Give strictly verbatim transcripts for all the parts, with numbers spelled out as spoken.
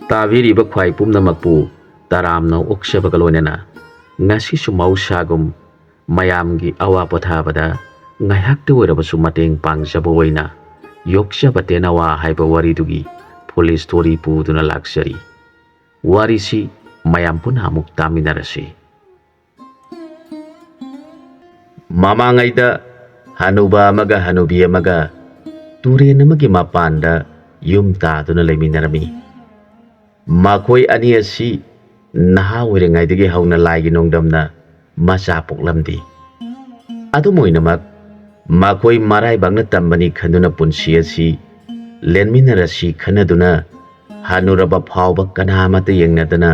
ꯇꯥꯕꯤꯔꯤꯕ ꯈ꯭ꯋꯥꯏ ꯄꯨꯝꯅꯃꯛꯄꯨ ꯇꯔꯥꯝꯅ ꯑꯣꯛꯆꯕꯒ ꯂꯣꯏꯅꯅ ꯉꯁꯤꯁꯨ ꯃꯍꯧꯁꯥꯒꯨꯝ ꯃꯌꯥꯝꯒꯤ ꯑꯋꯥ ꯄꯣꯊꯥꯕꯗ ꯉꯥꯏꯍꯥꯛꯇ ꯑꯣꯏꯔꯕꯁꯨ ꯃꯇꯦꯡ ꯄꯥꯡꯖꯕ ꯑꯣꯏꯅ ꯌꯣꯛꯆꯕ ꯇꯦꯅꯋꯥ ꯍꯥꯏꯕ ꯋꯥꯔꯤꯗꯨꯒꯤ full story ꯄꯨꯗꯨꯅ ꯂꯥꯛꯆꯔꯤ꯫ ꯋꯥꯔꯤꯁꯤ ꯃꯌꯥꯝ ꯄꯨꯟꯅ ꯑꯃꯨꯛ ꯇꯥꯃꯤꯟꯅꯔꯁꯤ꯫ ꯃꯃꯥꯡꯉꯩꯗ ꯍꯅꯨꯕ ꯑꯃꯒ ꯍꯅꯨꯕꯤ ꯑꯃꯒ ꯇꯨꯔꯦꯟ ꯑꯃꯒꯤ ꯃꯄꯥꯟꯗ ꯌꯨꯝ ꯇꯥꯗꯨꯅ ꯂꯩꯃꯤꯟꯅꯔꯝꯃꯤ꯫ ꯃꯈꯣꯏ ꯑꯅꯤ ꯑꯁꯤ ꯅꯍꯥ ꯑꯣꯏꯔꯤꯉꯩꯗꯒꯤ ꯍꯧꯅ ꯂꯥꯏꯒꯤ ꯅꯣꯡꯗꯝꯅ ꯃꯆꯥ ꯄꯣꯛꯂꯝꯗꯦ꯫ ꯑꯗꯨꯝ ꯑꯣꯏꯅꯃꯛ, ꯃꯈꯣꯏ ꯃꯔꯥꯏꯕꯛꯅ ꯇꯝꯕꯅꯤ ꯈꯟꯗꯨꯅ ꯄꯨꯟꯁꯤ ꯑꯁꯤ ꯂꯦꯟꯃꯤꯟꯅꯔꯁꯤ ꯈꯟꯅꯗꯨꯅ ꯍꯅꯨꯔꯕ ꯐꯥꯎꯕ ꯀꯅꯥ ꯑꯃꯠꯇ ꯌꯦꯡꯅꯗꯅ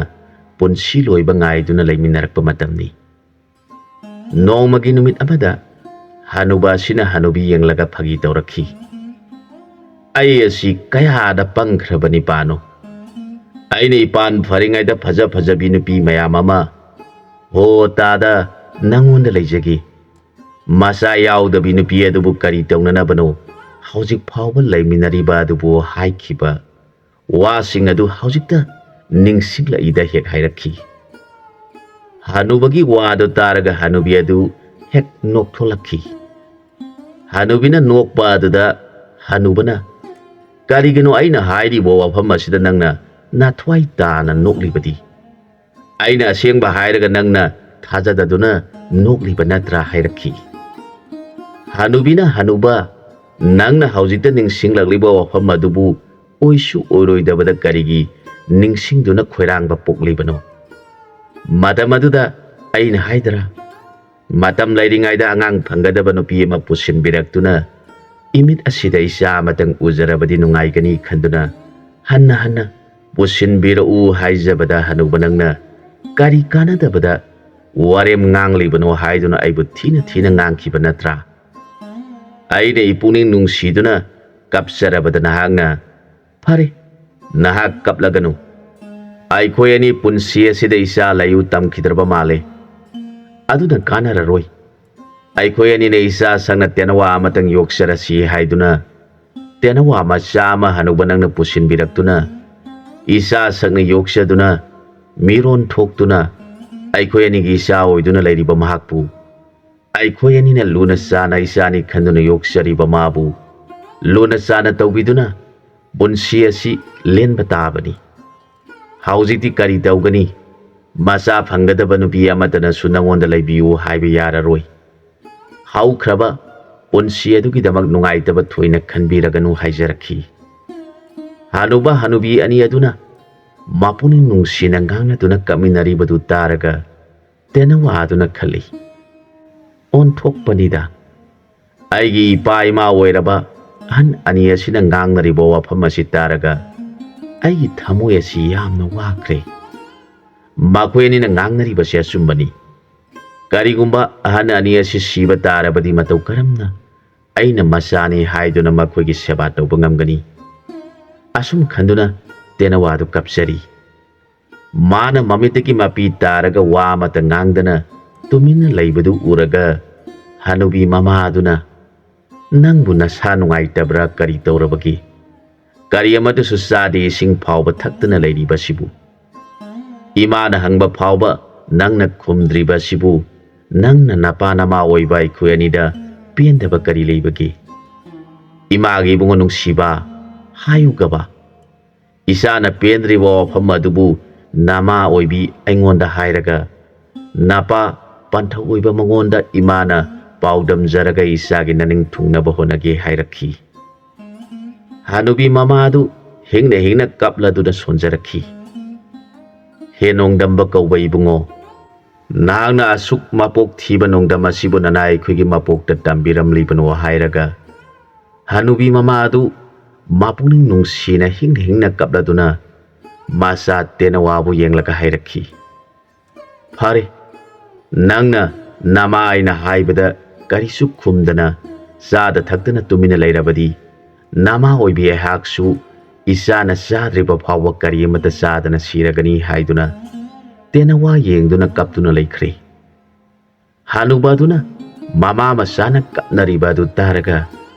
ꯄꯨꯟꯁꯤ ꯂꯣꯏꯕ ꯉꯥꯏꯗꯨꯅ ꯂꯩꯃꯤꯟꯅꯔꯛꯄ ꯃꯇꯝꯅꯤ꯫ ꯅꯣꯡꯃꯒꯤ ꯅꯨꯃꯤꯠ ꯑꯃꯗ ꯍꯅꯨꯕ ꯑꯁꯤꯅ ꯍꯅꯨꯕꯤ ꯌꯦꯡꯂꯒ ꯐꯥꯒꯤ ꯇꯧꯔꯛꯈꯤ, "ꯑꯩ ꯑꯁꯤ ꯀꯌꯥꯗ ꯄꯪꯈ꯭ꯔꯕ ꯅꯤꯄꯥꯅꯣ! ꯑꯩꯅ ꯏꯄꯥꯟ ꯐꯔꯤꯉꯩꯗ ꯐꯖ ꯐꯖꯕꯤ ꯅꯨꯄꯤ ꯃꯌꯥꯝ ꯑꯃ ꯍꯣ ꯇꯥꯗ ꯅꯪꯉꯣꯟꯗ ꯂꯩꯖꯒꯦ꯫ ꯃꯆꯥ ꯌꯥꯎꯗꯕꯤ ꯅꯨꯄꯤ ꯑꯗꯨꯕꯨ ꯀꯔꯤ ꯇꯧꯅꯅꯕꯅꯣ ꯍꯧꯖꯤꯛ ꯐꯥꯎꯕ ꯂꯩꯃꯤꯟꯅꯔꯤꯕ ꯑꯗꯨꯕꯨ?" ꯍꯥꯏꯈꯤꯕ ꯋꯥꯁꯤꯡ ꯑꯗꯨ ꯍꯧꯖꯤꯛꯇ ꯅꯤꯡꯁꯤꯡꯂꯛꯏꯗ ꯍꯦꯛ ꯍꯥꯏꯔꯛꯈꯤ꯫ ꯍꯅꯨꯕꯒꯤ ꯋꯥꯗꯨ ꯇꯥꯔꯒ ꯍꯅꯨꯕꯤ ꯑꯗꯨ ꯍꯦꯛ ꯅꯣꯛꯊꯣꯛꯂꯛꯈꯤ꯫ ꯍꯅꯨꯕꯤꯅ ꯅꯣꯛꯄ ꯑꯗꯨꯗ ꯍꯅꯨꯕꯅ, "ꯀꯔꯤꯒꯤꯅꯣ ꯑꯩꯅ ꯍꯥꯏꯔꯤꯕ ꯋꯥꯐꯝ ꯑꯁꯤꯗ ꯅꯪꯅ ꯅꯥꯊ꯭ꯋꯥꯏ ꯇꯥꯅ ꯅꯣꯛꯂꯤꯕꯗꯤ? ꯑꯩꯅ ꯑꯁꯦꯡꯕ ꯍꯥꯏꯔꯒ ꯅꯪꯅ ꯊꯥꯖꯗꯗꯨꯅ ꯅꯣꯛꯂꯤꯕ ꯅꯠꯇ꯭ꯔꯥ?" ꯍꯥꯏꯔꯛꯈꯤ꯫ ꯍꯅꯨꯕꯤꯅ ꯍꯅꯨꯕ, "ꯅꯪꯅ ꯍꯧꯖꯤꯛꯇ ꯅꯤꯡꯁꯤꯡꯂꯛꯂꯤꯕ ꯋꯥꯐꯝ ꯑꯗꯨꯕꯨ ꯑꯣꯏꯁꯨ ꯑꯣꯏꯔꯣꯏꯗꯕꯗ ꯀꯔꯤꯒꯤ ꯅꯤꯡꯁꯤꯡꯗꯨꯅ ꯈꯣꯏꯔꯥꯡꯕ ꯄꯣꯛꯂꯤꯕꯅꯣ? ꯃꯇꯝ ꯑꯗꯨꯗ ꯑꯩꯅ ꯍꯥꯏꯗ꯭ꯔꯥ? ꯃꯇꯝ ꯂꯩꯔꯤꯉꯩꯗ ꯑꯉꯥꯡ ꯐꯪꯒꯗꯕ ꯅꯨꯄꯤ ꯑꯃ ꯄꯨꯁꯤꯟꯕꯤꯔꯛꯇꯨꯅ ꯏꯃꯤꯠ ꯑꯁꯤꯗ ꯏꯆꯥ ꯑꯃꯇꯪ ꯎꯖꯔꯕꯗꯤ ꯅꯨꯡꯉꯥꯏꯒꯅꯤ ꯈꯟꯗꯨꯅ ꯍꯟꯅ ꯍꯟꯅ ꯄꯨꯁꯤꯟꯕꯤꯔꯛꯎ ꯍꯥꯏꯖꯕꯗ ꯍꯅꯨꯕ ꯅꯪꯅ ꯀꯔꯤ ꯀꯥꯟꯅꯗꯕꯗ ꯋꯥꯔꯦꯝ ꯉꯥꯡꯂꯤꯕꯅꯣ ꯍꯥꯏꯗꯨꯅ ꯑꯩꯕꯨ ꯊꯤꯅ ꯊꯤꯅ ꯉꯥꯡꯈꯤꯕ ꯅꯠꯇ꯭ꯔꯥ? ꯑꯩꯅ ꯏꯄꯨꯛꯅꯤꯡ ꯅꯨꯡꯁꯤꯗꯨꯅ ꯀꯞꯆꯔꯕꯗ ꯅꯍꯥꯛꯅ, ꯐꯔꯦ, ꯅꯍꯥꯛ ꯀꯞꯂꯒꯅꯨ꯫ ꯑꯩꯈꯣꯏ ꯑꯅꯤ ꯄꯨꯟꯁꯤ ꯑꯁꯤꯗ ꯏꯆꯥ ꯂꯩꯌꯨ ꯇꯝꯈꯤꯗ꯭ꯔꯕ ꯃꯥꯜꯂꯦ꯫ ꯑꯗꯨꯅ ꯀꯥꯟꯅꯔꯔꯣꯏ꯫ ꯑꯩꯈꯣꯏ ꯑꯅꯤꯅ ꯏꯆꯥ ꯁꯪꯅ ꯇꯦꯅꯋꯥ ꯑꯃꯇꯪ ꯌꯣꯛꯆꯔꯁꯤ ꯍꯥꯏꯗꯨꯅ ꯇꯦꯅꯋꯥ ꯃꯆꯥ ꯑꯃ ꯍꯅꯨꯕ ꯅꯪꯅ ꯄꯨꯁꯤꯟꯕꯤꯔꯛꯇꯨꯅ ꯏꯆꯥ ꯁꯛꯅ ꯌꯣꯛꯆꯗꯨꯅ, ꯃꯤꯔꯣꯟ ꯊꯣꯛꯇꯨꯅ, ꯑꯩꯈꯣꯏ ꯑꯅꯤꯒꯤ ꯏꯆꯥ ꯑꯣꯏꯗꯨꯅ ꯂꯩꯔꯤꯕ ꯃꯍꯥꯛꯄꯨ, ꯑꯩꯈꯣꯏ ꯑꯅꯤꯅ ꯂꯨꯅ ꯆꯥꯅ ꯏꯆꯥꯅꯤ ꯈꯟꯗꯨꯅ ꯌꯣꯛꯆꯔꯤꯕ ꯃꯥꯕꯨ ꯂꯨꯅ ꯆꯥꯅ ꯇꯧꯕꯤꯗꯨꯅ ꯄꯨꯟꯁꯤ ꯑꯁꯤ ꯂꯦꯟꯕ ꯇꯥꯕꯅꯤ꯫ ꯍꯧꯖꯤꯛꯇꯤ ꯀꯔꯤ ꯇꯧꯒꯅꯤ? ꯃꯆꯥ ꯐꯪꯒꯗꯕ ꯅꯨꯄꯤ ꯑꯃꯠꯇꯅꯁꯨ ꯅꯉꯣꯟꯗ ꯂꯩꯕꯤꯌꯨ ꯍꯥꯏꯕ ꯌꯥꯔꯔꯣꯏ꯫ ꯍꯧꯈ꯭ꯔꯕ ꯄꯨꯟꯁꯤ ꯑꯗꯨꯒꯤꯗꯃꯛ ꯅꯨꯡꯉꯥꯏꯇꯕ ꯊꯣꯏꯅ ꯈꯟꯕꯤꯔꯒꯅꯨ ꯍꯥꯏꯖꯔꯛꯈꯤ꯫ ꯍꯅꯨꯕ ꯍꯅꯨꯕꯤ ꯑꯅꯤ ꯑꯗꯨꯅ ꯃꯄꯨꯛꯅꯤꯡ ꯅꯨꯡꯁꯤꯅ ꯉꯥꯡꯅꯗꯨꯅ ꯀꯞꯃꯤꯟꯅꯔꯤꯕꯗꯨ ꯇꯥꯔꯒ ꯇꯦꯅꯋꯥꯗꯨꯅ ꯈꯜꯂꯤ, "ꯑꯣꯟꯊꯣꯛꯄꯅꯤꯗ, ꯑꯩꯒꯤ ꯏꯄꯥ ꯏꯃꯥ ꯑꯣꯏꯔꯕ ꯑꯍꯟ ꯑꯅꯤ ꯑꯁꯤꯅ ꯉꯥꯡꯅꯔꯤꯕ ꯋꯥꯐꯝ ꯑꯁꯤ ꯇꯥꯔꯒ ꯑꯩꯒꯤ ꯊꯃꯣꯏ ꯑꯁꯤ ꯌꯥꯝꯅ ꯋꯥꯈ꯭ꯔꯦ꯫ ꯃꯈꯣꯏ ꯑꯅꯤꯅ ꯉꯥꯡꯅꯔꯤꯕꯁꯤ ꯑꯆꯨꯝꯕꯅꯤ꯫ ꯀꯔꯤꯒꯨꯝꯕ ꯑꯍꯟ ꯑꯅꯤ ꯑꯁꯤ ꯁꯤꯕ ꯇꯥꯔꯕꯗꯤ ꯃꯇꯧ ꯀꯔꯝꯅ ꯑꯩꯅ ꯃꯆꯥꯅꯤ ꯍꯥꯏꯗꯨꯅ ꯃꯈꯣꯏꯒꯤ ꯁꯦꯕꯥ ꯇꯧꯕ ꯉꯝꯒꯅꯤ?" ꯑꯁꯨꯝ ꯈꯟꯗꯨꯅ ꯇꯦꯅꯋꯥꯗꯨ ꯀꯞꯆꯔꯤ꯫ ꯃꯥꯅ ꯃꯃꯤꯠꯇꯒꯤ ꯃꯄꯤ ꯇꯥꯔꯒ ꯋꯥ ꯑꯃꯠꯇ ꯉꯥꯡꯗꯅ ꯇꯨꯃꯤꯟꯅ ꯂꯩꯕꯗꯨ ꯎꯔꯒ ꯍꯅꯨꯕꯤ ꯃꯃꯥ ꯑꯗꯨꯅ, "ꯅꯪꯕꯨ ꯅꯁꯥ ꯅꯨꯡꯉꯥꯏꯇꯕ꯭ꯔꯥ? ꯀꯔꯤ ꯇꯧꯔꯕꯒꯦ? ꯀꯔꯤ ꯑꯃꯠꯇꯁꯨ ꯆꯥꯗꯦ, ꯏꯁꯤꯡ ꯐꯥꯎꯕ ꯊꯛꯇꯅ ꯂꯩꯔꯤꯕꯁꯤꯕꯨ? ꯏꯃꯥꯅ ꯍꯪꯕ ꯐꯥꯎꯕ ꯅꯪꯅ ꯈꯨꯝꯗ꯭ꯔꯤꯕꯁꯤꯕꯨ, ꯅꯪꯅ ꯅꯄꯥ ꯅꯃꯥ ꯑꯣꯏꯕ ꯑꯩꯈꯣꯏ ꯑꯅꯤꯗ ꯄꯦꯟꯗꯕ ꯀꯔꯤ ꯂꯩꯕꯒꯦ? ꯏꯃꯥꯒꯤ ꯏꯕꯨꯡꯉꯣ ꯅꯨꯡꯁꯤꯕ, ꯍꯥꯏꯌꯨꯒꯕ, ꯏꯆꯥꯅ ꯄꯦꯟꯗ꯭ꯔꯤꯕ ꯋꯥꯐꯝ ꯑꯗꯨꯕꯨ ꯅꯃꯥ ꯑꯣꯏꯕꯤ ꯑꯩꯉꯣꯟꯗ ꯍꯥꯏꯔꯒ, ꯅꯄꯥ ꯄꯟꯊꯧ ꯑꯣꯏꯕ ꯃꯉꯣꯟꯗ ꯏꯃꯥꯅ ꯄꯥꯎꯗꯝꯖꯔꯒ ꯏꯆꯥꯒꯤ ꯅꯅꯤꯡ ꯊꯨꯡꯅꯕ ꯍꯣꯠꯅꯒꯦ" ꯍꯥꯏꯔꯛꯈꯤ꯫ ꯍꯅꯨꯕꯤ ꯃꯃꯥ ꯑꯗꯨ ꯍꯤꯡꯅ ꯍꯤꯡꯅ ꯀꯞꯂꯗꯨꯅ ꯁꯣꯟꯖꯔꯛꯈꯤ꯫ "ꯍꯦ ꯅꯣꯡꯗꯝꯕ ꯀꯧꯕ ꯏꯕꯨꯡꯉꯣ, ꯅꯍꯥꯛꯅ ꯑꯁꯨꯛ ꯃꯄꯣꯛ ꯊꯤꯕ ꯅꯣꯡꯗꯝ ꯑꯁꯤꯕꯨ ꯅꯅꯥꯏ ꯑꯩꯈꯣꯏꯒꯤ ꯃꯄꯣꯛꯇ ꯇꯝꯕꯤꯔꯝꯂꯤꯕꯅꯣ?" ꯍꯥꯏꯔꯒ ꯍꯅꯨꯕꯤ ꯃꯃꯥ ꯑꯗꯨ ꯃꯄꯨꯛꯅꯤꯡ ꯅꯨꯡꯁꯤꯅ ꯍꯤꯡꯅ ꯍꯤꯡꯅ ꯀꯞꯂꯗꯨꯅ ꯃꯆꯥ ꯇꯦꯅꯋꯥꯕꯨ ꯌꯦꯡꯂꯒ ꯍꯥꯏꯔꯛꯈꯤ, "ꯐꯔꯦ, ꯅꯪꯅ ꯅꯃꯥ ꯑꯩꯅ ꯍꯥꯏꯕꯗ ꯀꯔꯤꯁꯨ ꯈꯨꯝꯗꯅ ꯆꯥꯗ ꯊꯛꯇꯅ ꯇꯨꯃꯤꯟꯅ ꯂꯩꯔꯕꯗꯤ, ꯅꯃꯥ ꯑꯣꯏꯕꯤ ꯑꯩꯍꯥꯛꯁꯨ ꯏꯆꯥꯅ ꯆꯥꯗ꯭ꯔꯤꯕ ꯐꯥꯎꯕ ꯀꯔꯤ ꯑꯃꯠꯇ ꯆꯥꯗꯅ ꯁꯤꯔꯒꯅꯤ" ꯍꯥꯏꯗꯨꯅ ꯇꯦꯅꯋꯥ ꯌꯦꯡꯗꯨꯅ ꯀꯞꯇꯨꯅ ꯂꯩꯈ꯭ꯔꯦ꯫ ꯍꯅꯨꯕ ꯑꯗꯨꯅ ꯃꯃꯥ ꯃꯆꯥꯅ ꯀꯞꯅꯔꯤꯕ ꯑꯗꯨ ꯇꯥꯔꯒ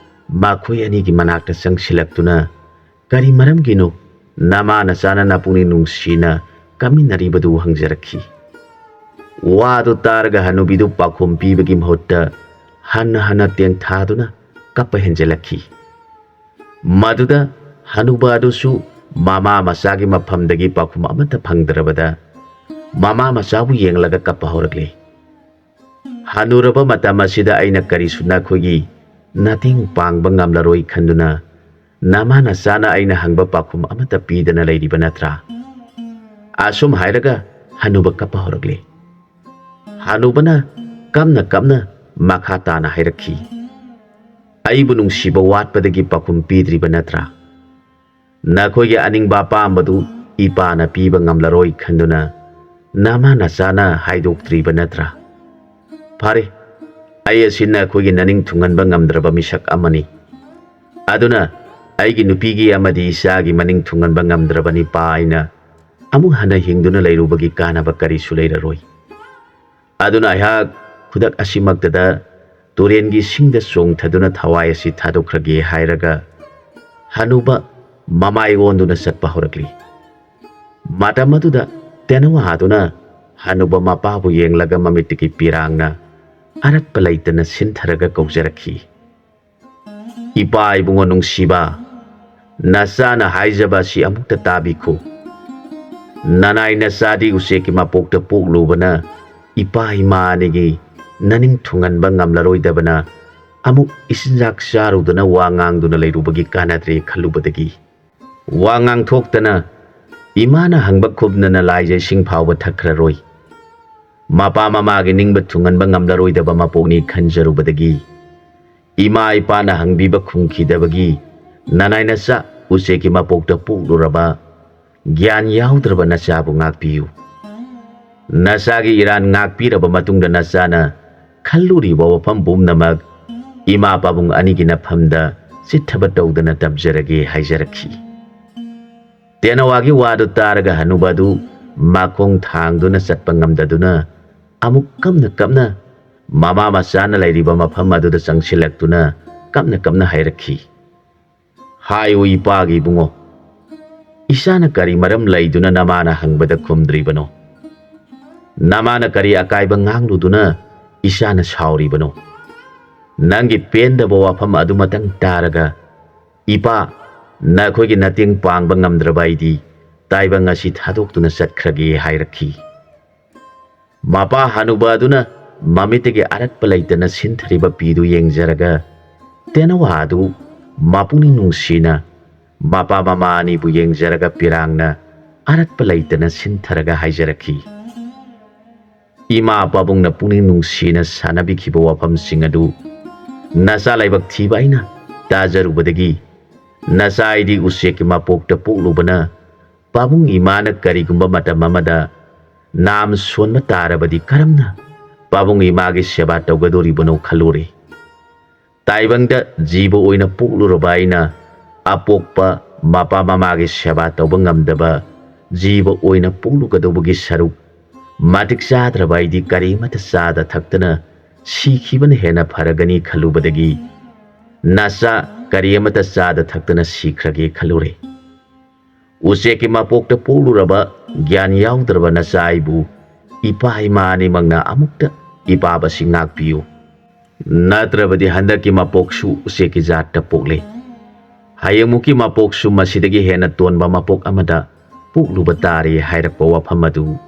ꯃꯈꯣꯏ ꯑꯅꯤꯒꯤ ꯃꯅꯥꯛꯇ ꯆꯪꯁꯤꯜꯂꯛꯇꯨꯅ, "ꯀꯔꯤ ꯃꯔꯝꯒꯤꯅꯣ ꯅꯃꯥ ꯅꯆꯥꯅ ꯅꯄꯨꯛꯅꯤꯡ ꯅꯨꯡꯁꯤꯅ ꯀꯞꯃꯤꯟꯅꯔꯤꯕꯗꯨ ꯍꯪꯖꯔꯛꯈꯤ꯫ ꯋꯥꯗꯨ ꯇꯥꯔꯒ ꯍꯅꯨꯕꯤꯗꯨ ꯄꯥꯎꯈꯨꯝ ꯄꯤꯕꯒꯤ ꯃꯍꯨꯠꯇ ꯍꯟꯅ ꯍꯟꯅ ꯇꯦꯡꯊꯥꯗꯨꯅ ꯀꯞꯄ ꯍꯦꯟꯖꯜꯂꯛꯈꯤ꯫ ꯃꯗꯨꯗ ꯍꯅꯨꯕ ꯑꯗꯨꯁꯨ ꯃꯃꯥ ꯃꯆꯥꯒꯤ ꯃꯐꯝꯗꯒꯤ ꯄꯥꯎꯈꯨꯝ ꯑꯃꯠꯇ ꯐꯪꯗ꯭ꯔꯕꯗ ꯃꯃꯥ ꯃꯆꯥꯕꯨ ꯌꯦꯡꯂꯒ ꯀꯞꯄ ꯍꯧꯔꯛꯂꯦ꯫ ꯍꯅꯨꯔꯕ ꯃꯇꯝ ꯑꯁꯤꯗ ꯑꯩꯅ ꯀꯔꯤꯁꯨ ꯅꯈꯣꯏꯒꯤ ꯃꯇꯦꯡ ꯄꯥꯡꯕ ꯉꯝꯂꯔꯣꯏ ꯈꯟꯗꯨꯅ ꯅꯃꯥ ꯅꯆꯥꯅ ꯑꯩꯅ ꯍꯪꯕ ꯄꯥꯎꯈꯨꯝ ꯑꯃꯠꯇ ꯄꯤꯗꯅ ꯂꯩꯔꯤꯕ ꯅꯠꯇ꯭ꯔꯥ? ꯑꯁꯨꯝ ꯍꯥꯏꯔꯒ ꯍꯅꯨꯕ ꯀꯞꯄ ꯍꯧꯔꯛꯂꯦ꯫ ꯍꯅꯨꯕꯅ ꯀꯞꯅ ꯀꯞꯅ ꯃꯈꯥ ꯇꯥꯅ ꯍꯥꯏꯔꯛꯈꯤ, "ꯑꯩꯕꯨ ꯅꯨꯡꯁꯤꯕ ꯋꯥꯠꯄꯗꯒꯤ ꯄꯥꯎꯈꯨꯝ ꯄꯤꯗ꯭ꯔꯤꯕ ꯅꯠꯇ꯭ꯔꯥ? ꯅꯈꯣꯏꯒꯤ ꯑꯅꯤꯡꯕ ꯑꯄꯥꯝꯕꯗꯨ ꯏꯄꯥꯅ ꯄꯤꯕ ꯉꯝꯂꯔꯣꯏ ꯈꯟꯗꯨꯅ ꯅꯃꯥ ꯅꯆꯥꯅ ꯍꯥꯏꯗꯣꯛꯇ꯭ꯔꯤꯕ ꯅꯠꯇ꯭ꯔꯥ? ꯐꯔꯦ, ꯑꯩ ꯑꯁꯤ ꯅꯈꯣꯏꯒꯤ ꯅꯅꯤꯡ ꯊꯨꯡꯍꯟꯕ ꯉꯝꯗ꯭ꯔꯕ ꯃꯤꯁꯛ ꯑꯃꯅꯤ꯫ ꯑꯗꯨꯅ ꯑꯩꯒꯤ ꯅꯨꯄꯤꯒꯤ ꯑꯃꯗꯤ ꯏꯆꯥꯒꯤ ꯃꯅꯤꯡ ꯊꯨꯡꯍꯟꯕ ꯉꯝꯗ꯭ꯔꯕ ꯅꯤꯄꯥ ꯑꯩꯅ ꯑꯃꯨꯛ ꯍꯟꯅ ꯍꯤꯡꯗꯨꯅ ꯂꯩꯔꯨꯕꯒꯤ ꯀꯥꯟꯅꯕ ꯀꯔꯤꯁꯨ ꯂꯩꯔꯔꯣꯏ꯫ ꯑꯗꯨꯅ ꯑꯩꯍꯥꯛ ꯈꯨꯗꯛ ꯑꯁꯤꯃꯛꯇꯗ ꯇꯨꯔꯦꯟꯒꯤ ꯏꯁꯤꯡꯗ ꯆꯣꯡꯊꯗꯨꯅ ꯊꯋꯥꯏ ꯑꯁꯤ ꯊꯥꯗꯣꯛꯈ꯭ꯔꯒꯦ" ꯍꯥꯏꯔꯒ ꯍꯅꯨꯕ ꯃꯃꯥꯏ ꯑꯣꯟꯗꯨꯅ ꯆꯠꯄ ꯍꯧꯔꯛꯂꯤ꯫ ꯃꯇꯝ ꯑꯗꯨꯗ ꯇꯦꯅꯋꯥꯗꯨꯅ ꯍꯅꯨꯕ ꯃꯄꯥꯕꯨ ꯌꯦꯡꯂꯒ ꯃꯃꯤꯠꯇꯒꯤ ꯄꯤꯔꯥꯡꯅ ꯑꯔꯠꯄ ꯂꯩꯇꯅ ꯁꯤꯟꯊꯔꯒ ꯀꯧꯖꯔꯛꯈꯤ, "ꯏꯄꯥ ꯏꯕꯨꯡꯉꯣ ꯅꯨꯡꯁꯤꯕ, ꯅꯆꯥꯅ ꯍꯥꯏꯖꯕ ꯑꯁꯤ ꯑꯃꯨꯛꯇ ꯇꯥꯕꯤꯈꯣ꯫ ꯅꯅꯥꯏ ꯅꯆꯥꯗꯤ ꯎꯆꯦꯛꯀꯤ ꯃꯄꯣꯛꯇ ꯄꯣꯛꯂꯨꯕꯅ ꯏꯄꯥ ꯏꯃꯥ ꯑꯅꯤꯒꯤ ꯅꯅꯤꯡ ꯊꯨꯡꯍꯟꯕ ꯉꯝꯂꯔꯣꯏꯗꯕꯅ ꯑꯃꯨꯛ ꯏꯆꯤꯟꯖꯥꯛ ꯆꯥꯔꯨꯗꯅ ꯋꯥ ꯉꯥꯡꯗꯨꯅ ꯂꯩꯔꯨꯕꯒꯤ ꯀꯥꯟꯅꯗ꯭ꯔꯦ ꯈꯜꯂꯨꯕꯗꯒꯤ ꯋꯥ ꯉꯥꯡꯊꯣꯛꯇꯅ ꯏꯃꯥꯅ ꯍꯪꯕ ꯈꯨꯝꯅꯅ ꯂꯥꯏꯖ ꯏꯁꯤꯡ ꯐꯥꯎꯕ ꯊꯛꯈ꯭ꯔꯔꯣꯏ꯫ ꯃꯄꯥ ꯃꯃꯥꯒꯤ ꯅꯤꯡꯕ ꯊꯨꯡꯍꯟꯕ ꯉꯝꯂꯔꯣꯏꯗꯕ ꯃꯄꯣꯛꯅꯤ ꯈꯟꯖꯔꯨꯕꯗꯒꯤ ꯏꯃꯥ ꯏꯄꯥꯅ ꯍꯪꯕꯤꯕ ꯈꯨꯝꯈꯤꯗꯕꯒꯤ ꯅꯅꯥꯏ ꯅꯆꯥ ꯎꯆꯦꯛꯀꯤ ꯃꯄꯣꯛꯇ ꯄꯣꯛꯂꯨꯔꯕ ꯒ꯭ꯌꯥꯟ ꯌꯥꯎꯗ꯭ꯔꯕ ꯅꯆꯥꯕꯨ ꯉꯥꯛꯄꯤꯌꯨ꯫ ꯅꯆꯥꯒꯤ ꯏꯔꯥꯟ ꯉꯥꯛꯄꯤꯔꯕ ꯃꯇꯨꯡꯗ ꯅꯆꯥꯅ ꯈꯜꯂꯨꯔꯤꯕ ꯋꯥꯐꯝ ꯄꯨꯝꯅꯃꯛ ꯏꯃꯥ ꯄꯥꯕꯨꯡ ꯑꯅꯤꯒꯤ ꯅꯐꯝꯗ ꯆꯤꯠꯊꯕ ꯇꯧꯗꯅ ꯇꯝꯖꯔꯒꯦ" ꯍꯥꯏꯖꯔꯛꯈꯤ꯫ ꯇꯦꯅꯋꯥꯒꯤ ꯋꯥꯗꯨ ꯇꯥꯔꯒ ꯍꯅꯨꯕ ꯑꯗꯨ ꯃꯈꯣꯡ ꯊꯥꯡꯗꯨꯅ ꯆꯠꯄ ꯉꯝꯗꯗꯨꯅ ꯑꯃꯨꯛ ꯀꯞꯅ ꯀꯞꯅ ꯃꯃꯥ ꯃꯆꯥꯅ ꯂꯩꯔꯤꯕ ꯃꯐꯝ ꯑꯗꯨꯗ ꯆꯪꯁꯤꯜꯂꯛꯇꯨꯅ ꯀꯞꯅ ꯀꯞꯅ ꯍꯥꯏꯔꯛꯈꯤ, "ꯍꯥꯏꯌꯨ ꯏꯄꯥꯒꯤ ꯏꯕꯨꯡꯉꯣ, "ꯏꯆꯥꯅ ꯀꯔꯤ ꯃꯔꯝ ꯂꯩꯗꯨꯅ ꯅꯃꯥꯅ ꯍꯪꯕꯗ ꯈꯨꯝꯗ꯭ꯔꯤꯕꯅꯣ? ꯅꯃꯥꯅ ꯀꯔꯤ ꯑꯀꯥꯏꯕ ꯉꯥꯡꯂꯨꯗꯨꯅ ꯏꯆꯥꯅ ꯁꯥꯎꯔꯤꯕꯅꯣ? ꯅꯪꯒꯤ ꯄꯦꯟꯗꯕ ꯋꯥꯐꯝ ꯑꯗꯨꯃꯇꯪ ꯇꯥꯔꯒ, ꯏꯄꯥ, ꯅꯈꯣꯏꯒꯤ ꯃꯇꯦꯡ ꯄꯥꯡꯕ ꯉꯝꯗ꯭ꯔꯕ ꯑꯩꯗꯤ ꯇꯥꯏꯕꯪ ꯑꯁꯤ ꯊꯥꯗꯣꯛꯇꯨꯅ ꯆꯠꯈ꯭ꯔꯒꯦ" ꯍꯥꯏꯔꯛꯈꯤ꯫ ꯃꯄꯥ ꯍꯅꯨꯕ ꯑꯗꯨꯅ ꯃꯃꯤꯠꯇꯒꯤ ꯑꯔꯛꯄ ꯂꯩꯇꯅ ꯁꯤꯟꯊꯔꯤꯕ ꯄꯤꯗꯨ ꯌꯦꯡꯖꯔꯒ, ꯇꯦꯅꯋꯥ ꯑꯗꯨ ꯃꯄꯨꯛꯅꯤꯡ ꯅꯨꯡꯁꯤꯅ ꯃꯄꯥ ꯃꯃꯥ ꯑꯅꯤꯕꯨ ꯌꯦꯡꯖꯔꯒ ꯄꯤꯔꯥꯡꯅ ꯑꯔꯛꯄ ꯂꯩꯇꯅ ꯁꯤꯟꯊꯔꯒ ꯍꯥꯏꯖꯔꯛꯈꯤ, "ꯏꯃꯥ ꯄꯥꯕꯨꯡꯅ ꯄꯨꯛꯅꯤꯡ ꯅꯨꯡꯁꯤꯅ ꯁꯥꯟꯅꯕꯤꯈꯤꯕ ꯋꯥꯐꯝꯁꯤꯡ ꯑꯗꯨ ꯅꯆꯥ ꯂꯥꯏꯕꯛ ꯊꯤꯕ ꯑꯩꯅ ꯇꯥꯖꯔꯨꯕꯗꯒꯤ, ꯅꯆꯥ ꯑꯩꯗꯤ ꯎꯆꯦꯛꯀꯤ ꯃꯄꯣꯛꯇ ꯄꯣꯛꯂꯨꯕꯅ, ꯄꯥꯕꯨꯡ ꯏꯃꯥꯅ ꯀꯔꯤꯒꯨꯝꯕ ꯃꯇꯝ ꯑꯃꯗ ꯅꯥꯝ ꯁꯣꯟꯕ ꯇꯥꯔꯕꯗꯤ ꯀꯔꯝꯅ ꯄꯥꯕꯨꯡ ꯏꯃꯥꯒꯤ ꯁꯦꯕꯥ ꯇꯧꯒꯗꯣꯔꯤꯕꯅꯣ ꯈꯜꯂꯨꯔꯦ꯫ ꯇꯥꯏꯕꯪꯗ ꯖꯤꯕ ꯑꯣꯏꯅ ꯄꯣꯛꯂꯨꯔꯕ ꯑꯩꯅ ꯑꯄꯣꯛꯄ ꯃꯄꯥ ꯃꯃꯥꯒꯤ ꯁꯦꯕꯥ ꯇꯧꯕ ꯉꯝꯗꯕ ꯖꯤꯕ ꯑꯣꯏꯅ ꯄꯣꯛꯂꯨꯒꯗꯧꯕꯒꯤ ꯁꯔꯨꯛ ꯃꯇꯤꯛ ꯆꯥꯗ꯭ꯔꯕ ꯑꯩꯗꯤ ꯀꯔꯤꯃꯠꯇ ꯆꯥꯗ ꯊꯛꯇꯅ ꯁꯤꯈꯤꯕꯅ ꯍꯦꯟꯅ ꯐꯔꯒꯅꯤ" ꯈꯜꯂꯨꯕꯗꯒꯤ, ꯅꯆꯥ ꯀꯔꯤ ꯑꯃꯠꯇ ꯆꯥꯗ ꯊꯛꯇꯅ ꯁꯤꯈ꯭ꯔꯒꯦ ꯈꯜꯂꯨꯔꯦ꯫ ꯎꯆꯦꯛꯀꯤ ꯃꯄꯣꯛꯇ ꯄꯣꯛꯂꯨꯔꯕ ꯒ꯭ꯌꯥꯟ ꯌꯥꯎꯗ꯭ꯔꯕ ꯅꯆꯥ ꯑꯩꯕꯨ ꯏꯄꯥ ꯏꯃꯥ ꯑꯅꯤꯃꯛꯅ ꯑꯃꯨꯛꯇ ꯏꯄꯥꯕꯁꯤ ꯉꯥꯛꯄꯤꯌꯨ꯫ ꯅꯠꯇ꯭ꯔꯕꯗꯤ ꯍꯟꯗꯛꯀꯤ ꯃꯄꯣꯛꯁꯨ ꯎꯆꯦꯛꯀꯤ ꯖꯥꯠꯇ ꯄꯣꯛꯂꯦ꯫ ꯍꯌꯦꯡꯃꯨꯛꯀꯤ ꯃꯄꯣꯛꯁꯨ ꯃꯁꯤꯗꯒꯤ ꯍꯦꯟꯅ ꯇꯣꯟꯕ ꯃꯄꯣꯛ ꯑꯃꯗ ꯄꯣꯛꯂꯨꯕ ꯇꯥꯔꯦ ꯍꯥꯏꯔꯛꯄ ꯋꯥꯐꯝ ꯑꯗꯨ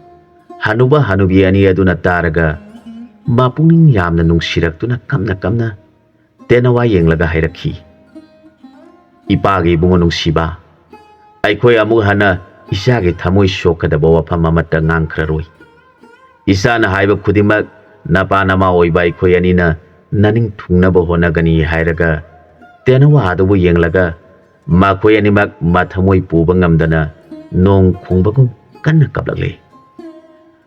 ꯍꯅꯨꯕ ꯍꯅꯨꯕꯤ ꯑꯅꯤ ꯑꯗꯨꯅ ꯇꯥꯔꯒ ꯃꯄꯨꯛꯅꯤꯡ ꯌꯥꯝꯅ ꯅꯨꯡꯁꯤꯔꯛꯇꯨꯅ ꯀꯞꯅ ꯀꯞꯅ ꯇꯦꯅꯋꯥ ꯌꯦꯡꯂꯒ ꯍꯥꯏꯔꯛꯈꯤ, "ꯏꯄꯥꯒꯤ ꯏꯕꯨꯡꯉꯣ ꯅꯨꯡꯁꯤꯕ, ꯑꯩꯈꯣꯏ ꯑꯃꯨꯛ ꯍꯟꯅ ꯏꯆꯥꯒꯤ ꯊꯃꯣꯏ ꯁꯣꯛꯀꯗꯕ ꯋꯥꯐꯝ ꯑꯃꯠꯇ ꯉꯥꯡꯈ꯭ꯔꯔꯣꯏ꯫ ꯏꯆꯥꯅ ꯍꯥꯏꯕ ꯈꯨꯗꯤꯡꯃꯛ ꯅꯄꯥ ꯅꯃꯥ ꯑꯣꯏꯕ ꯑꯩꯈꯣꯏ ꯑꯅꯤꯅ ꯅꯅꯤꯡ ꯊꯨꯡꯅꯕ ꯍꯣꯠꯅꯒꯅꯤ" ꯍꯥꯏꯔꯒ ꯇꯦꯅꯋꯥ ꯑꯗꯨꯕꯨ ꯌꯦꯡꯂꯒ ꯃꯈꯣꯏ ꯑꯅꯤꯃꯛ ꯃꯊꯃꯣꯏ ꯄꯨꯕ ꯉꯝꯗꯅ ꯅꯣꯡ ꯈꯣꯡꯕꯒꯨꯝ ꯀꯟꯅ ꯀꯞꯂꯛꯂꯦ꯫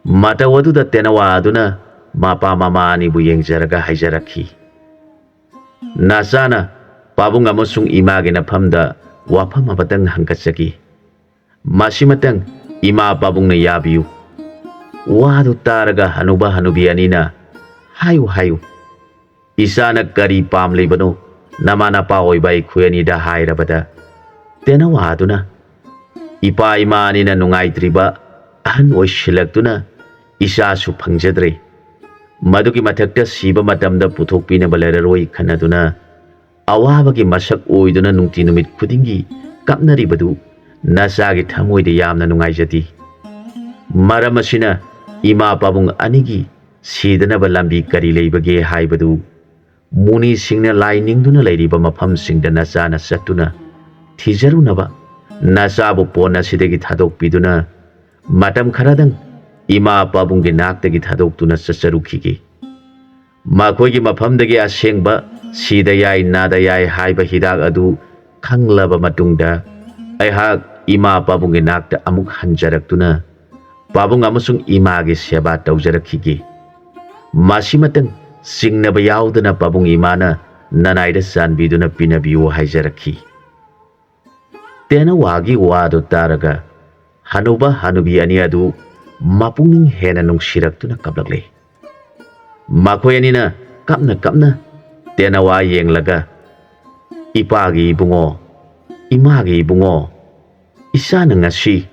ꯃꯇꯧ ꯑꯗꯨꯗ ꯇꯦꯅꯋꯥ ꯑꯗꯨꯅ ꯃꯄꯥ ꯃꯃꯥ ꯑꯅꯤꯕꯨ ꯌꯦꯡꯖꯔꯒ ꯍꯥꯏꯖꯔꯛꯈꯤ, "ꯅꯆꯥꯅ ꯄꯥꯕꯨꯡ ꯑꯃꯁꯨꯡ ꯏꯃꯥꯒꯤ ꯅꯐꯝꯗ ꯋꯥꯐꯝ ꯑꯃꯇꯪ ꯍꯪꯒꯠꯆꯒꯦ꯫ ꯃꯁꯤꯃꯇꯪ ꯏꯃꯥ ꯄꯥꯕꯨꯡꯅ ꯌꯥꯕꯤꯌꯨ꯫" ꯋꯥꯗꯨ ꯇꯥꯔꯒ ꯍꯅꯨꯕ ꯍꯅꯨꯕꯤ ꯑꯅꯤꯅ, "ꯍꯥꯏꯌꯨ, ꯍꯥꯏꯌꯨ, ꯏꯆꯥꯅ ꯀꯔꯤ ꯄꯥꯝꯂꯤꯕꯅꯣ?" ꯅꯃꯥ ꯅꯄꯥ ꯑꯣꯏꯕ ꯑꯩꯈꯣꯏ ꯑꯅꯤꯗ ꯍꯥꯏꯔꯕꯗ, ꯇꯦꯅꯋꯥ ꯑꯗꯨꯅ, ꯏꯄꯥ ꯏꯃꯥ ꯑꯅꯤꯅ ꯅꯨꯡꯉꯥꯏꯇ꯭ꯔꯤꯕ ꯑꯍꯟ ꯑꯣꯏꯁꯤꯜꯂꯛꯇꯨꯅ ꯏꯆꯥꯁꯨ ꯐꯪꯖꯗ꯭ꯔꯦ꯫ ꯃꯗꯨꯒꯤ ꯃꯊꯛꯇ ꯁꯤꯕ ꯃꯇꯝꯗ ꯄꯨꯊꯣꯛꯄꯤꯅꯕ ꯂꯩꯔꯔꯣꯏ ꯈꯟꯅꯗꯨꯅ ꯑꯋꯥꯕꯒꯤ ꯃꯁꯛ ꯑꯣꯏꯗꯨꯅ ꯅꯨꯡꯇꯤ ꯅꯨꯃꯤꯠ ꯈꯨꯗꯤꯡꯒꯤ ꯀꯞꯅꯔꯤꯕꯗꯨ ꯅꯆꯥꯒꯤ ꯊꯃꯣꯏꯗ ꯌꯥꯝꯅ ꯅꯨꯡꯉꯥꯏꯖꯗꯦ꯫ ꯃꯔꯝ ꯑꯁꯤꯅ ꯏꯃꯥ ꯄꯥꯕꯨꯡ ꯑꯅꯤꯒꯤ ꯁꯤꯗꯅꯕ ꯂꯝꯕꯤ ꯀꯔꯤ ꯂꯩꯕꯒꯦ ꯍꯥꯏꯕꯗꯨ ꯃꯨꯅꯤꯁꯤꯡꯅ ꯂꯥꯏ ꯅꯤꯡꯗꯨꯅ ꯂꯩꯔꯤꯕ ꯃꯐꯝꯁꯤꯡꯗ ꯅꯆꯥꯅ ꯆꯠꯇꯨꯅ ꯊꯤꯖꯔꯨꯅꯕ ꯅꯆꯥꯕꯨ ꯄꯣꯟ ꯑꯁꯤꯗꯒꯤ ꯊꯥꯗꯣꯛꯄꯤꯗꯨꯅ ꯃꯇꯝ ꯈꯔꯗꯪ ꯏꯃꯥ ꯄꯥꯕꯨꯡꯒꯤ ꯅꯥꯛꯇꯒꯤ ꯊꯥꯗꯣꯛꯇꯨꯅ ꯆꯠꯆꯔꯨꯈꯤꯒꯦ꯫ ꯃꯈꯣꯏꯒꯤ ꯃꯐꯝꯗꯒꯤ ꯑꯁꯦꯡꯕ ꯁꯤꯗ ꯌꯥꯏ ꯅꯥꯗ ꯌꯥꯏ ꯍꯥꯏꯕ ꯍꯤꯗꯥꯛ ꯑꯗꯨ ꯈꯪꯂꯕ ꯃꯇꯨꯡꯗ ꯑꯩꯍꯥꯛ ꯏꯃꯥ ꯄꯥꯕꯨꯡꯒꯤ ꯅꯥꯛꯇ ꯑꯃꯨꯛ ꯍꯟꯖꯔꯛꯇꯨꯅ ꯄꯥꯕꯨꯡ ꯑꯃꯁꯨꯡ ꯏꯃꯥꯒꯤ ꯁꯦꯕꯥ ꯇꯧꯖꯔꯛꯈꯤꯒꯦ꯫ ꯃꯁꯤꯃꯇꯪ ꯆꯤꯡꯅꯕ ꯌꯥꯎꯗꯅ ꯄꯥꯕꯨꯡ ꯏꯃꯥꯅ ꯅꯅꯥꯏꯗ ꯆꯥꯟꯕꯤꯗꯨꯅ ꯄꯤꯅꯕꯤꯌꯨ ꯍꯥꯏꯖꯔꯛꯈꯤ꯫ ꯇꯦꯅꯋꯥꯒꯤ ꯋꯥꯗꯨ ꯇꯥꯔꯒ ꯍꯅꯨꯕ ꯍꯅꯨꯕꯤ ꯑꯅꯤ ꯑꯗꯨ ꯃꯄꯨꯛꯅꯤꯡ ꯍꯦꯟꯅ ꯅꯨꯡꯁꯤꯔꯛꯇꯨꯅ ꯀꯞꯂꯛꯂꯦ꯫ ꯃꯈꯣꯏ ꯑꯅꯤꯅ ꯀꯞꯅ ꯀꯞꯅ ꯇꯦꯅꯋꯥ ꯌꯦꯡꯂꯒ, "ꯏꯄꯥꯒꯤ ꯏꯕꯨꯡꯉꯣ, ꯏꯃꯥꯒꯤ ꯏꯕꯨꯡꯉꯣ, ꯏꯆꯥꯅ ꯉꯁꯤ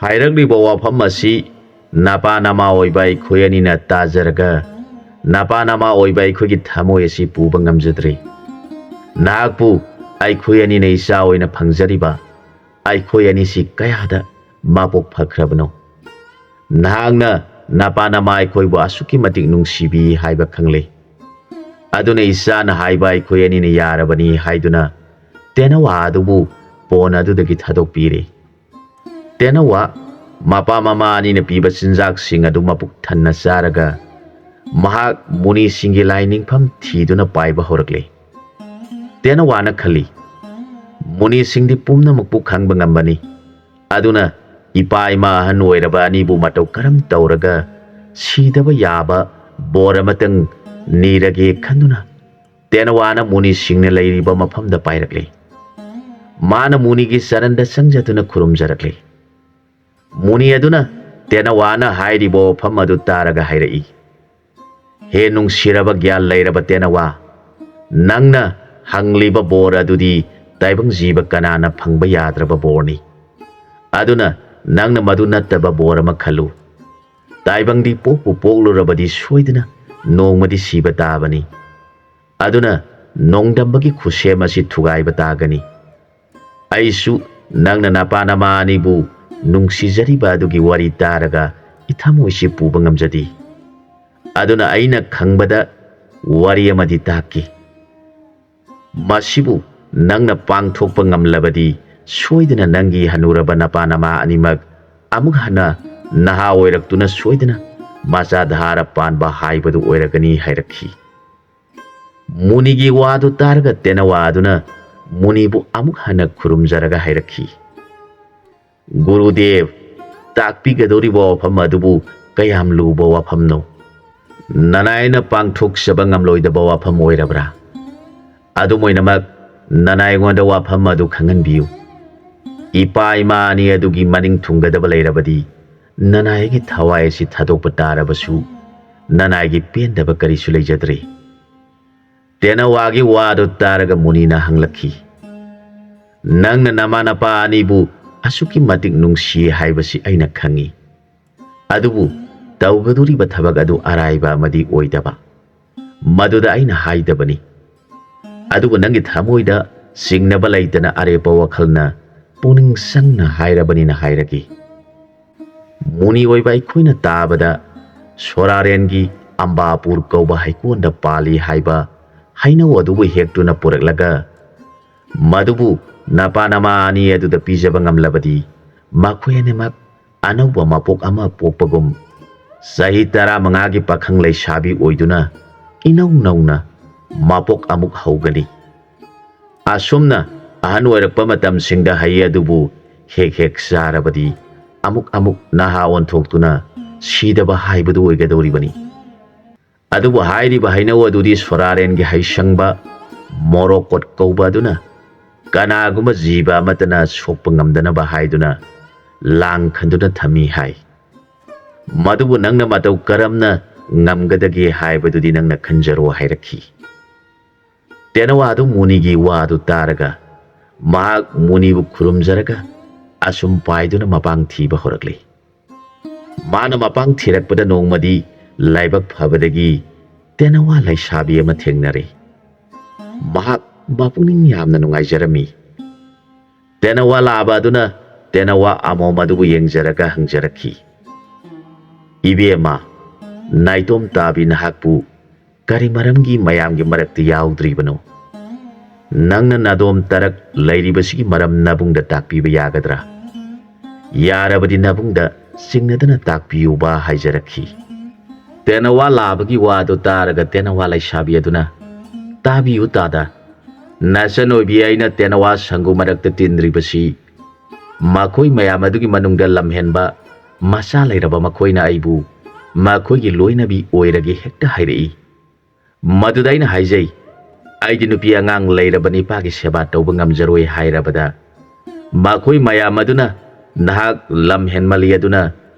ꯍꯥꯏꯔꯛꯂꯤꯕ ꯋꯥꯐꯝ ꯑꯁꯤ ꯅꯄꯥ ꯅꯃꯥ ꯑꯣꯏꯕ ꯑꯩꯈꯣꯏ ꯑꯅꯤꯅ ꯇꯥꯖꯔꯒ ꯅꯄꯥ ꯅꯃꯥ ꯑꯣꯏꯕ ꯑꯩꯈꯣꯏꯒꯤ ꯊꯃꯣꯏ ꯑꯁꯤ ꯄꯨꯕ ꯉꯝꯖꯗ꯭ꯔꯦ꯫ ꯅꯍꯥꯛꯄꯨ ꯑꯩꯈꯣꯏ ꯑꯅꯤꯅ ꯏꯆꯥ ꯑꯣꯏꯅ ꯐꯪꯖꯔꯤꯕ ꯑꯩꯈꯣꯏ ꯑꯅꯤꯁꯤ ꯀꯌꯥꯗ ꯃꯄꯣꯛ ꯐꯈ꯭ꯔꯕꯅꯣ? ꯅꯍꯥꯛꯅ ꯅꯄꯥ ꯅꯃꯥ ꯑꯩꯈꯣꯏꯕꯨ ꯑꯁꯨꯛꯀꯤ ꯃꯇꯤꯛ ꯅꯨꯡꯁꯤꯕꯤ ꯍꯥꯏꯕ ꯈꯪꯂꯦ꯫ ꯑꯗꯨꯅ ꯏꯆꯥꯅ ꯍꯥꯏꯕ ꯑꯩꯈꯣꯏ ꯑꯅꯤꯅ ꯌꯥꯔꯕꯅꯤ" ꯍꯥꯏꯗꯨꯅ ꯇꯦꯅꯋꯥ ꯑꯗꯨꯕꯨ ꯄꯣꯟ ꯑꯗꯨꯗꯒꯤ ꯊꯥꯗꯣꯛꯄꯤꯔꯦ꯫ ꯇꯦꯅꯋꯥ ꯃꯄꯥ ꯃꯃꯥ ꯑꯅꯤꯅ ꯄꯤꯕ ꯆꯤꯟꯖꯥꯛꯁꯤꯡ ꯑꯗꯨ ꯃꯄꯨꯛ ꯊꯟꯅ ꯆꯥꯔꯒ ꯃꯍꯥꯛ ꯃꯨꯅꯤꯁꯤꯡꯒꯤ ꯂꯥꯏ ꯅꯤꯡꯐꯝ ꯊꯤꯗꯨꯅ ꯄꯥꯏꯕ ꯍꯧꯔꯛꯂꯦ꯫ ꯇꯦꯅꯋꯥꯅ ꯈꯜꯂꯤ, "ꯃꯨꯅꯤꯁꯤꯡꯗꯤ ꯄꯨꯝꯅꯃꯛꯄꯨ ꯈꯪꯕ ꯉꯝꯕꯅꯤ꯫ ꯑꯗꯨꯅ ꯏꯄꯥ ꯏꯃꯥ ꯑꯍꯟ ꯑꯣꯏꯔꯕ ꯑꯅꯤꯕꯨ ꯃꯇꯧ ꯀꯔꯝ ꯇꯧꯔꯒ ꯁꯤꯗꯕ ꯌꯥꯕ ꯕꯣꯔ ꯑꯃꯇꯪ ꯅꯤꯔꯒꯦ?" ꯈꯟꯗꯨꯅ ꯇꯦꯅꯋꯥꯅ ꯃꯨꯅꯤꯁꯤꯡꯅ ꯂꯩꯔꯤꯕ ꯃꯐꯝꯗ ꯄꯥꯏꯔꯛꯂꯦ꯫ ꯃꯥꯅ ꯃꯨꯅꯤꯒꯤ ꯆꯔꯟꯗ ꯆꯪꯖꯗꯨꯅ ꯈꯨꯔꯨꯝꯖꯔꯛꯂꯦ꯫ ꯃꯨꯅꯤ ꯑꯗꯨꯅ ꯇꯦꯅꯋꯥꯅ ꯍꯥꯏꯔꯤꯕ ꯋꯥꯐꯝ ꯑꯗꯨ ꯇꯥꯔꯒ ꯍꯥꯏꯔꯛꯏ, "ꯍꯦ ꯅꯨꯡꯁꯤꯔꯕ ꯒ꯭ꯌꯥꯟ ꯂꯩꯔꯕ ꯇꯦꯅꯋꯥ, ꯅꯪꯅ ꯍꯪꯂꯤꯕ ꯕꯣꯔ ꯑꯗꯨꯗꯤ ꯇꯥꯏꯕꯪ ꯖꯤꯕ ꯀꯅꯥꯅ ꯐꯪꯕ ꯌꯥꯗ꯭ꯔꯕ ꯕꯣꯔꯅꯤ꯫ ꯑꯗꯨꯅ ꯅꯪꯅ ꯃꯗꯨ ꯅꯠꯇꯕ ꯕꯣꯔ ꯑꯃ ꯈꯜꯂꯨ꯫ ꯇꯥꯏꯕꯪꯗꯤ ꯄꯣꯛꯄꯨ ꯄꯣꯛꯂꯨꯔꯕꯗꯤ ꯁꯣꯏꯗꯅ ꯅꯣꯡꯃꯗꯤ ꯁꯤꯕ ꯇꯥꯕꯅꯤ꯫ ꯑꯗꯨꯅ ꯅꯣꯡꯗꯝꯕꯒꯤ ꯈꯨꯠꯁꯦꯝ ꯑꯁꯤ ꯊꯨꯒꯥꯏꯕ ꯇꯥꯒꯅꯤ꯫ ꯑꯩꯁꯨ ꯅꯪꯅ ꯅꯄꯥ ꯅꯃꯥ ꯑꯅꯤꯕꯨ ꯅꯨꯡꯁꯤꯖꯔꯤꯕ ꯑꯗꯨꯒꯤ ꯋꯥꯔꯤ ꯇꯥꯔꯒ ꯏꯊꯃꯣꯏꯁꯤ ꯄꯨꯕ ꯉꯝꯖꯗꯦ꯫ ꯑꯗꯨꯅ ꯑꯩꯅ ꯈꯪꯕꯗ ꯋꯥꯔꯤ ꯑꯃꯗꯤ ꯇꯥꯛꯀꯦ꯫ ꯃꯁꯤꯕꯨ ꯅꯪꯅ ꯄꯥꯡꯊꯣꯛꯄ ꯉꯝꯂꯕꯗꯤ ꯁꯣꯏꯗꯅ ꯅꯪꯒꯤ ꯍꯅꯨꯔꯕ ꯅꯄꯥ ꯅꯃꯥ ꯑꯅꯤꯃꯛ ꯑꯃꯨꯛ ꯍꯟꯅ ꯅꯍꯥ ꯑꯣꯏꯔꯛꯇꯨꯅ ꯁꯣꯏꯗꯅ ꯃꯆꯥ ꯙꯥꯔꯥ ꯄꯥꯟꯕ ꯍꯥꯏꯕꯗꯨ ꯑꯣꯏꯔꯒꯅꯤ ꯍꯥꯏꯔꯛꯈꯤ꯫ ꯃꯨꯅꯤꯒꯤ ꯋꯥꯗꯨ ꯇꯥꯔꯒ ꯇꯦꯅꯋꯥ ꯑꯗꯨꯅ ꯃꯨꯅꯤꯕꯨ ꯑꯃꯨꯛ ꯍꯟꯅ ꯈꯨꯔꯨꯝꯖꯔꯒ ꯍꯥꯏꯔꯛꯈꯤ, ꯒꯨꯔꯨꯗꯦꯕ, ꯇꯥꯛꯄꯤꯒꯗꯧꯔꯤꯕ ꯋꯥꯐꯝ ꯑꯗꯨꯕꯨ ꯀꯌꯥꯝ ꯂꯨꯕ ꯋꯥꯐꯝꯅꯣ? ꯅꯅꯥꯏꯅ ꯄꯥꯡꯊꯣꯛꯆꯕ ꯉꯝꯂꯣꯏꯗꯕ ꯋꯥꯐꯝ ꯑꯣꯏꯔꯕ꯭ꯔꯥ? ꯑꯗꯨꯝ ꯑꯣꯏꯅꯃꯛ, ꯅꯅꯥꯏꯉꯣꯟꯗ ꯋꯥꯐꯝ ꯑꯗꯨ ꯈꯪꯍꯟꯕꯤꯌꯨ꯫ ꯏꯄꯥ ꯏꯃꯥ ꯑꯅꯤ ꯑꯗꯨꯒꯤ ꯃꯅꯤꯡ ꯊꯨꯡꯒꯗꯕ ꯂꯩꯔꯕꯗꯤ, ꯅꯅꯥꯏꯒꯤ ꯊꯋꯥꯏ ꯑꯁꯤ ꯊꯥꯗꯣꯛꯄ ꯇꯥꯔꯕꯁꯨ, ꯅꯅꯥꯏꯒꯤ ꯄꯦꯟꯗꯕ ꯀꯔꯤꯁꯨ ꯂꯩꯖꯗ꯭ꯔꯦ꯫ ꯇꯦꯅꯋꯥꯒꯤ ꯋꯥꯗꯨ ꯇꯥꯔꯒ ꯃꯨꯅꯤꯅ ꯍꯪꯂꯛꯈꯤ, ꯅꯪꯅ ꯅꯃꯥ ꯅꯄꯥ ꯑꯅꯤꯕꯨ ꯑꯁꯨꯛꯀꯤ ꯃꯇꯤꯛ ꯅꯨꯡꯁꯤ ꯍꯥꯏꯕꯁꯤ ꯑꯩꯅ ꯈꯪꯏ꯫ ꯑꯗꯨꯕꯨ ꯇꯧꯒꯗꯧꯔꯤꯕ ꯊꯕꯛ ꯑꯗꯨ ꯑꯔꯥꯏꯕ ꯑꯃꯗꯤ ꯑꯣꯏꯗꯕ, ꯃꯗꯨꯗ ꯑꯩꯅ ꯍꯥꯏꯗꯕꯅꯤ꯫ ꯑꯗꯨꯕꯨ ꯅꯪꯒꯤ ꯊꯃꯣꯏꯗ ꯆꯤꯡꯅꯕ ꯂꯩꯇꯅ ꯑꯔꯦꯞꯄ ꯋꯥꯈꯜꯅ ꯄꯨꯛꯅꯤꯡ ꯆꯪꯅ ꯍꯥꯏꯔꯕꯅꯤꯅ ꯍꯥꯏꯔꯒꯦ꯫ ꯃꯨꯅꯤ ꯑꯣꯏꯕ ꯑꯩꯈꯣꯏꯅ ꯇꯥꯕꯗ ꯁꯣꯔꯥꯔꯦꯟꯒꯤ ꯑꯝꯕꯥꯄꯨꯔ ꯀꯧꯕ ꯍꯩꯀꯣꯟꯗ ꯄꯥꯜꯂꯤ ꯍꯥꯏꯕ ꯍꯩꯅꯧ ꯑꯗꯨꯕꯨ ꯍꯦꯛꯇꯨꯅ ꯄꯨꯔꯛꯂꯒ ꯃꯗꯨꯕꯨ ꯅꯄꯥ ꯅꯃꯥ ꯑꯅꯤ ꯑꯗꯨꯗ ꯄꯤꯖꯕ ꯉꯝꯂꯕꯗꯤ, ꯃꯈꯣꯏ ꯑꯅꯤꯃꯛ ꯑꯅꯧꯕ ꯃꯄꯣꯛ ꯑꯃ ꯄꯣꯛꯄꯒꯨꯝ, ꯆꯍꯤ ꯇꯔꯥꯃꯉꯥꯒꯤ ꯄꯥꯈꯪ ꯂꯩꯁꯥꯕꯤ ꯑꯣꯏꯗꯨꯅ ꯏꯅꯧ ꯅꯧꯅ ꯃꯄꯣꯛ ꯑꯃꯨꯛ ꯍꯧꯒꯅꯤ꯫ ꯑꯁꯨꯝꯅ ꯑꯍꯟ ꯑꯣꯏꯔꯛꯄ ꯃꯇꯝꯁꯤꯡꯗ ꯍꯩ ꯑꯗꯨꯕꯨ ꯍꯦꯛ ꯍꯦꯛ ꯆꯥꯔꯕꯗꯤ, ꯑꯃꯨꯛ ꯑꯃꯨꯛ ꯅꯍꯥ ꯑꯣꯟꯊꯣꯛꯇꯨꯅ ꯁꯤꯗꯕ ꯍꯥꯏꯕꯗꯨ ꯑꯣꯏꯒꯗꯧꯔꯤꯕꯅꯤ꯫ ꯑꯗꯨꯕꯨ ꯍꯥꯏꯔꯤꯕ ꯍꯩꯅꯧ ꯑꯗꯨꯗꯤ ꯁꯣꯔꯥꯔꯦꯟꯒꯤ ꯍꯩꯁꯪꯕ ꯃꯣꯔꯣꯀꯣꯠ ꯀꯧꯕ ꯑꯗꯨꯅ ꯀꯅꯥꯒꯨꯝꯕ ꯖꯤꯕ ꯑꯃꯠꯇꯅ ꯁꯣꯛꯄ ꯉꯝꯗꯅꯕ ꯍꯥꯏꯗꯨꯅ ꯂꯥꯡ ꯈꯟꯗꯨꯅ ꯊꯝꯃꯤ ꯍꯥꯏ꯫ ꯃꯗꯨꯕꯨ ꯅꯪꯅ ꯃꯇꯧ ꯀꯔꯝꯅ ꯉꯝꯒꯗꯒꯦ ꯍꯥꯏꯕꯗꯨꯗꯤ ꯅꯪꯅ ꯈꯟꯖꯔꯣ ꯍꯥꯏꯔꯛꯈꯤ꯫ ꯇꯦꯅꯋꯥꯗꯨ ꯃꯨꯅꯤꯒꯤ ꯋꯥꯗꯨ ꯇꯥꯔꯒ ꯃꯍꯥꯛ ꯃꯨꯅꯤꯕꯨ ꯈꯨꯔꯨꯝꯖꯔꯒ ꯑꯁꯨꯝ ꯄꯥꯏꯗꯨꯅ ꯃꯄꯥꯡ ꯊꯤꯕ ꯍꯧꯔꯛꯂꯤ꯫ ꯃꯥꯅ ꯃꯄꯥꯡ ꯊꯤꯔꯛꯄꯗ ꯅꯣꯡꯃꯗꯤ ꯂꯥꯏꯕꯛ ꯐꯕꯗꯒꯤ ꯇꯦꯅꯋꯥ ꯂꯩꯁꯥꯕꯤ ꯑꯃ ꯊꯦꯡꯅꯔꯦ꯫ ꯃꯍꯥꯛ ꯃꯄꯨꯛꯅꯤꯡ ꯌꯥꯝꯅ ꯅꯨꯡꯉꯥꯏꯖꯔꯝꯃꯤ꯫ ꯇꯦꯅꯋꯥ ꯂꯥꯕ ꯑꯗꯨꯅ ꯇꯦꯅꯋꯥ ꯑꯃꯣꯝ ꯑꯗꯨꯕꯨ ꯌꯦꯡꯖꯔꯒ ꯍꯪꯖꯔꯛꯈꯤ, "ꯏꯕꯦꯝꯃ, ꯅꯥꯏꯇꯣꯝ ꯇꯥꯕꯤ ꯅꯍꯥꯛꯄꯨ ꯀꯔꯤ ꯃꯔꯝꯒꯤ ꯃꯌꯥꯝꯒꯤ ꯃꯔꯛꯇ ꯌꯥꯎꯗ꯭ꯔꯤꯕꯅꯣ? ꯅꯪꯅ ꯅꯥꯗꯣꯝ ꯇꯔꯛ ꯂꯩꯔꯤꯕꯁꯤꯒꯤ ꯃꯔꯝ ꯅꯕꯨꯡꯗ ꯇꯥꯛꯄꯤꯕ ꯌꯥꯒꯗ꯭ꯔꯥ? ꯌꯥꯔꯕꯗꯤ ꯅꯕꯨꯡꯗ ꯆꯤꯡꯅꯗꯅ ꯇꯥꯛꯄꯤꯌꯨꯕ" ꯍꯥꯏꯖꯔꯛꯈꯤ꯫ ꯇꯦꯅꯋꯥ ꯂꯥꯕꯒꯤ ꯋꯥꯗꯨ ꯇꯥꯔꯒ ꯇꯦꯅꯋꯥ ꯂꯩꯁꯥꯕꯤ ꯑꯗꯨꯅ, "ꯇꯥꯕꯤꯌꯨ ꯇꯥꯗ, ꯅꯆꯟ ꯑꯣꯏꯕꯤ ꯑꯩꯅ ꯇꯦꯅꯋꯥ ꯁꯪꯒꯨ ꯃꯔꯛꯇ ꯇꯤꯟꯗ꯭ꯔꯤꯕꯁꯤ ꯃꯈꯣꯏ ꯃꯌꯥꯝ ꯑꯗꯨꯒꯤ ꯃꯅꯨꯡꯗ ꯂꯝꯍꯦꯟꯕ ꯃꯆꯥ ꯂꯩꯔꯕ ꯃꯈꯣꯏꯅ ꯑꯩꯕꯨ ꯃꯈꯣꯏꯒꯤ ꯂꯣꯏꯅꯕꯤ ꯑꯣꯏꯔꯒꯦ ꯍꯦꯛꯇ ꯍꯥꯏꯔꯛꯏ꯫ ꯃꯗꯨꯗ ꯑꯩꯅ ꯍꯥꯏꯖꯩ, ꯑꯩꯗꯤ ꯅꯨꯄꯤ ꯑꯉꯥꯡ ꯂꯩꯔꯕ ꯅꯤꯄꯥꯒꯤ ꯁꯦꯕꯥ ꯇꯧꯕ ꯉꯝꯖꯔꯣꯏ" ꯍꯥꯏꯔꯕꯗ, ꯃꯈꯣꯏ ꯃꯌꯥꯝ ꯑꯗꯨꯅ, "ꯅꯍꯥꯛ ꯂꯝ ꯍꯦꯟꯃꯜꯂꯤ ꯑꯗꯨꯅ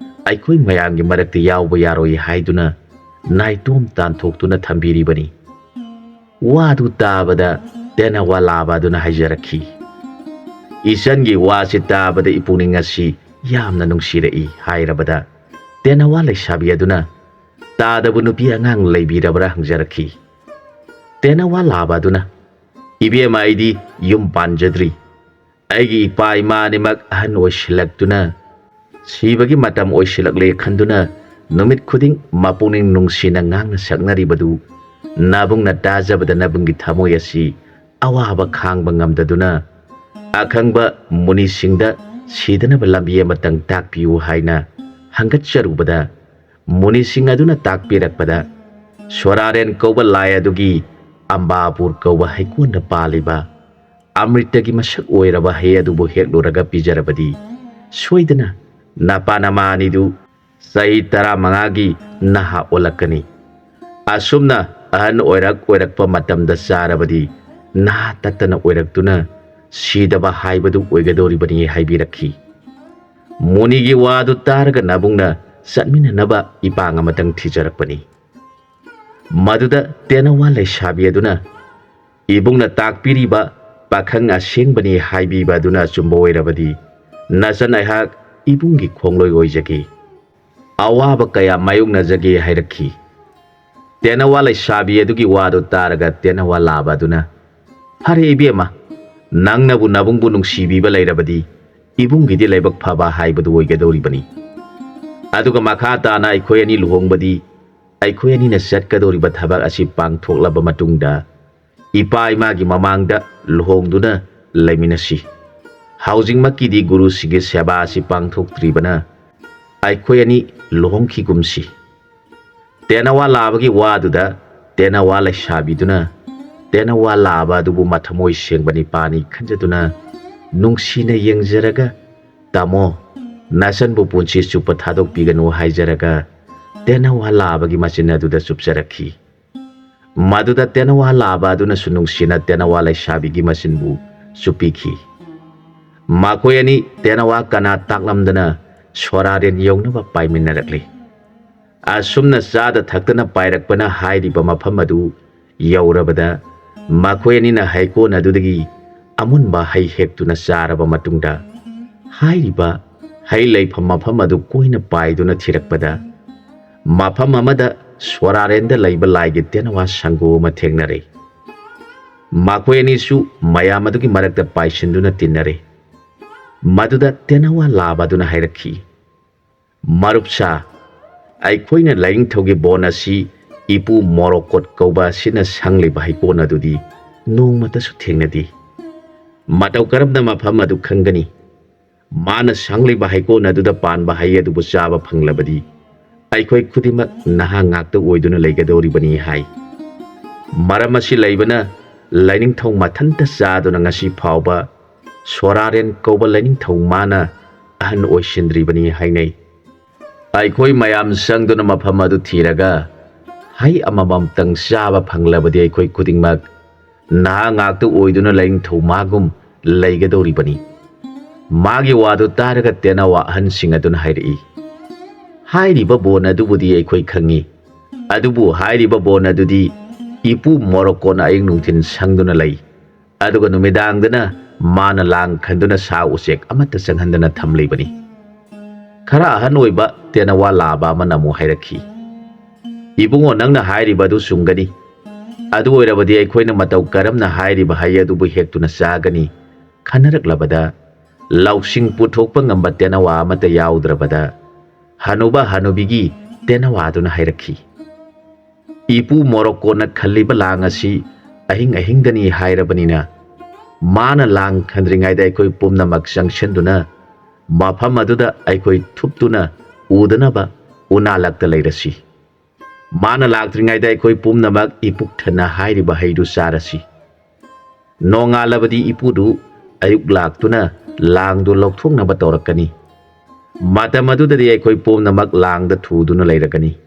ꯑꯩꯈꯣꯏ ꯃꯌꯥꯝꯒꯤ ꯃꯔꯛꯇ ꯌꯥꯎꯕ ꯌꯥꯔꯣꯏ" ꯍꯥꯏꯗꯨꯅ ꯅꯥꯏꯇꯣꯝ ꯇꯥꯟꯊꯣꯛꯇꯨꯅ ꯊꯝꯕꯤꯔꯤꯕꯅꯤ꯫ ꯋꯥꯗꯨ ꯇꯥꯕꯗ ꯇꯦꯅꯋꯥ ꯂꯥꯕ ꯑꯗꯨꯅ ꯍꯥꯏꯖꯔꯛꯈꯤ, "ꯏꯆꯟꯒꯤ ꯋꯥꯁꯤ ꯇꯥꯕꯗ ꯏꯄꯨꯛꯅꯤꯡ ꯑꯁꯤ ꯌꯥꯝꯅ ꯅꯨꯡꯁꯤꯔꯛꯏ" ꯍꯥꯏꯔꯕꯗ, ꯇꯦꯅꯋꯥ ꯂꯩꯁꯥꯕꯤ ꯑꯗꯨꯅ, "ꯇꯥꯗꯕꯨ ꯅꯨꯄꯤ ꯑꯉꯥꯡ ꯂꯩꯕꯤꯔꯕ꯭ꯔꯥ?" ꯍꯪꯖꯔꯛꯈꯤ꯫ ꯇꯦꯅꯋꯥ ꯂꯥꯕ ꯑꯗꯨꯅ, "ꯏꯕꯦꯝꯃ, ꯑꯩꯗꯤ ꯌꯨꯝ ꯄꯥꯟꯖꯗ꯭ꯔꯤ꯫ ꯑꯩꯒꯤ ꯏꯄꯥ ꯏꯃꯥ ꯑꯅꯤꯃꯛ ꯑꯍꯟ ꯑꯣꯏꯁꯤꯜꯂꯛꯇꯨꯅ ꯁꯤꯕꯒꯤ ꯃꯇꯝ ꯑꯣꯏꯁꯤꯜꯂꯛꯂꯦ ꯈꯟꯗꯨꯅ ꯅꯨꯃꯤꯠ ꯈꯨꯗꯤꯡ ꯃꯄꯨꯛꯅꯤꯡ ꯅꯨꯡꯁꯤꯅ ꯉꯥꯡꯅ ꯁꯛꯅꯔꯤꯕꯗꯨ ꯅꯥꯕꯨꯡꯅ ꯇꯥꯖꯕꯗ ꯅꯥꯕꯨꯡꯒꯤ ꯊꯃꯣꯏ ꯑꯁꯤ ꯑꯋꯥꯕ ꯈꯥꯡꯕ ꯉꯝꯗꯗꯨꯅ ꯑꯈꯪꯕ ꯃꯨꯅꯤꯁꯤꯡꯗ ꯁꯤꯗꯅꯕ ꯂꯝꯕꯤ ꯑꯃꯇꯪ ꯇꯥꯛꯄꯤꯌꯨ" ꯍꯥꯏꯅ ꯍꯪꯒꯠꯆꯔꯨꯕꯗ, ꯃꯨꯅꯤꯁꯤꯡ ꯑꯗꯨꯅ ꯇꯥꯛꯄꯤꯔꯛꯄꯗ, "ꯁꯣꯔꯥꯔꯦꯟ ꯀꯧꯕ ꯂꯥꯏ ꯑꯗꯨꯒꯤ ꯑꯝꯕꯥꯄꯨꯔ ꯀꯧꯕ ꯍꯩꯀꯣꯟꯗ ꯄꯥꯜꯂꯤꯕ ꯑꯃ꯭ꯔꯤꯇꯒꯤ ꯃꯁꯛ ꯑꯣꯏꯔꯕ ꯍꯩ ꯑꯗꯨꯕꯨ ꯍꯦꯛꯂꯨꯔꯒ ꯄꯤꯖꯔꯕꯗꯤ ꯁꯣꯏꯗꯅ ꯅꯄꯥ ꯅꯃꯥ ꯑꯅꯤꯗꯨ ꯆꯍꯤ ꯇꯔꯥꯃꯉꯥꯒꯤ ꯅꯍꯥ ꯑꯣꯜꯂꯛꯀꯅꯤ꯫ ꯑꯁꯨꯝꯅ ꯑꯍꯟ ꯑꯣꯏꯔꯛ ꯑꯣꯏꯔꯛꯄ ꯃꯇꯝꯗ ꯆꯥꯔꯕꯗꯤ ꯅꯍꯥ ꯇꯠꯇꯅ ꯑꯣꯏꯔꯛꯇꯨꯅ ꯁꯤꯗꯕ ꯍꯥꯏꯕꯗꯨ ꯑꯣꯏꯒꯗꯧꯔꯤꯕꯅꯤ" ꯍꯥꯏꯕꯤꯔꯛꯈꯤ꯫ ꯃꯨꯅꯤꯒꯤ ꯋꯥꯗꯨ ꯇꯥꯔꯒ ꯅꯥꯕꯨꯡꯅ ꯆꯠꯃꯤꯟꯅꯅꯕ ꯏꯄꯥꯡ ꯑꯃꯇꯪ ꯊꯤꯖꯔꯛꯄꯅꯤ꯫ ꯃꯗꯨꯗ ꯇꯦꯅꯋꯥ ꯂꯩꯁꯥꯕꯤ ꯑꯗꯨꯅ, "ꯏꯕꯨꯡꯅ ꯇꯥꯛꯄꯤꯔꯤꯕ ꯄꯥꯈꯪ ꯑꯁꯦꯡꯕꯅꯤ ꯍꯥꯏꯕꯤꯕ ꯑꯗꯨꯅ ꯑꯆꯨꯝꯕ ꯑꯣꯏꯔꯕꯗꯤ, ꯅꯆꯟ ꯑꯩꯍꯥꯛ ꯏꯕꯨꯡꯒꯤ ꯈꯣꯡꯂꯣꯏ ꯑꯣꯏꯖꯒꯦ꯫ ꯑꯋꯥꯕ ꯀꯌꯥ ꯃꯥꯌꯣꯛꯅꯖꯒꯦ ꯍꯥꯏꯔꯛꯈꯤ꯫ ꯇꯦꯅꯋꯥ ꯂꯩꯁꯥꯕꯤ ꯑꯗꯨꯒꯤ ꯋꯥꯗꯨ ꯇꯥꯔꯒ ꯇꯦꯅꯋꯥ ꯂꯥꯕ ꯑꯗꯨꯅ, "ꯐꯔꯦ ꯏꯕꯦꯝꯃ, ꯅꯪꯅꯕꯨ ꯅꯕꯨꯡꯕꯨ ꯅꯨꯡꯁꯤꯕꯤꯕ ꯂꯩꯔꯕꯗꯤ ꯏꯕꯨꯡꯒꯤꯗꯤ ꯂꯥꯏꯕꯛ ꯐꯕ ꯍꯥꯏꯕꯗꯨ ꯑꯣꯏꯒꯗꯧꯔꯤꯕꯅꯤ꯫ ꯑꯗꯨꯒ ꯃꯈꯥ ꯇꯥꯅ ꯑꯩꯈꯣꯏ ꯑꯅꯤ ꯂꯨꯍꯣꯡꯕꯗꯤ ꯑꯩꯈꯣꯏ ꯑꯅꯤꯅ ꯆꯠꯀꯗꯧꯔꯤꯕ ꯊꯕꯛ ꯑꯁꯤ ꯄꯥꯡꯊꯣꯛꯂꯕ ꯃꯇꯨꯡꯗ ꯏꯄꯥ ꯏꯃꯥꯒꯤ ꯃꯃꯥꯡꯗ ꯂꯨꯍꯣꯡꯗꯨꯅ ꯂꯩꯃꯤꯟꯅꯁꯤ꯫ ꯍꯧꯖꯤꯛꯃꯛꯀꯤꯗꯤ ꯒꯨꯔꯨꯁꯤꯡꯒꯤ ꯁꯦꯕꯥ ꯑꯁꯤ ꯄꯥꯡꯊꯣꯛꯇ꯭ꯔꯤꯕꯅ ꯑꯩꯈꯣꯏ ꯑꯅꯤ ꯂꯨꯍꯣꯡꯈꯤꯒꯨꯝꯁꯤ꯫" ꯇꯦꯅꯋꯥ ꯂꯥꯕꯒꯤ ꯋꯥꯗꯨꯗ ꯇꯦꯅꯋꯥ ꯂꯩꯁꯥꯕꯤꯗꯨꯅ ꯇꯦꯅꯋꯥ ꯂꯥꯕ ꯑꯗꯨꯕꯨ ꯃꯊꯃꯣꯏ ꯁꯦꯡꯕ ꯅꯤꯄꯥꯅꯤ ꯈꯟꯖꯗꯨꯅ ꯅꯨꯡꯁꯤꯅ ꯌꯦꯡꯖꯔꯒ, "ꯇꯥꯃꯣ, ꯅꯆꯟꯕꯨ ꯄꯨꯟꯁꯤ ꯆꯨꯞꯄ ꯊꯥꯗꯣꯛꯄꯤꯒꯅꯨ" ꯍꯥꯏꯖꯔꯒ ꯇꯦꯅꯋꯥ ꯂꯥꯕꯒꯤ ꯃꯆꯤꯟ ꯑꯗꯨꯗ ꯆꯨꯞꯆꯔꯛꯈꯤ꯫ ꯃꯗꯨꯗ ꯇꯦꯅꯋꯥ ꯂꯥꯕ ꯑꯗꯨꯅꯁꯨ ꯅꯨꯡꯁꯤꯅ ꯇꯦꯅꯋꯥ ꯂꯩꯁꯥꯕꯤꯒꯤ ꯃꯆꯤꯟꯕꯨ ꯆꯨꯞꯄꯤꯈꯤ꯫ ꯃꯈꯣꯏ ꯑꯅꯤ ꯇꯦꯅꯋꯥ ꯀꯅꯥ ꯇꯥꯛꯂꯝꯗꯅ ꯁꯣꯔꯥꯔꯦꯟ ꯌꯧꯅꯕ ꯄꯥꯏꯃꯤꯟꯅꯔꯛꯂꯤ꯫ ꯑꯁꯨꯝꯅ ꯆꯥꯗ ꯊꯛꯇꯅ ꯄꯥꯏꯔꯛꯄꯅ ꯍꯥꯏꯔꯤꯕ ꯃꯐꯝ ꯑꯗꯨ ꯌꯧꯔꯕꯗ ꯃꯈꯣꯏ ꯑꯅꯤꯅ ꯍꯩꯀꯣꯜ ꯑꯗꯨꯗꯒꯤ ꯑꯃꯨꯟꯕ ꯍꯩ ꯍꯦꯛꯇꯨꯅ ꯆꯥꯔꯕ ꯃꯇꯨꯡꯗ ꯍꯥꯏꯔꯤꯕ ꯍꯩ ꯂꯩꯐꯝ ꯃꯐꯝ ꯑꯗꯨ ꯀꯣꯏꯅ ꯄꯥꯏꯗꯨꯅ ꯊꯤꯔꯛꯄꯗ ꯃꯐꯝ ꯑꯃꯗ ꯁꯣꯔꯥꯔꯦꯟꯗ ꯂꯩꯕ ꯂꯥꯏꯒꯤ ꯇꯦꯅꯋꯥ ꯁꯪꯒꯨ ꯑꯃ ꯊꯦꯡꯅꯔꯦ꯫ ꯃꯈꯣꯏ ꯑꯅꯤꯁꯨ ꯃꯌꯥꯝ ꯑꯗꯨꯒꯤ ꯃꯔꯛꯇ ꯄꯥꯏꯁꯤꯟꯗꯨꯅ ꯇꯤꯟꯅꯔꯦ꯫ ꯃꯗꯨꯗ ꯇꯦꯅꯋꯥ ꯂꯥꯕ ꯑꯗꯨꯅ ꯍꯥꯏꯔꯛꯈꯤ, "ꯃꯔꯨꯞꯁꯥ, ꯑꯩꯈꯣꯏꯅ ꯂꯥꯏꯅꯤꯡꯊꯧꯒꯤ ꯕꯣꯟ ꯑꯁꯤ ꯏꯄꯨ ꯃꯣꯔꯣꯀꯣꯠ ꯀꯧꯕ ꯑꯁꯤꯅ ꯁꯪꯂꯤꯕ ꯍꯩꯀꯣꯜ ꯑꯗꯨꯗꯤ ꯅꯣꯡꯃꯇꯁꯨ ꯊꯦꯡꯅꯗꯦ꯫ ꯃꯇꯧ ꯀꯔꯝꯅ ꯃꯐꯝ ꯑꯗꯨ ꯈꯪꯒꯅꯤ? ꯃꯥꯅ ꯁꯪꯂꯤꯕ ꯍꯩꯀꯣꯜ ꯑꯗꯨꯗ ꯄꯥꯟꯕ ꯍꯩ ꯑꯗꯨꯕꯨ ꯆꯥꯕ ꯐꯪꯂꯕꯗꯤ ꯑꯩꯈꯣꯏ ꯈꯨꯗꯤꯡꯃꯛ ꯅꯍꯥ ꯉꯥꯛꯇ ꯑꯣꯏꯗꯨꯅ ꯂꯩꯒꯗꯧꯔꯤꯕꯅꯤ" ꯍꯥꯏ꯫ ꯃꯔꯝ ꯑꯁꯤ ꯂꯩꯕꯅ ꯂꯥꯏꯅꯤꯡꯊꯧ ꯃꯊꯟꯇ ꯆꯥꯗꯨꯅ ꯉꯁꯤ ꯐꯥꯎꯕ ꯁꯣꯔꯥꯔꯦꯟ ꯀꯧꯕ ꯂꯥꯏꯅꯤꯡꯊꯧ ꯃꯥꯅ ꯑꯍꯟ ꯑꯣꯏꯁꯤꯟꯗ꯭ꯔꯤꯕꯅꯤ ꯍꯥꯏꯅꯩ꯫ ꯑꯩꯈꯣꯏ ꯃꯌꯥꯝ ꯆꯪꯗꯨꯅ ꯃꯐꯝ ꯑꯗꯨ ꯊꯤꯔꯒ ꯍꯩ ꯑꯃꯃꯝꯇꯪ ꯆꯥꯕ ꯐꯪꯂꯕꯗꯤ ꯑꯩꯈꯣꯏ ꯈꯨꯗꯤꯡꯃꯛ ꯅꯍꯥ ꯉꯥꯛꯇ ꯑꯣꯏꯗꯨꯅ ꯂꯥꯏꯅꯤꯡꯊꯧ ꯃꯥꯒꯨꯝ ꯂꯩꯒꯗꯧꯔꯤꯕꯅꯤ꯫ ꯃꯥꯒꯤ ꯋꯥꯗꯨ ꯇꯥꯔꯒ ꯇꯦꯅꯋꯥ ꯑꯍꯟꯁꯤꯡ ꯑꯗꯨꯅ ꯍꯥꯏꯔꯛꯏ, "ꯍꯥꯏꯔꯤꯕ ꯕꯣꯟ ꯑꯗꯨꯕꯨꯗꯤ ꯑꯩꯈꯣꯏ ꯈꯪꯉꯤ, ꯑꯗꯨꯕꯨ ꯍꯥꯏꯔꯤꯕ ꯕꯣꯟ ꯑꯗꯨꯗꯤ ꯏꯄꯨ ꯃꯣꯔꯣꯀꯣꯅ ꯑꯌꯨꯛ ꯅꯨꯡꯊꯤꯜ ꯁꯪꯗꯨꯅ ꯂꯩ, ꯑꯗꯨꯒ ꯅꯨꯃꯤꯗꯥꯡꯗꯅ ꯃꯥꯅ ꯂꯥꯡ ꯈꯟꯗꯨꯅ ꯁꯥ ꯎꯆꯦꯛ ꯑꯃꯠꯇ ꯆꯪꯍꯟꯗꯅ ꯊꯝꯂꯤꯕꯅꯤ꯫ ꯈꯔ ꯑꯍꯟ ꯑꯣꯏꯕ ꯇꯦꯅꯋꯥ ꯂꯥꯕ ꯑꯃꯅ ꯑꯃꯨꯛ ꯍꯥꯏꯔꯛꯈꯤ, "ꯏꯕꯨꯡꯉꯣ, ꯅꯪꯅ ꯍꯥꯏꯔꯤꯕ ꯑꯗꯨ ꯆꯨꯝꯒꯅꯤ꯫ ꯑꯗꯨ ꯑꯣꯏꯔꯕꯗꯤ ꯑꯩꯈꯣꯏꯅ ꯃꯇꯧ ꯀꯔꯝꯅ ꯍꯥꯏꯔꯤꯕ ꯍꯩ ꯑꯗꯨꯕꯨ ꯍꯦꯛꯇꯨꯅ ꯆꯥꯒꯅꯤ?" ꯈꯟꯅꯔꯛꯂꯕꯗ, ꯂꯧꯁꯤꯡ ꯄꯨꯊꯣꯛꯄ ꯉꯝꯕ ꯇꯦꯅꯋꯥ ꯑꯃꯠꯇ ꯌꯥꯎꯗ꯭ꯔꯕꯗ, ꯍꯅꯨꯕ ꯍꯅꯨꯕꯤꯒꯤ ꯇꯦꯅꯋꯥꯗꯨꯅ ꯍꯥꯏꯔꯛꯈꯤ, "ꯏꯄꯨ ꯃꯣꯔꯣꯀꯣꯅ ꯈꯜꯂꯤꯕ ꯂꯥꯡ ꯑꯁꯤ ꯑꯍꯤꯡ ꯑꯍꯤꯡꯗꯅꯤ ꯍꯥꯏꯔꯕꯅꯤꯅ, ꯃꯥꯅ ꯂꯥꯡ ꯈꯟꯗ꯭ꯔꯤꯉꯩꯗ ꯑꯩꯈꯣꯏ ꯄꯨꯝꯅꯃꯛ ꯆꯪꯁꯤꯟꯗꯨꯅ ꯃꯐꯝ ꯑꯗꯨꯗ ꯑꯩꯈꯣꯏ ꯊꯨꯞꯇꯨꯅ ꯎꯗꯅꯕ ꯎꯅꯥ ꯂꯛꯇ ꯂꯩꯔꯁꯤ꯫ ꯃꯥꯅ ꯂꯥꯛꯇ꯭ꯔꯤꯉꯩꯗ ꯑꯩꯈꯣꯏ ꯄꯨꯝꯅꯃꯛ ꯏꯄꯨꯛ ꯊꯟꯅ ꯍꯥꯏꯔꯤꯕ ꯍꯩꯗꯨ ꯆꯥꯔꯁꯤ꯫ ꯅꯣꯡꯉꯥꯜꯂꯕꯗꯤ ꯏꯄꯨꯗꯨ ꯑꯌꯨꯛ ꯂꯥꯛꯇꯨꯅ ꯂꯥꯡꯗꯨ ꯂꯧꯊꯣꯛꯅꯕ ꯇꯧꯔꯛꯀꯅꯤ꯫ ꯃꯇꯝ ꯑꯗꯨꯗꯗꯤ ꯑꯩꯈꯣꯏ ꯄꯨꯝꯅꯃꯛ ꯂꯥꯡꯗ ꯊꯨꯗꯨꯅ ꯂꯩꯔꯒꯅꯤ꯫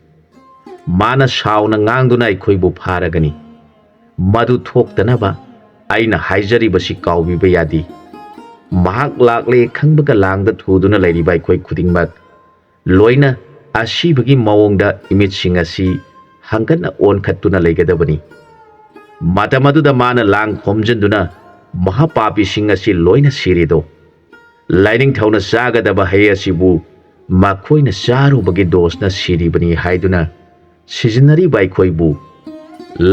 ꯃꯥꯅ ꯁꯥꯎꯅ ꯉꯥꯡꯗꯨꯅ ꯑꯩꯈꯣꯏꯕꯨ ꯐꯥꯔꯒꯅꯤ꯫ ꯃꯗꯨ ꯊꯣꯛꯇꯅꯕ ꯑꯩꯅ ꯍꯥꯏꯖꯔꯤꯕꯁꯤ ꯀꯥꯎꯕꯤꯕ ꯌꯥꯗꯦ꯫ ꯃꯍꯥꯛ ꯂꯥꯛꯂꯦ ꯈꯪꯕꯒ ꯂꯥꯡꯗ ꯊꯨꯗꯨꯅ ꯂꯩꯔꯤꯕ ꯑꯩꯈꯣꯏ ꯈꯨꯗꯤꯡꯃꯛ ꯂꯣꯏꯅ ꯑꯁꯤꯕꯒꯤ ꯃꯑꯣꯡꯗ ꯏꯃꯤꯠꯁꯤꯡ ꯑꯁꯤ ꯍꯪꯒꯠꯅ ꯑꯣꯟꯈꯠꯇꯨꯅ ꯂꯩꯒꯗꯕꯅꯤ꯫ ꯃꯇꯝ ꯑꯗꯨꯗ ꯃꯥꯅ ꯂꯥꯡ ꯈꯣꯝꯖꯤꯟꯗꯨꯅ ꯃꯍꯥꯄꯥꯄꯤꯁꯤꯡ ꯑꯁꯤ ꯂꯣꯏꯅ ꯁꯤꯔꯦꯗꯣ꯫ ꯂꯥꯏꯅꯤꯡꯊꯧꯅ ꯆꯥꯒꯗꯕ ꯍꯩ ꯑꯁꯤꯕꯨ ꯃꯈꯣꯏꯅ ꯆꯥꯔꯨꯕꯒꯤ ꯗꯣꯁꯅ ꯁꯤꯔꯤꯕꯅꯤ ꯍꯥꯏꯗꯨꯅ ꯁꯤꯖꯤꯟꯅꯔꯤꯕ ꯑꯩꯈꯣꯏꯕꯨ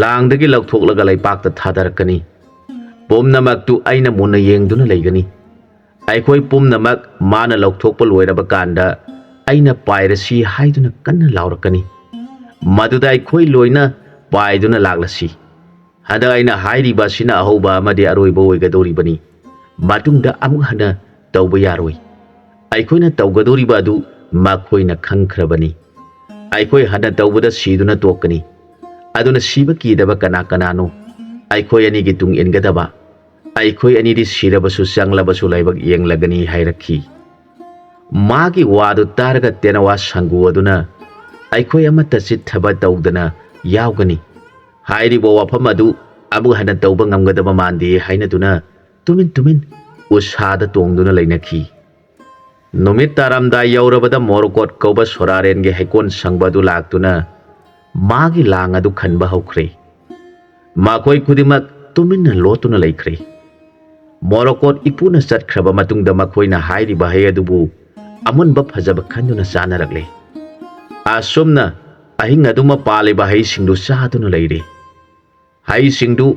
ꯂꯥꯡꯗꯒꯤ ꯂꯧꯊꯣꯛꯂꯒ ꯂꯩꯄꯥꯛꯇ ꯊꯥꯗꯔꯛꯀꯅꯤ꯫ ꯄꯨꯝꯅꯃꯛꯇꯨ ꯑꯩꯅ ꯃꯨꯟꯅ ꯌꯦꯡꯗꯨꯅ ꯂꯩꯒꯅꯤ꯫ ꯑꯩꯈꯣꯏ ꯄꯨꯝꯅꯃꯛ ꯃꯥꯅ ꯂꯧꯊꯣꯛꯄ ꯂꯣꯏꯔꯕ ꯀꯥꯟꯗ ꯑꯩꯅ ꯄꯥꯏꯔꯁꯤ ꯍꯥꯏꯗꯨꯅ ꯀꯟꯅ ꯂꯥꯎꯔꯛꯀꯅꯤ꯫ ꯃꯗꯨꯗ ꯑꯩꯈꯣꯏ ꯂꯣꯏꯅ ꯄꯥꯏꯗꯨꯅ ꯂꯥꯛꯂꯁꯤ꯫ ꯍꯟꯗꯛ ꯑꯩꯅ ꯍꯥꯏꯔꯤꯕ ꯑꯁꯤꯅ ꯑꯍꯧꯕ ꯑꯃꯗꯤ ꯑꯔꯣꯏꯕ ꯑꯣꯏꯒꯗꯧꯔꯤꯕꯅꯤ꯫ ꯃꯇꯨꯡꯗ ꯑꯃꯨꯛ ꯍꯟꯅ ꯇꯧꯕ ꯌꯥꯔꯣꯏ꯫ ꯑꯩꯈꯣꯏꯅ ꯇꯧꯒꯗꯧꯔꯤꯕ ꯑꯗꯨ ꯃꯈꯣꯏꯅ ꯈꯪꯈ꯭ꯔꯕꯅꯤ꯫ ꯑꯩꯈꯣꯏ ꯍꯟꯅ ꯇꯧꯕꯗ ꯁꯤꯗꯨꯅ ꯇꯣꯛꯀꯅꯤ꯫ ꯑꯗꯨꯅ ꯁꯤꯕ ꯀꯤꯗꯕ ꯀꯅꯥ ꯀꯅꯥꯅꯣ? ꯑꯩꯈꯣꯏ ꯑꯅꯤꯒꯤ ꯇꯨꯡ ꯏꯟꯒꯗꯕ꯫ ꯑꯩꯈꯣꯏ ꯑꯅꯤꯗꯤ ꯁꯤꯔꯕꯁꯨ ꯆꯪꯂꯕꯁꯨ ꯂꯥꯏꯕꯛ ꯌꯦꯡꯂꯒꯅꯤ ꯍꯥꯏꯔꯛꯈꯤ꯫ ꯃꯥꯒꯤ ꯋꯥꯗꯨ ꯇꯥꯔꯒ ꯇꯦꯅꯋꯥ ꯁꯪꯒꯨ ꯑꯗꯨꯅ, "ꯑꯩꯈꯣꯏ ꯑꯃꯠꯇ ꯆꯤꯠꯊꯕ ꯇꯧꯗꯅ ꯌꯥꯎꯒꯅꯤ꯫ ꯍꯥꯏꯔꯤꯕ ꯋꯥꯐꯝ ꯑꯗꯨ ꯑꯃꯨꯛ ꯍꯟꯅ ꯇꯧꯕ ꯉꯝꯒꯗꯕ ꯃꯥꯟꯗꯦ" ꯍꯥꯏꯅꯗꯨꯅ ꯇꯨꯃꯤꯟ ꯇꯨꯃꯤꯟ ꯎꯁꯥꯗ ꯇꯣꯡꯗꯨꯅ ꯂꯩꯅꯈꯤ꯫ ꯅꯨꯃꯤꯠ ꯇꯥꯔꯝꯗꯥꯏ ꯌꯧꯔꯕꯗ ꯃꯣꯔꯀꯣꯠ ꯀꯧꯕ ꯁꯣꯔꯥꯔꯦꯟꯒꯤ ꯍꯩꯀꯣꯜ ꯁꯪꯕ ꯑꯗꯨ ꯂꯥꯛꯇꯨꯅ ꯃꯥꯒꯤ ꯂꯥꯡ ꯑꯗꯨ ꯈꯟꯕ ꯍꯧꯈ꯭ꯔꯦ꯫ ꯃꯈꯣꯏ ꯈꯨꯗꯤꯡꯃꯛ ꯇꯨꯃꯤꯟꯅ ꯂꯣꯠꯇꯨꯅ ꯂꯩꯈ꯭ꯔꯦ꯫ ꯃꯣꯔꯣꯀꯣꯠ ꯏꯄꯨꯅ ꯆꯠꯈ꯭ꯔꯕ ꯃꯇꯨꯡꯗ ꯃꯈꯣꯏꯅ ꯍꯥꯏꯔꯤꯕ ꯍꯩ ꯑꯗꯨꯕꯨ ꯑꯃꯨꯟꯕ ꯐꯖꯕ ꯈꯟꯗꯨꯅ ꯆꯥꯅꯔꯛꯂꯦ꯫ ꯑꯁꯨꯝꯅ ꯑꯍꯤꯡ ꯑꯗꯨꯃ ꯄꯥꯜꯂꯤꯕ ꯍꯩꯁꯤꯡꯗꯨ ꯆꯥꯗꯨꯅ ꯂꯩꯔꯤ꯫ ꯍꯩꯁꯤꯡꯗꯨ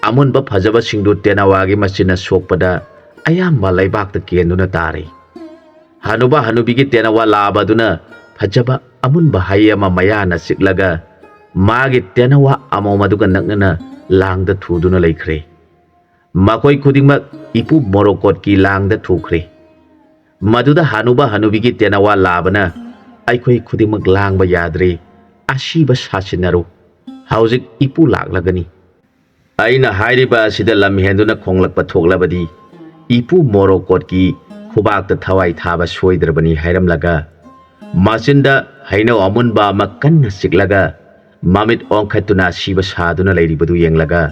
ꯑꯃꯨꯟꯕ ꯐꯖꯕꯁꯤꯡꯗꯨ ꯇꯦꯅꯋꯥꯒꯤ ꯃꯆꯤꯟꯅ ꯁꯣꯛꯄꯗ ꯑꯌꯥꯝꯕ ꯂꯩꯕꯥꯛꯇ ꯀꯦꯟꯗꯨꯅ ꯇꯥꯔꯤ꯫ ꯍꯅꯨꯕ ꯍꯅꯨꯕꯤꯒꯤ ꯇꯦꯅꯋꯥ ꯂꯥꯕ ꯑꯗꯨꯅ ꯐꯖꯕ ꯑꯃꯨꯟꯕ ꯍꯩ ꯑꯃ ꯃꯌꯥꯅ ꯆꯤꯛꯂꯒ ꯃꯥꯒꯤ ꯇꯦꯅꯋꯥ ꯑꯃꯣꯝ ꯑꯗꯨꯒ ꯅꯛꯅꯅ ꯂꯥꯡꯗ ꯊꯨꯗꯨꯅ ꯂꯩꯈ꯭ꯔꯦ꯫ ꯃꯈꯣꯏ ꯈꯨꯗꯤꯡꯃꯛ ꯏꯄꯨ ꯃꯣꯔꯣꯀꯣꯠꯀꯤ ꯂꯥꯡꯗ ꯊꯨꯈ꯭ꯔꯦ꯫ ꯃꯗꯨꯗ ꯍꯅꯨꯕ ꯍꯅꯨꯕꯤꯒꯤ ꯇꯦꯅꯋꯥ ꯂꯥꯕꯅ, "ꯑꯩꯈꯣꯏ ꯈꯨꯗꯤꯡꯃꯛ ꯂꯥꯡꯕ ꯌꯥꯗ꯭ꯔꯦ, ꯑꯁꯤꯕ ꯁꯥꯁꯤꯟꯅꯔꯨ꯫ ꯍꯧꯖꯤꯛ ꯏꯄꯨ ꯂꯥꯛꯂꯒꯅꯤ꯫ ꯑꯩꯅ ꯍꯥꯏꯔꯤꯕ ꯑꯁꯤꯗ ꯂꯝ ꯍꯦꯟꯗꯨꯅ ꯈꯣꯡꯂꯛꯄ ꯊꯣꯛꯂꯕꯗꯤ ꯏꯄꯨ ꯃꯣꯔꯣꯀꯣꯠꯀꯤ ꯈꯨꯕꯥꯛꯇ ꯊꯋꯥꯏ ꯊꯥꯕ ꯁꯣꯏꯗ꯭ꯔꯕꯅꯤ" ꯍꯥꯏꯔꯝꯂꯒ ꯃꯆꯤꯟꯗ ꯍꯩꯅꯧ ꯑꯃꯨꯟꯕ ꯑꯃ ꯀꯟꯅ ꯆꯤꯛꯂꯒ ꯃꯃꯤꯠ ꯑꯣꯟꯈꯠꯇꯨꯅ ꯑꯁꯤꯕ ꯁꯥꯗꯨꯅ ꯂꯩꯔꯤꯕꯗꯨ ꯌꯦꯡꯂꯒ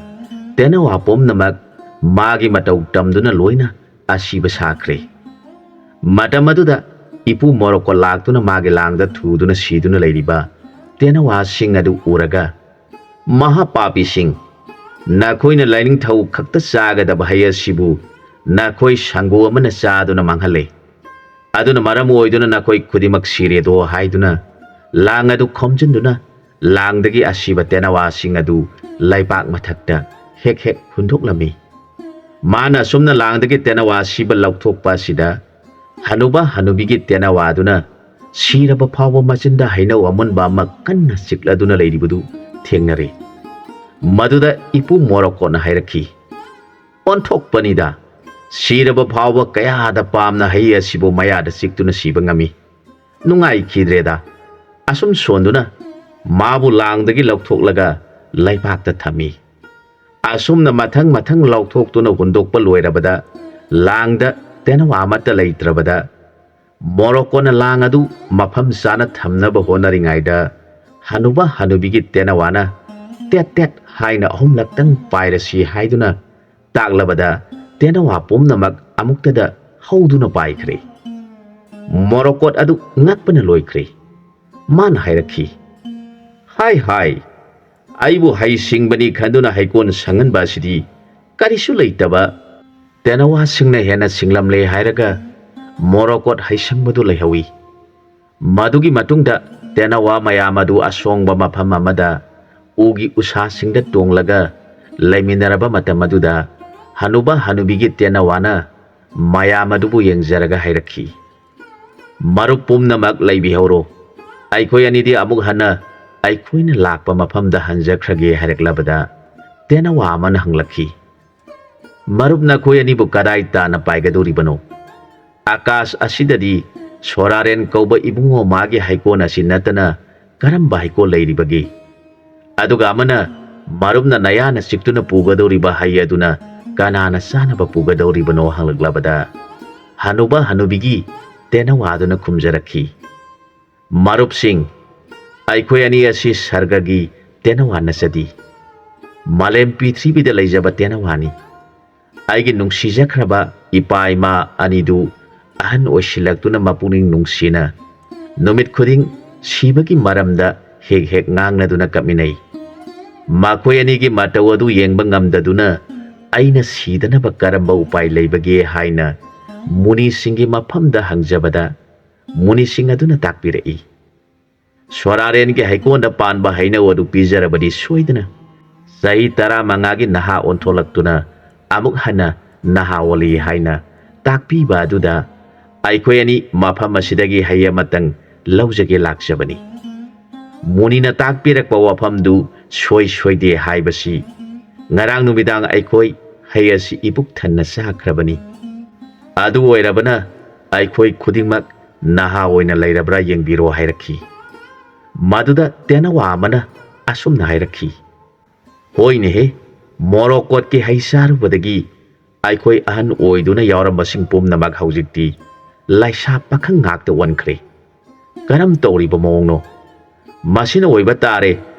ꯇꯦꯅꯋꯥ ꯄꯨꯝꯅꯃꯛ ꯃꯥꯒꯤ ꯃꯇꯧ ꯇꯝꯗꯨꯅ ꯂꯣꯏꯅ ꯑꯁꯤꯕ ꯁꯥꯈ꯭ꯔꯦ꯫ ꯃꯇꯝ ꯑꯗꯨꯗ ꯏꯄꯨ ꯃꯣꯔꯣꯀꯣ ꯂꯥꯛꯇꯨꯅ ꯃꯥꯒꯤ ꯂꯥꯡꯗ ꯊꯨꯗꯨꯅ ꯁꯤꯗꯨꯅ ꯂꯩꯔꯤꯕ ꯇꯦꯅꯋꯥꯁꯤꯡ ꯑꯗꯨ ꯎꯔꯒ, "ꯃꯍꯥꯄꯥꯄꯤꯁꯤꯡ, ꯅꯈꯣꯏꯅ ꯂꯥꯏꯅꯤꯡꯊꯧ ꯈꯛꯇ ꯆꯥꯒꯗꯕ ꯍꯩ ꯑꯁꯤꯕꯨ ꯅꯈꯣꯏ ꯁꯪꯒꯨ ꯑꯃꯅ ꯆꯥꯗꯨꯅ ꯃꯥꯡꯍꯜꯂꯦ꯫ ꯑꯗꯨꯅ ꯃꯔꯝ ꯑꯣꯏꯗꯨꯅ ꯅꯈꯣꯏ ꯈꯨꯗꯤꯡꯃꯛ ꯁꯤꯔꯦꯗꯣ" ꯍꯥꯏꯗꯨꯅ ꯂꯥꯡ ꯑꯗꯨ ꯈꯣꯝꯖꯤꯟꯗꯨꯅ ꯂꯥꯡꯗꯒꯤ ꯑꯁꯤꯕ ꯇꯦꯅꯋꯥꯁꯤꯡ ꯑꯗꯨ ꯂꯩꯕꯥꯛ ꯃꯊꯛꯇ ꯍꯦꯛ ꯍꯦꯛ ꯍꯨꯟꯗꯣꯛꯂꯝꯃꯤ꯫ ꯃꯥꯅ ꯑꯁꯨꯝꯅ ꯂꯥꯡꯗꯒꯤ ꯇꯦꯅꯋꯥ ꯑꯁꯤꯕ ꯂꯧꯊꯣꯛꯄ ꯑꯁꯤꯗ ꯍꯅꯨꯕ ꯍꯅꯨꯕꯤꯒꯤ ꯇꯦꯅꯋꯥꯗꯨꯅ ꯁꯤꯔꯕ ꯐꯥꯎꯕ ꯃꯆꯤꯟꯗ ꯍꯩꯅꯧ ꯑꯃꯨꯟꯕ ꯑꯃ ꯀꯟꯅ ꯆꯤꯛꯂꯗꯨꯅ ꯂꯩꯔꯤꯕꯗꯨ ꯊꯦꯡꯅꯔꯦ꯫ ꯃꯗꯨꯗ ꯏꯄꯨ ꯃꯣꯔꯣꯀꯣꯠꯅ ꯍꯥꯏꯔꯛꯈꯤ, "ꯑꯣꯟꯊꯣꯛꯄꯅꯤꯗ, ꯁꯤꯔꯕ ꯐꯥꯎꯕ ꯀꯌꯥꯗ ꯄꯥꯝꯅ ꯍꯩ ꯑꯁꯤꯕꯨ ꯃꯌꯥꯗ ꯆꯤꯛꯇꯨꯅ ꯁꯤꯕ ꯉꯝꯃꯤ꯫ ꯅꯨꯡꯉꯥꯏꯈꯤꯗ꯭ꯔꯦꯗ"꯫ ꯑꯁꯨꯝ ꯁꯣꯟꯗꯨꯅ ꯃꯥꯕꯨ ꯂꯥꯡꯗꯒꯤ ꯂꯧꯊꯣꯛꯂꯒ ꯂꯩꯕꯥꯛꯇ ꯊꯝꯃꯤ꯫ ꯑꯁꯨꯝꯅ ꯃꯊꯪ ꯃꯊꯪ ꯂꯧꯊꯣꯛꯇꯨꯅ ꯍꯨꯟꯗꯣꯛꯄ ꯂꯣꯏꯔꯕꯗ ꯂꯥꯡꯗ ꯇꯦꯅꯋꯥ ꯑꯃꯠꯇ ꯂꯩꯇ꯭ꯔꯕꯗ ꯃꯣꯔꯣꯀꯣꯅ ꯂꯥꯡ ꯑꯗꯨ ꯃꯐꯝ ꯆꯥꯅ ꯊꯝꯅꯕ ꯍꯣꯠꯅꯔꯤꯉꯩꯗ ꯍꯅꯨꯕ ꯍꯅꯨꯕꯤꯒꯤ ꯇꯦꯅꯋꯥꯅ "ꯇꯦꯠ ꯇꯦꯠ" ꯍꯥꯏꯅ ꯑꯍꯨꯝꯂꯛꯇꯪ ꯄꯥꯏꯔꯁꯤ ꯍꯥꯏꯗꯨꯅ ꯇꯥꯛꯂꯕꯗ ꯇꯦꯅꯋꯥ ꯄꯨꯝꯅꯃꯛ ꯑꯃꯨꯛꯇꯗ ꯍꯧꯗꯨꯅ ꯄꯥꯏꯈ꯭ꯔꯦ꯫ ꯃꯣꯔꯣꯀꯣꯠ ꯑꯗꯨ ꯉꯛꯄꯅ ꯂꯣꯏꯈ꯭ꯔꯦ꯫ ꯃꯥꯅ ꯍꯥꯏꯔꯛꯈꯤ, "ꯍꯥꯏ ꯍꯥꯏ, ꯑꯩꯕꯨ ꯍꯩ ꯁꯤꯡꯕꯅꯤ ꯈꯟꯗꯨꯅ ꯍꯩꯀꯣꯟ ꯁꯪꯍꯟꯕ ꯑꯁꯤꯗꯤ ꯀꯔꯤꯁꯨ ꯂꯩꯇꯕ ꯇꯦꯅꯋꯥꯁꯤꯡꯅ ꯍꯦꯟꯅ ꯁꯤꯡꯂꯝꯂꯦ ꯍꯥꯏꯔꯒ ꯃꯣꯔꯣꯀꯣꯠ ꯍꯩꯁꯪꯕꯗꯨ ꯂꯩꯍꯧꯏ꯫ ꯃꯗꯨꯒꯤ ꯃꯇꯨꯡꯗ ꯇꯦꯅꯋꯥ ꯃꯌꯥꯝ ꯑꯗꯨ ꯑꯁꯣꯡꯕ ꯃꯐꯝ ꯑꯃꯗ ꯎꯒꯤ ꯎꯁꯥꯁꯤꯡꯗ ꯇꯣꯡꯂꯒ ꯂꯩꯃꯤꯟꯅꯔꯕ ꯃꯇꯝ ꯑꯗꯨꯗ ꯍꯅꯨꯕ ꯍꯅꯨꯕꯤꯒꯤ ꯇꯦꯅꯋꯥꯅ ꯃꯌꯥꯝ ꯑꯗꯨꯕꯨ ꯌꯦꯡꯖꯔꯒ ꯍꯥꯏꯔꯛꯈꯤ, "ꯃꯔꯨꯞ ꯄꯨꯝꯅꯃꯛ ꯂꯩꯕꯤꯍꯧꯔꯣ꯫ ꯑꯩꯈꯣꯏ ꯑꯅꯤꯗꯤ ꯑꯃꯨꯛ ꯍꯟꯅ ꯑꯩꯈꯣꯏꯅ ꯂꯥꯛꯄ ꯃꯐꯝꯗ ꯍꯟꯖꯈ꯭ꯔꯒꯦ" ꯍꯥꯏꯔꯛꯂꯕꯗ ꯇꯦꯅꯋꯥ ꯑꯃꯅ ꯍꯪꯂꯛꯈꯤ, "ꯃꯔꯨꯞ ꯅꯈꯣꯏ ꯑꯅꯤꯕꯨ ꯀꯗꯥꯏ ꯇꯥꯟꯅ ꯄꯥꯏꯒꯗꯧꯔꯤꯕꯅꯣ? ꯑꯀꯥꯁ ꯑꯁꯤꯗꯗꯤ ꯁꯣꯔꯥꯔꯦꯟ ꯀꯧꯕ ꯏꯕꯨꯡꯉꯣ ꯃꯥꯒꯤ ꯍꯩꯀꯣꯜ ꯑꯁꯤ ꯅꯠꯇꯅ ꯀꯔꯝꯕ ꯍꯩꯀꯣꯜ ꯂꯩꯔꯤꯕꯒꯦ? ꯑꯗꯨꯒ ꯑꯃꯅ ꯃꯔꯨꯞꯅ ꯅꯌꯥꯅ ꯆꯤꯛꯇꯨꯅ ꯄꯨꯒꯗꯧꯔꯤꯕ ꯍꯩ ꯑꯗꯨꯅ ꯀꯅꯥꯅ ꯆꯥꯅꯕ ꯄꯨꯒꯗꯧꯔꯤꯕꯅꯣ?" ꯍꯪꯂꯛꯂꯕꯗ ꯍꯅꯨꯕ ꯍꯅꯨꯕꯤꯒꯤ ꯇꯦꯅꯋꯥꯗꯨꯅ ꯈꯨꯝꯖꯔꯛꯈꯤ, "ꯃꯔꯨꯞꯁꯤꯡ, ꯑꯩꯈꯣꯏ ꯑꯅꯤ ꯑꯁꯤ ꯁꯔꯒꯒꯤ ꯇꯦꯅꯋꯥ ꯅꯠꯆꯗꯦ꯫ ꯃꯥꯂꯦꯝ ꯄ꯭ꯔꯤꯊꯤꯕꯤꯗ ꯂꯩꯖꯕ ꯇꯦꯅꯋꯥꯅꯤ꯫ ꯑꯩꯒꯤ ꯅꯨꯡꯁꯤꯖꯈ꯭ꯔꯕ ꯏꯄꯥ ꯏꯃꯥ ꯑꯅꯤꯗꯨ ꯑꯍꯟ ꯑꯣꯏꯁꯤꯜꯂꯛꯇꯨꯅ ꯃꯄꯨꯛꯅꯤꯡ ꯅꯨꯡꯁꯤꯅ ꯅꯨꯃꯤꯠ ꯈꯨꯗꯤꯡ ꯁꯤꯕꯒꯤ ꯃꯔꯝꯗ ꯍꯦꯛ ꯍꯦꯛ ꯉꯥꯡꯅꯗꯨꯅ ꯀꯞꯃꯤꯟꯅꯩ꯫ ꯃꯈꯣꯏ ꯑꯅꯤꯒꯤ ꯃꯇꯧ ꯑꯗꯨ ꯌꯦꯡꯕ ꯉꯝꯗꯗꯨꯅ ꯑꯩꯅ ꯁꯤꯗꯅꯕ ꯀꯔꯝꯕ ꯎꯄꯥꯏ ꯂꯩꯕꯒꯦ ꯍꯥꯏꯅ ꯃꯨꯅꯤꯁꯤꯡꯒꯤ ꯃꯐꯝꯗ ꯍꯪꯖꯕꯗ ꯃꯨꯅꯤꯁꯤꯡ ꯑꯗꯨꯅ ꯇꯥꯛꯄꯤꯔꯛꯏ, ꯁꯣꯔꯥꯔꯦꯟꯒꯤ ꯍꯩꯀꯣꯜꯗ ꯄꯥꯟꯕ ꯍꯩꯅꯧ ꯑꯗꯨ ꯄꯤꯖꯔꯕꯗꯤ ꯁꯣꯏꯗꯅ ꯆꯍꯤ ꯇꯔꯥꯃꯉꯥꯒꯤ ꯅꯍꯥ ꯑꯣꯟꯊꯣꯛꯂꯛꯇꯨꯅ ꯑꯃꯨꯛ ꯍꯟꯅ ꯅꯍꯥ ꯑꯣꯜꯂꯤ" ꯍꯥꯏꯅ ꯇꯥꯛꯄꯤꯕ ꯑꯗꯨꯗ ꯑꯩꯈꯣꯏ ꯑꯅꯤ ꯃꯐꯝ ꯑꯁꯤꯗꯒꯤ ꯍꯩ ꯑꯃꯇꯪ ꯂꯧꯖꯒꯦ ꯂꯥꯛꯆꯕꯅꯤ꯫ ꯃꯨꯅꯤꯅ ꯇꯥꯛꯄꯤꯔꯛꯄ ꯋꯥꯐꯝꯗꯨ ꯁꯣꯏ ꯁꯣꯏꯗꯦ ꯍꯥꯏꯕꯁꯤ ꯉꯔꯥꯡ ꯅꯨꯃꯤꯗꯥꯡ ꯑꯩꯈꯣꯏ ꯍꯩ ꯑꯁꯤ ꯏꯄꯨꯛ ꯊꯟꯅ ꯆꯥꯈ꯭ꯔꯕꯅꯤ꯫ ꯑꯗꯨ ꯑꯣꯏꯔꯕꯅ ꯑꯩꯈꯣꯏ ꯈꯨꯗꯤꯡꯃꯛ ꯅꯍꯥ ꯑꯣꯏꯅ ꯂꯩꯔꯕ꯭ꯔꯥ ꯌꯦꯡꯕꯤꯔꯣ ꯍꯥꯏꯔꯛꯈꯤ꯫ ꯃꯗꯨꯗ ꯇꯦꯅꯋꯥ ꯑꯃꯅ ꯑꯁꯨꯝꯅ ꯍꯥꯏꯔꯛꯈꯤ, "ꯍꯣꯏꯅꯦꯍꯦ, ꯃꯣꯔꯣꯀꯣꯠꯀꯤ ꯍꯩ ꯆꯥꯔꯨꯕꯗꯒꯤ ꯑꯩꯈꯣꯏ ꯑꯍꯟ ꯑꯣꯏꯗꯨꯅ ꯌꯥꯎꯔꯝꯕꯁꯤꯡ ꯄꯨꯝꯅꯃꯛ ꯍꯧꯖꯤꯛꯇꯤ ꯂꯩꯁꯥ ꯄꯥꯈꯪ ꯉꯥꯛꯇ ꯑꯣꯟꯈ꯭ꯔꯦ꯫ ꯀꯔꯝ ꯇꯧꯔꯤꯕ ꯃꯑꯣꯡꯅꯣ? ꯃꯁꯤꯅ ꯑꯣꯏꯕ ꯇꯥꯔꯦ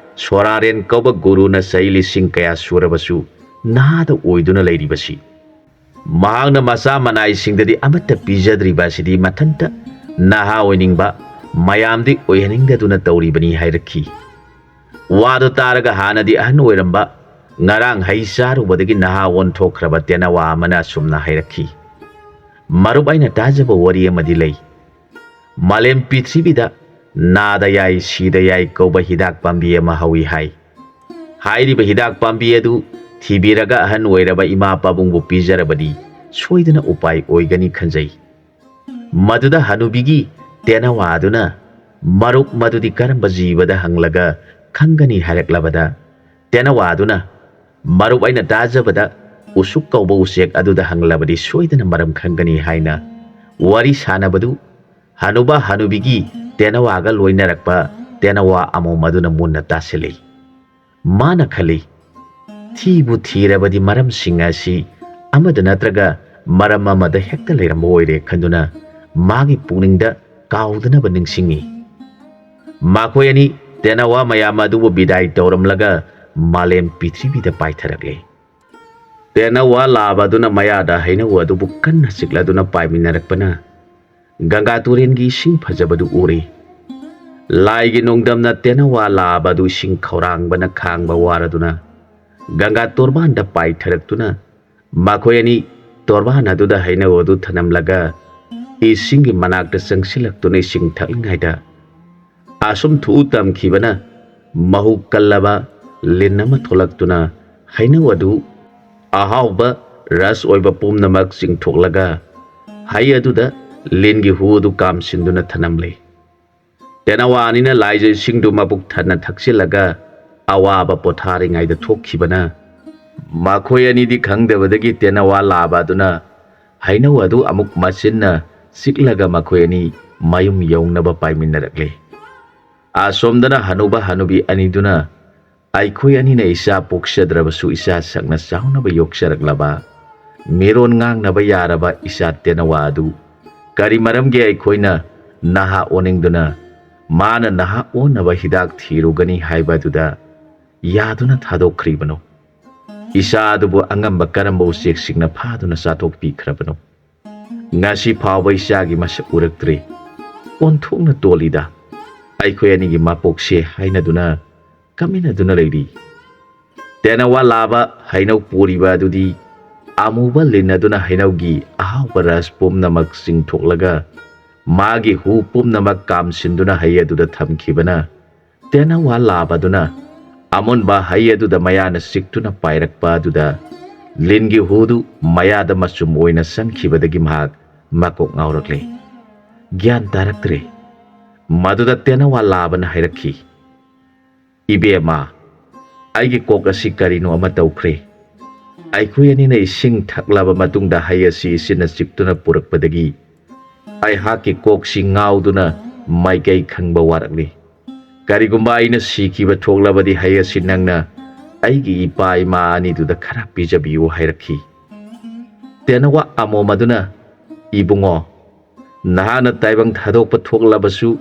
ꯁꯣꯔꯥꯔꯦꯟ ꯀꯧꯕ ꯒꯨꯔꯨꯅ ꯆꯍꯤ ꯂꯤꯁꯤꯡ ꯀꯌꯥ ꯁꯨꯔꯕꯁꯨ ꯅꯍꯥꯗ ꯑꯣꯏꯗꯨꯅ ꯂꯩꯔꯤꯕꯁꯤ꯫ ꯃꯍꯥꯛꯅ ꯃꯆꯥ ꯃꯅꯥꯏꯁꯤꯡꯗꯗꯤ ꯑꯃꯠꯇ ꯄꯤꯖꯗ꯭ꯔꯤꯕ ꯑꯁꯤꯗꯤ ꯃꯊꯟꯇ ꯅꯍꯥ ꯑꯣꯏꯅꯤꯡꯕ, ꯃꯌꯥꯝꯗꯤ ꯑꯣꯏꯍꯟꯅꯤꯡꯗꯗꯨꯅ ꯇꯧꯔꯤꯕꯅꯤ" ꯍꯥꯏꯔꯛꯈꯤ꯫ ꯋꯥꯗꯨ ꯇꯥꯔꯒ ꯍꯥꯟꯅꯗꯤ ꯑꯍꯟ ꯑꯣꯏꯔꯝꯕ ꯉꯔꯥꯡ ꯍꯩ ꯆꯥꯔꯨꯕꯗꯒꯤ ꯅꯍꯥ ꯑꯣꯟꯊꯣꯛꯈ꯭ꯔꯕ ꯇꯦꯅꯋꯥ ꯑꯃꯅ ꯑꯁꯨꯝꯅ ꯍꯥꯏꯔꯛꯈꯤ, "ꯃꯔꯨꯞ, ꯑꯩꯅ ꯇꯥꯖꯕ ꯋꯥꯔꯤ ꯑꯃꯗꯤ ꯂꯩ꯫ ꯃꯥꯂꯦꯝ ꯄ꯭ꯔꯤꯊꯤꯕꯤꯗ ꯅꯥꯗ ꯌꯥꯏ, ꯁꯤꯗ ꯌꯥꯏ ꯀꯧꯕ ꯍꯤꯗꯥꯛ ꯄꯥꯝꯕꯤ ꯑꯃ ꯍꯧꯏ ꯍꯥꯏ꯫ ꯍꯥꯏꯔꯤꯕ ꯍꯤꯗꯥꯛ ꯄꯥꯝꯕꯤ ꯑꯗꯨ ꯊꯤꯕꯤꯔꯒ ꯑꯍꯟ ꯑꯣꯏꯔꯕ ꯏꯃꯥ ꯄꯥꯕꯨꯡꯕꯨ ꯄꯤꯖꯔꯕꯗꯤ ꯁꯣꯏꯗꯅ ꯎꯄꯥꯏ ꯑꯣꯏꯒꯅꯤ ꯈꯟꯖꯩ"꯫ ꯃꯗꯨꯗ ꯍꯅꯨꯕꯤꯒꯤ ꯇꯦꯅꯋꯥ ꯑꯗꯨꯅ, "ꯃꯔꯨꯞ, ꯃꯗꯨꯗꯤ ꯀꯔꯝꯕ ꯖꯤꯕꯗ ꯍꯪꯂꯒ ꯈꯪꯒꯅꯤ?" ꯍꯥꯏꯔꯛꯂꯕꯗ, ꯇꯦꯅꯋꯥ ꯑꯗꯨꯅ, "ꯃꯔꯨꯞ, ꯑꯩꯅ ꯇꯥꯖꯕꯗ ꯎꯁꯨꯛ ꯀꯧꯕ ꯎꯆꯦꯛ ꯑꯗꯨꯗ ꯍꯪꯂꯕꯗꯤ ꯁꯣꯏꯗꯅ ꯃꯔꯝ ꯈꯪꯒꯅꯤ" ꯍꯥꯏꯅ ꯋꯥꯔꯤ ꯁꯥꯟꯅꯕꯗꯨ ꯍꯅꯨꯕ ꯍꯅꯨꯕꯤꯒꯤ ꯇꯦꯅꯋꯥꯒ ꯂꯣꯏꯅꯔꯛꯄ ꯇꯦꯅꯋꯥ ꯑꯃꯣꯝ ꯑꯗꯨꯅ ꯃꯨꯟꯅ ꯇꯥꯁꯤꯜꯂꯤ꯫ ꯃꯥꯅ ꯈꯜꯂꯤ, "ꯊꯤꯕꯨ ꯊꯤꯔꯕꯗꯤ ꯃꯔꯝꯁꯤꯡ ꯑꯁꯤ ꯑꯃꯗ ꯅꯠꯇ꯭ꯔꯒ ꯃꯔꯝ ꯑꯃꯗ ꯍꯦꯛꯇ ꯂꯩꯔꯝꯕ ꯑꯣꯏꯔꯦ" ꯈꯟꯗꯨꯅ ꯃꯥꯒꯤ ꯄꯨꯛꯅꯤꯡꯗ ꯀꯥꯎꯗꯅꯕ ꯅꯤꯡꯁꯤꯡꯉꯤ꯫ ꯃꯈꯣꯏ ꯑꯅꯤ ꯇꯦꯅꯋꯥ ꯃꯌꯥꯝ ꯑꯗꯨꯕꯨ ꯕꯤꯗꯥꯏ ꯇꯧꯔꯝꯂꯒ ꯃꯥꯂꯦꯝ ꯄ꯭ꯔꯤꯊꯤꯕꯤꯗ ꯄꯥꯏꯊꯔꯛꯂꯦ꯫ ꯇꯦꯅꯋꯥ ꯂꯥꯕ ꯑꯗꯨꯅ ꯃꯌꯥꯗ ꯍꯩꯅꯧ ꯑꯗꯨꯕꯨ ꯀꯟꯅ ꯆꯤꯛꯂꯗꯨꯅ ꯄꯥꯏꯃꯤꯟꯅꯔꯛꯄꯅ ꯒꯪꯒꯥ ꯇꯨꯔꯦꯟꯒꯤ ꯏꯁꯤꯡ ꯐꯖꯕꯗꯨ ꯎꯔꯤ꯫ ꯂꯥꯏꯒꯤ ꯅꯣꯡꯗꯝꯅ ꯇꯦꯅꯋꯥ ꯂꯥꯕ ꯑꯗꯨ ꯏꯁꯤꯡ ꯈꯧꯔꯥꯡꯕꯅ ꯈꯥꯡꯕ ꯋꯥꯔꯗꯨꯅ ꯒꯪꯒꯥ ꯇꯣꯔꯕꯥꯟꯗ ꯄꯥꯏꯊꯔꯛꯇꯨꯅ ꯃꯈꯣꯏ ꯑꯅꯤ ꯇꯣꯔꯕꯥꯟ ꯑꯗꯨꯗ ꯍꯩꯅꯧ ꯑꯗꯨ ꯊꯅꯝꯂꯒ ꯏꯁꯤꯡꯒꯤ ꯃꯅꯥꯛꯇ ꯆꯪꯁꯤꯜꯂꯛꯇꯨꯅ ꯏꯁꯤꯡ ꯊꯛꯂꯤꯉꯩꯗ ꯑꯁꯨꯝ ꯊꯨꯎ ꯇꯝꯈꯤꯕꯅ ꯃꯍꯨ ꯀꯜꯂꯕ ꯂꯤꯟ ꯑꯃ ꯊꯣꯛꯂꯛꯇꯨꯅ ꯍꯩꯅꯧ ꯑꯗꯨ ꯑꯍꯥꯎꯕ ꯔꯁ ꯑꯣꯏꯕ ꯄꯨꯝꯅꯃꯛ ꯆꯤꯡꯊꯣꯛꯂꯒ ꯍꯩ ꯑꯗꯨꯗ ꯂꯤꯟꯒꯤ ꯍꯨ ꯑꯗꯨ ꯀꯥꯝꯁꯤꯟꯗꯨꯅ ꯊꯅꯝꯂꯦ꯫ ꯇꯦꯅꯋꯥ ꯑꯅꯤꯅ ꯂꯥꯏꯖ ꯏꯁꯤꯡꯗꯨ ꯃꯕꯨꯛ ꯊꯟꯅ ꯊꯛꯆꯤꯜꯂꯒ ꯑꯋꯥꯕ ꯄꯣꯊꯥꯔꯤꯉꯩꯗ ꯊꯣꯛꯈꯤꯕꯅ ꯃꯈꯣꯏ ꯑꯅꯤꯗꯤ ꯈꯪꯗꯕꯗꯒꯤ ꯇꯦꯅꯋꯥ ꯂꯥꯕ ꯑꯗꯨꯅ ꯍꯩꯅꯧ ꯑꯗꯨ ꯑꯃꯨꯛ ꯃꯆꯤꯟꯅ ꯆꯤꯛꯂꯒ ꯃꯈꯣꯏ ꯑꯅꯤ ꯃꯌꯨꯝ ꯌꯧꯅꯕ ꯄꯥꯏꯃꯤꯟꯅꯔꯛꯂꯦ꯫ ꯑꯁꯣꯝꯗꯅ ꯍꯅꯨꯕ ꯍꯅꯨꯕꯤ ꯑꯅꯤꯗꯨꯅ ꯑꯩꯈꯣꯏ ꯑꯅꯤꯅ ꯏꯆꯥ ꯄꯣꯛꯆꯗ꯭ꯔꯕꯁꯨ ꯏꯆꯥ ꯁꯛꯅ ꯆꯥꯎꯅꯕ ꯌꯣꯛꯆꯔꯛꯂꯕ, ꯃꯤꯔꯣꯟ ꯉꯥꯡꯅꯕ ꯌꯥꯔꯕ ꯏꯆꯥ ꯇꯦꯅꯋꯥ ꯑꯗꯨ ꯀꯔꯤ ꯃꯔꯝꯒꯤ ꯑꯩꯈꯣꯏꯅ ꯅꯍꯥ ꯑꯣꯟꯅꯤꯡꯗꯨꯅ ꯃꯥꯅ ꯅꯍꯥ ꯑꯣꯟꯅꯕ ꯍꯤꯗꯥꯛ ꯊꯤꯔꯨꯒꯅꯤ ꯍꯥꯏꯕ ꯑꯗꯨꯗ ꯌꯥꯗꯨꯅ ꯊꯥꯗꯣꯛꯈ꯭ꯔꯤꯕꯅꯣ? ꯏꯆꯥ ꯑꯗꯨꯕꯨ ꯑꯉꯝꯕ ꯀꯔꯝꯕ ꯎꯆꯦꯛꯁꯤꯡꯅ ꯐꯥꯗꯨꯅ ꯆꯥꯊꯣꯛꯄꯤꯈ꯭ꯔꯕꯅꯣ? ꯉꯁꯤ ꯐꯥꯎꯕ ꯏꯆꯥꯒꯤ ꯃꯁꯛ ꯎꯔꯛꯇ꯭ꯔꯤ꯫ ꯑꯣꯟꯊꯣꯛꯅ ꯇꯣꯜꯂꯤꯗ꯫ ꯑꯩꯈꯣꯏ ꯑꯅꯤꯒꯤ ꯃꯄꯣꯛꯁꯦ ꯍꯥꯏꯅꯗꯨꯅ ꯀꯞꯃꯤꯟꯅꯗꯨꯅ ꯂꯩꯔꯤ꯫ ꯇꯦꯅꯋꯥ ꯂꯥꯕ ꯍꯩꯅꯧ ꯄꯨꯔꯤꯕ ꯑꯗꯨꯗꯤ ꯑꯃꯨꯕ ꯂꯤꯟ ꯑꯗꯨꯅ ꯍꯩꯅꯧꯒꯤ ꯑꯍꯥꯎꯕ ꯔꯁ ꯄꯨꯝꯅꯃꯛ ꯆꯤꯡꯊꯣꯛꯂꯒ ꯃꯥꯒꯤ ꯍꯨ ꯄꯨꯝꯅꯃꯛ ꯀꯥꯝꯁꯤꯟꯗꯨꯅ ꯍꯩ ꯑꯗꯨꯗ ꯊꯝꯈꯤꯕꯅ ꯇꯦꯅꯋꯥ ꯂꯥꯕꯗꯨꯅ ꯑꯃꯨꯟꯕ ꯍꯩ ꯑꯗꯨꯗ ꯃꯌꯥꯅ ꯆꯤꯛꯇꯨꯅ ꯄꯥꯏꯔꯛꯄ ꯑꯗꯨꯗ ꯂꯤꯟꯒꯤ ꯍꯨꯗꯨ ꯃꯌꯥꯗ ꯃꯆꯨꯝ ꯑꯣꯏꯅ ꯆꯪꯈꯤꯕꯗꯒꯤ ꯃꯍꯥꯛ ꯃꯀꯣꯛ ꯉꯥꯎꯔꯛꯂꯦ꯫ ꯒ꯭ꯌꯥꯟ ꯇꯥꯔꯛꯇ꯭ꯔꯦ꯫ ꯃꯗꯨꯗ ꯇꯦꯅꯋꯥ ꯂꯥꯕꯅ ꯍꯥꯏꯔꯛꯈꯤ, "ꯏꯕꯦꯝꯃ, ꯑꯩꯒꯤ ꯀꯣꯛ ꯑꯁꯤ ꯀꯔꯤꯅꯣ ꯑꯃ ꯇꯧꯈ꯭ꯔꯦ꯫ ꯑꯩꯈꯣꯏ ꯑꯅꯤꯅ ꯏꯁꯤꯡ ꯊꯛꯂꯕ ꯃꯇꯨꯡꯗ ꯍꯩ ꯑꯁꯤ ꯏꯆꯤꯟꯅ ꯆꯤꯛꯇꯨꯅ ꯄꯨꯔꯛꯄꯗꯒꯤ ꯑꯩꯍꯥꯛꯀꯤ ꯀꯣꯛꯁꯤ ꯉꯥꯎꯗꯨꯅ ꯃꯥꯏꯀꯩ ꯈꯪꯕ ꯋꯥꯔꯛꯂꯤ꯫ ꯀꯔꯤꯒꯨꯝꯕ ꯑꯩꯅ ꯁꯤꯈꯤꯕ ꯊꯣꯛꯂꯕꯗꯤ ꯍꯩ ꯑꯁꯤ ꯅꯪꯅ ꯑꯩꯒꯤ ꯏꯄꯥ ꯏꯃꯥ ꯑꯅꯤꯗꯨꯗ ꯈꯔ ꯄꯤꯖꯕꯤꯌꯨ" ꯍꯥꯏꯔꯛꯈꯤ꯫ ꯇꯦꯅꯋꯥ ꯑꯃꯣꯝ ꯑꯗꯨꯅ, "ꯏꯕꯨꯡꯉꯣ, ꯅꯍꯥꯛꯅ ꯇꯥꯏꯕꯪ ꯊꯥꯗꯣꯛꯄ ꯊꯣꯛꯂꯕꯁꯨ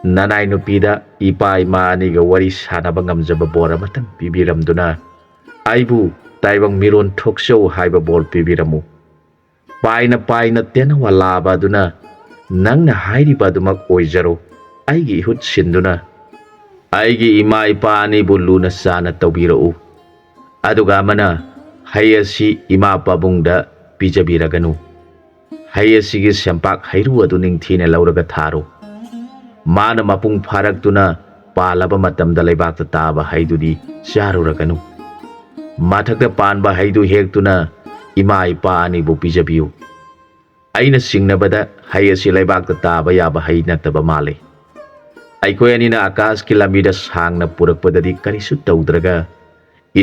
ꯅꯅꯥꯏ ꯅꯨꯄꯤꯗ ꯏꯄꯥ ꯏꯃꯥ ꯑꯅꯤꯒ ꯋꯥꯔꯤ ꯁꯥꯟꯅꯕ ꯉꯝꯖꯕ ꯕꯣꯔ ꯑꯃꯇꯪ ꯄꯤꯕꯤꯔꯝꯗꯨꯅ ꯑꯩꯕꯨ ꯇꯥꯏꯕꯪ ꯃꯤꯔꯣꯟ ꯊꯣꯛꯆꯧ ꯍꯥꯏꯕ ꯕꯣꯔ ꯄꯤꯕꯤꯔꯝꯃꯨ꯫ ꯄꯥꯏꯅ ꯄꯥꯏꯅ ꯇꯦꯅꯋꯥ ꯂꯥꯕ ꯑꯗꯨꯅ, ꯅꯪꯅ ꯍꯥꯏꯔꯤꯕ ꯑꯗꯨꯃꯛ ꯑꯣꯏꯖꯔꯣ, ꯑꯩꯒꯤ ꯏꯍꯨꯠ ꯁꯤꯟꯗꯨꯅ ꯑꯩꯒꯤ ꯏꯃꯥ ꯏꯄꯥ ꯑꯅꯤꯕꯨ ꯂꯨꯅ ꯆꯥꯅ ꯇꯧꯕꯤꯔꯛꯎ꯫ ꯑꯗꯨꯒ ꯑꯃꯅ ꯍꯩ ꯑꯁꯤ ꯏꯃꯥ ꯄꯥꯕꯨꯡꯗ ꯄꯤꯖꯕꯤꯔꯒꯅꯨ꯫ ꯍꯩ ꯑꯁꯤꯒꯤ ꯁꯦꯝꯄꯥꯛ ꯍꯩꯔꯨ ꯑꯗꯨ ꯅꯤꯡꯊꯤꯅ ꯂꯧꯔꯒ ꯊꯥꯔꯨ꯫ ꯃꯥꯅ ꯃꯄꯨꯡ ꯐꯥꯔꯛꯇꯨꯅ ꯄꯥꯜꯂꯕ ꯃꯇꯝꯗ ꯂꯩꯕꯥꯛꯇ ꯇꯥꯕ ꯍꯩꯗꯨꯗꯤ ꯆꯥꯔꯨꯔꯒꯅꯨ꯫ ꯃꯊꯛꯇ ꯄꯥꯟꯕ ꯍꯩꯗꯨ ꯍꯦꯛꯇꯨꯅ ꯏꯃꯥ ꯏꯄꯥ ꯑꯅꯤꯕꯨ ꯄꯤꯖꯕꯤꯌꯨ꯫ ꯑꯩꯅ ꯆꯤꯡꯅꯕꯗ ꯍꯩ ꯑꯁꯤ ꯂꯩꯕꯥꯛꯇ ꯇꯥꯕ ꯌꯥꯕ ꯍꯩ ꯅꯠꯇꯕ ꯃꯥꯜꯂꯤ꯫ ꯑꯩꯈꯣꯏ ꯑꯅꯤꯅ ꯑꯀꯥꯁꯀꯤ ꯂꯝꯕꯤꯗ ꯁꯥꯡꯅ ꯄꯨꯔꯛꯄꯗꯗꯤ ꯀꯔꯤꯁꯨ ꯇꯧꯗ꯭ꯔꯒ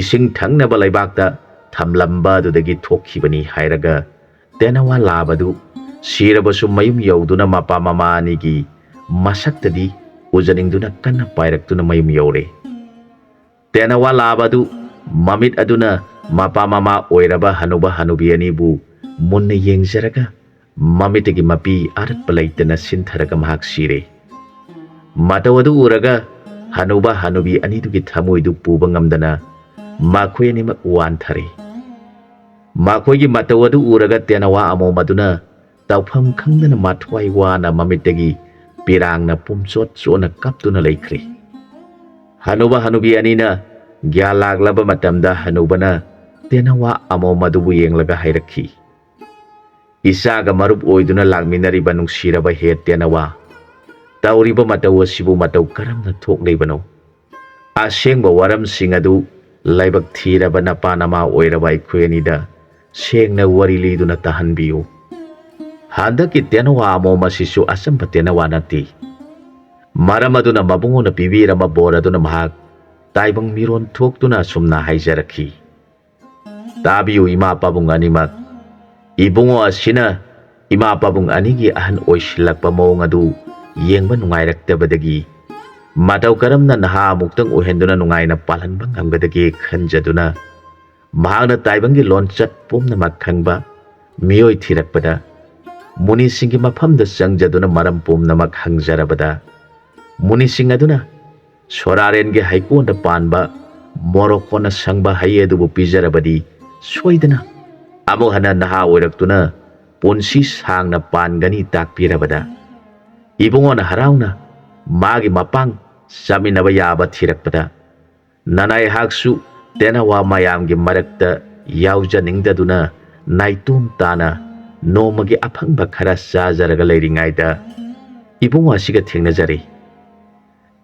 ꯏꯁꯤꯡ ꯊꯛꯅꯕ ꯂꯩꯕꯥꯛꯇ ꯊꯝꯂꯝꯕ ꯑꯗꯨꯗꯒꯤ ꯊꯣꯛꯈꯤꯕꯅꯤ" ꯍꯥꯏꯔꯒ ꯇꯦꯅꯋꯥ ꯂꯥꯕꯗꯨ ꯁꯤꯔꯕꯁꯨ ꯃꯌꯨꯝ ꯌꯧꯗꯨꯅ ꯃꯄꯥ ꯃꯃꯥ ꯑꯅꯤꯒꯤ ꯃꯁꯛꯇꯗꯤ ꯎꯖꯅꯤꯡꯗꯨꯅ ꯀꯟꯅ ꯄꯥꯏꯔꯛꯇꯨꯅ ꯃꯌꯨꯝ ꯌꯧꯔꯦ꯫ ꯇꯦꯅꯋꯥ ꯂꯥꯕꯗꯨ ꯃꯃꯤꯠ ꯑꯗꯨꯅ ꯃꯄꯥ ꯃꯃꯥ ꯑꯣꯏꯔꯕ ꯍꯅꯨꯕ ꯍꯅꯨꯕꯤ ꯑꯅꯤꯕꯨ ꯃꯨꯟꯅ ꯌꯦꯡꯖꯔꯒ ꯃꯃꯤꯠꯇꯒꯤ ꯃꯄꯤ ꯑꯔꯠꯄ ꯂꯩꯇꯅ ꯁꯤꯟꯊꯔꯒ ꯃꯍꯥꯛ ꯁꯤꯔꯦ꯫ ꯃꯇꯧ ꯑꯗꯨ ꯎꯔꯒ ꯍꯅꯨꯕ ꯍꯅꯨꯕꯤ ꯑꯅꯤꯗꯨꯒꯤ ꯊꯃꯣꯏꯗꯨ ꯄꯨꯕ ꯉꯝꯗꯅ ꯃꯈꯣꯏ ꯑꯅꯤꯃꯛ ꯋꯥꯟꯊꯔꯦ꯫ ꯃꯈꯣꯏꯒꯤ ꯃꯇꯧ ꯑꯗꯨ ꯎꯔꯒ ꯇꯦꯅꯋꯥ ꯑꯃꯣꯝ ꯑꯗꯨꯅ ꯇꯧꯐꯝ ꯈꯪꯗꯅ ꯃꯊ꯭ꯋꯥꯏ ꯋꯥꯅ ꯃꯃꯤꯠꯇꯒꯤ ꯄꯤꯔꯥꯡꯅ ꯄꯨꯝꯆꯣꯠ ꯆꯣꯠꯅ ꯀꯞꯇꯨꯅ ꯂꯩꯈ꯭ꯔꯦ꯫ ꯍꯅꯨꯕ ꯍꯅꯨꯕꯤ ꯑꯅꯤꯅ ꯒ꯭ꯌꯥꯟ ꯂꯥꯛꯂꯕ ꯃꯇꯝꯗ ꯍꯅꯨꯕꯅ ꯇꯦꯅꯋꯥ ꯑꯃꯣꯝ ꯑꯗꯨꯕꯨ ꯌꯦꯡꯂꯒ ꯍꯥꯏꯔꯛꯈꯤ, "ꯏꯆꯥꯒ ꯃꯔꯨꯞ ꯑꯣꯏꯗꯨꯅ ꯂꯥꯛꯃꯤꯟꯅꯔꯤꯕ ꯅꯨꯡꯁꯤꯔꯕ ꯍꯦ ꯇꯦꯅꯋꯥ, ꯇꯧꯔꯤꯕ ꯃꯇꯧ ꯑꯁꯤꯕꯨ ꯃꯇꯧ ꯀꯔꯝꯅ ꯊꯣꯛꯂꯤꯕꯅꯣ? ꯑꯁꯦꯡꯕ ꯋꯥꯔꯝꯁꯤꯡ ꯑꯗꯨ ꯂꯥꯏꯕꯛ ꯊꯤꯔꯕ ꯅꯄꯥ ꯅꯃꯥ ꯑꯣꯏꯔꯕ ꯑꯩꯈꯣꯏ ꯑꯅꯤꯗ ꯁꯦꯡꯅ ꯋꯥꯔꯤ ꯂꯤꯗꯨꯅ ꯇꯥꯍꯟꯕꯤꯌꯨ꯫ ꯍꯟꯗꯛꯀꯤ ꯇꯦꯅꯋꯥ ꯑꯃꯣꯝ ꯑꯁꯤꯁꯨ ꯑꯆꯝꯕ ꯇꯦꯅꯋꯥ ꯅꯠꯇꯦ꯫ ꯃꯔꯝ ꯑꯗꯨꯅ ꯃꯕꯨꯡꯉꯣꯅ ꯄꯤꯕꯤꯔꯝꯕ ꯕꯣꯔ ꯑꯗꯨꯅ ꯃꯍꯥꯛ ꯇꯥꯏꯕꯪ ꯃꯤꯔꯣꯟ ꯊꯣꯛꯇꯨꯅ ꯑꯁꯨꯝꯅ ꯍꯥꯏꯖꯔꯛꯈꯤ, ꯇꯥꯕꯤꯌꯨ ꯏꯃꯥ ꯄꯥꯕꯨꯡ ꯑꯅꯤꯃꯛ, ꯏꯕꯨꯡꯉꯣ ꯑꯁꯤꯅ ꯏꯃꯥ ꯄꯥꯕꯨꯡ ꯑꯅꯤꯒꯤ ꯑꯍꯟ ꯑꯣꯏꯁꯤꯜꯂꯛꯄ ꯃꯑꯣꯡ ꯑꯗꯨ ꯌꯦꯡꯕ ꯅꯨꯡꯉꯥꯏꯔꯛꯇꯕꯗꯒꯤ ꯃꯇꯧ ꯀꯔꯝꯅ ꯅꯍꯥ ꯑꯃꯨꯛꯇꯪ ꯑꯣꯏꯍꯟꯗꯨꯅ ꯅꯨꯡꯉꯥꯏꯅ ꯄꯥꯜꯍꯟꯕ ꯉꯝꯒꯗꯒꯦ ꯈꯟꯖꯗꯨꯅ ꯃꯍꯥꯛꯅ ꯇꯥꯏꯕꯪꯒꯤ ꯂꯣꯟꯆꯠ ꯄꯨꯝꯅꯃꯛ ꯈꯪꯕ ꯃꯤꯑꯣꯏ ꯊꯤꯔꯛꯄꯗ ꯃꯨꯅꯤꯁꯤꯡꯒꯤ ꯃꯐꯝꯗ ꯆꯪꯖꯗꯨꯅ ꯃꯔꯝ ꯄꯨꯝꯅꯃꯛ ꯍꯪꯖꯔꯕꯗ ꯃꯨꯅꯤꯁꯤꯡ ꯑꯗꯨꯅ ꯁꯣꯔꯥꯔꯦꯟꯒꯤ ꯍꯩꯀꯣꯜꯗ ꯄꯥꯟꯕ ꯃꯣꯔꯣꯛ ꯀꯣꯟꯅ ꯁꯪꯕ ꯍꯩ ꯑꯗꯨꯕꯨ ꯄꯤꯖꯔꯕꯗꯤ ꯁꯣꯏꯗꯅ ꯑꯃꯨꯛ ꯍꯟꯅ ꯅꯍꯥ ꯑꯣꯏꯔꯛꯇꯨꯅ ꯄꯨꯟꯁꯤ ꯁꯥꯡꯅ ꯄꯥꯟꯒꯅꯤ ꯇꯥꯛꯄꯤꯔꯕꯗ ꯏꯕꯨꯡꯉꯣꯅ ꯍꯔꯥꯎꯅ ꯃꯥꯒꯤ ꯃꯄꯥꯡ ꯆꯥꯃꯤꯟꯅꯕ ꯌꯥꯕ ꯊꯤꯔꯛꯄꯗ ꯅꯅꯥꯏꯍꯥꯛꯁꯨ ꯇꯦꯅꯋꯥ ꯃꯌꯥꯝꯒꯤ ꯃꯔꯛꯇ ꯌꯥꯎꯖꯅꯤꯡꯗꯗꯨꯅ ꯅꯥꯏꯇꯣꯝ ꯇꯥꯅ ꯅꯣꯡꯃꯒꯤ ꯑꯐꯪꯕ ꯈꯔ ꯆꯥꯖꯔꯒ ꯂꯩꯔꯤꯉꯩꯗ ꯏꯕꯨꯡꯉꯣ ꯑꯁꯤꯒ ꯊꯦꯡꯅꯖꯔꯦ꯫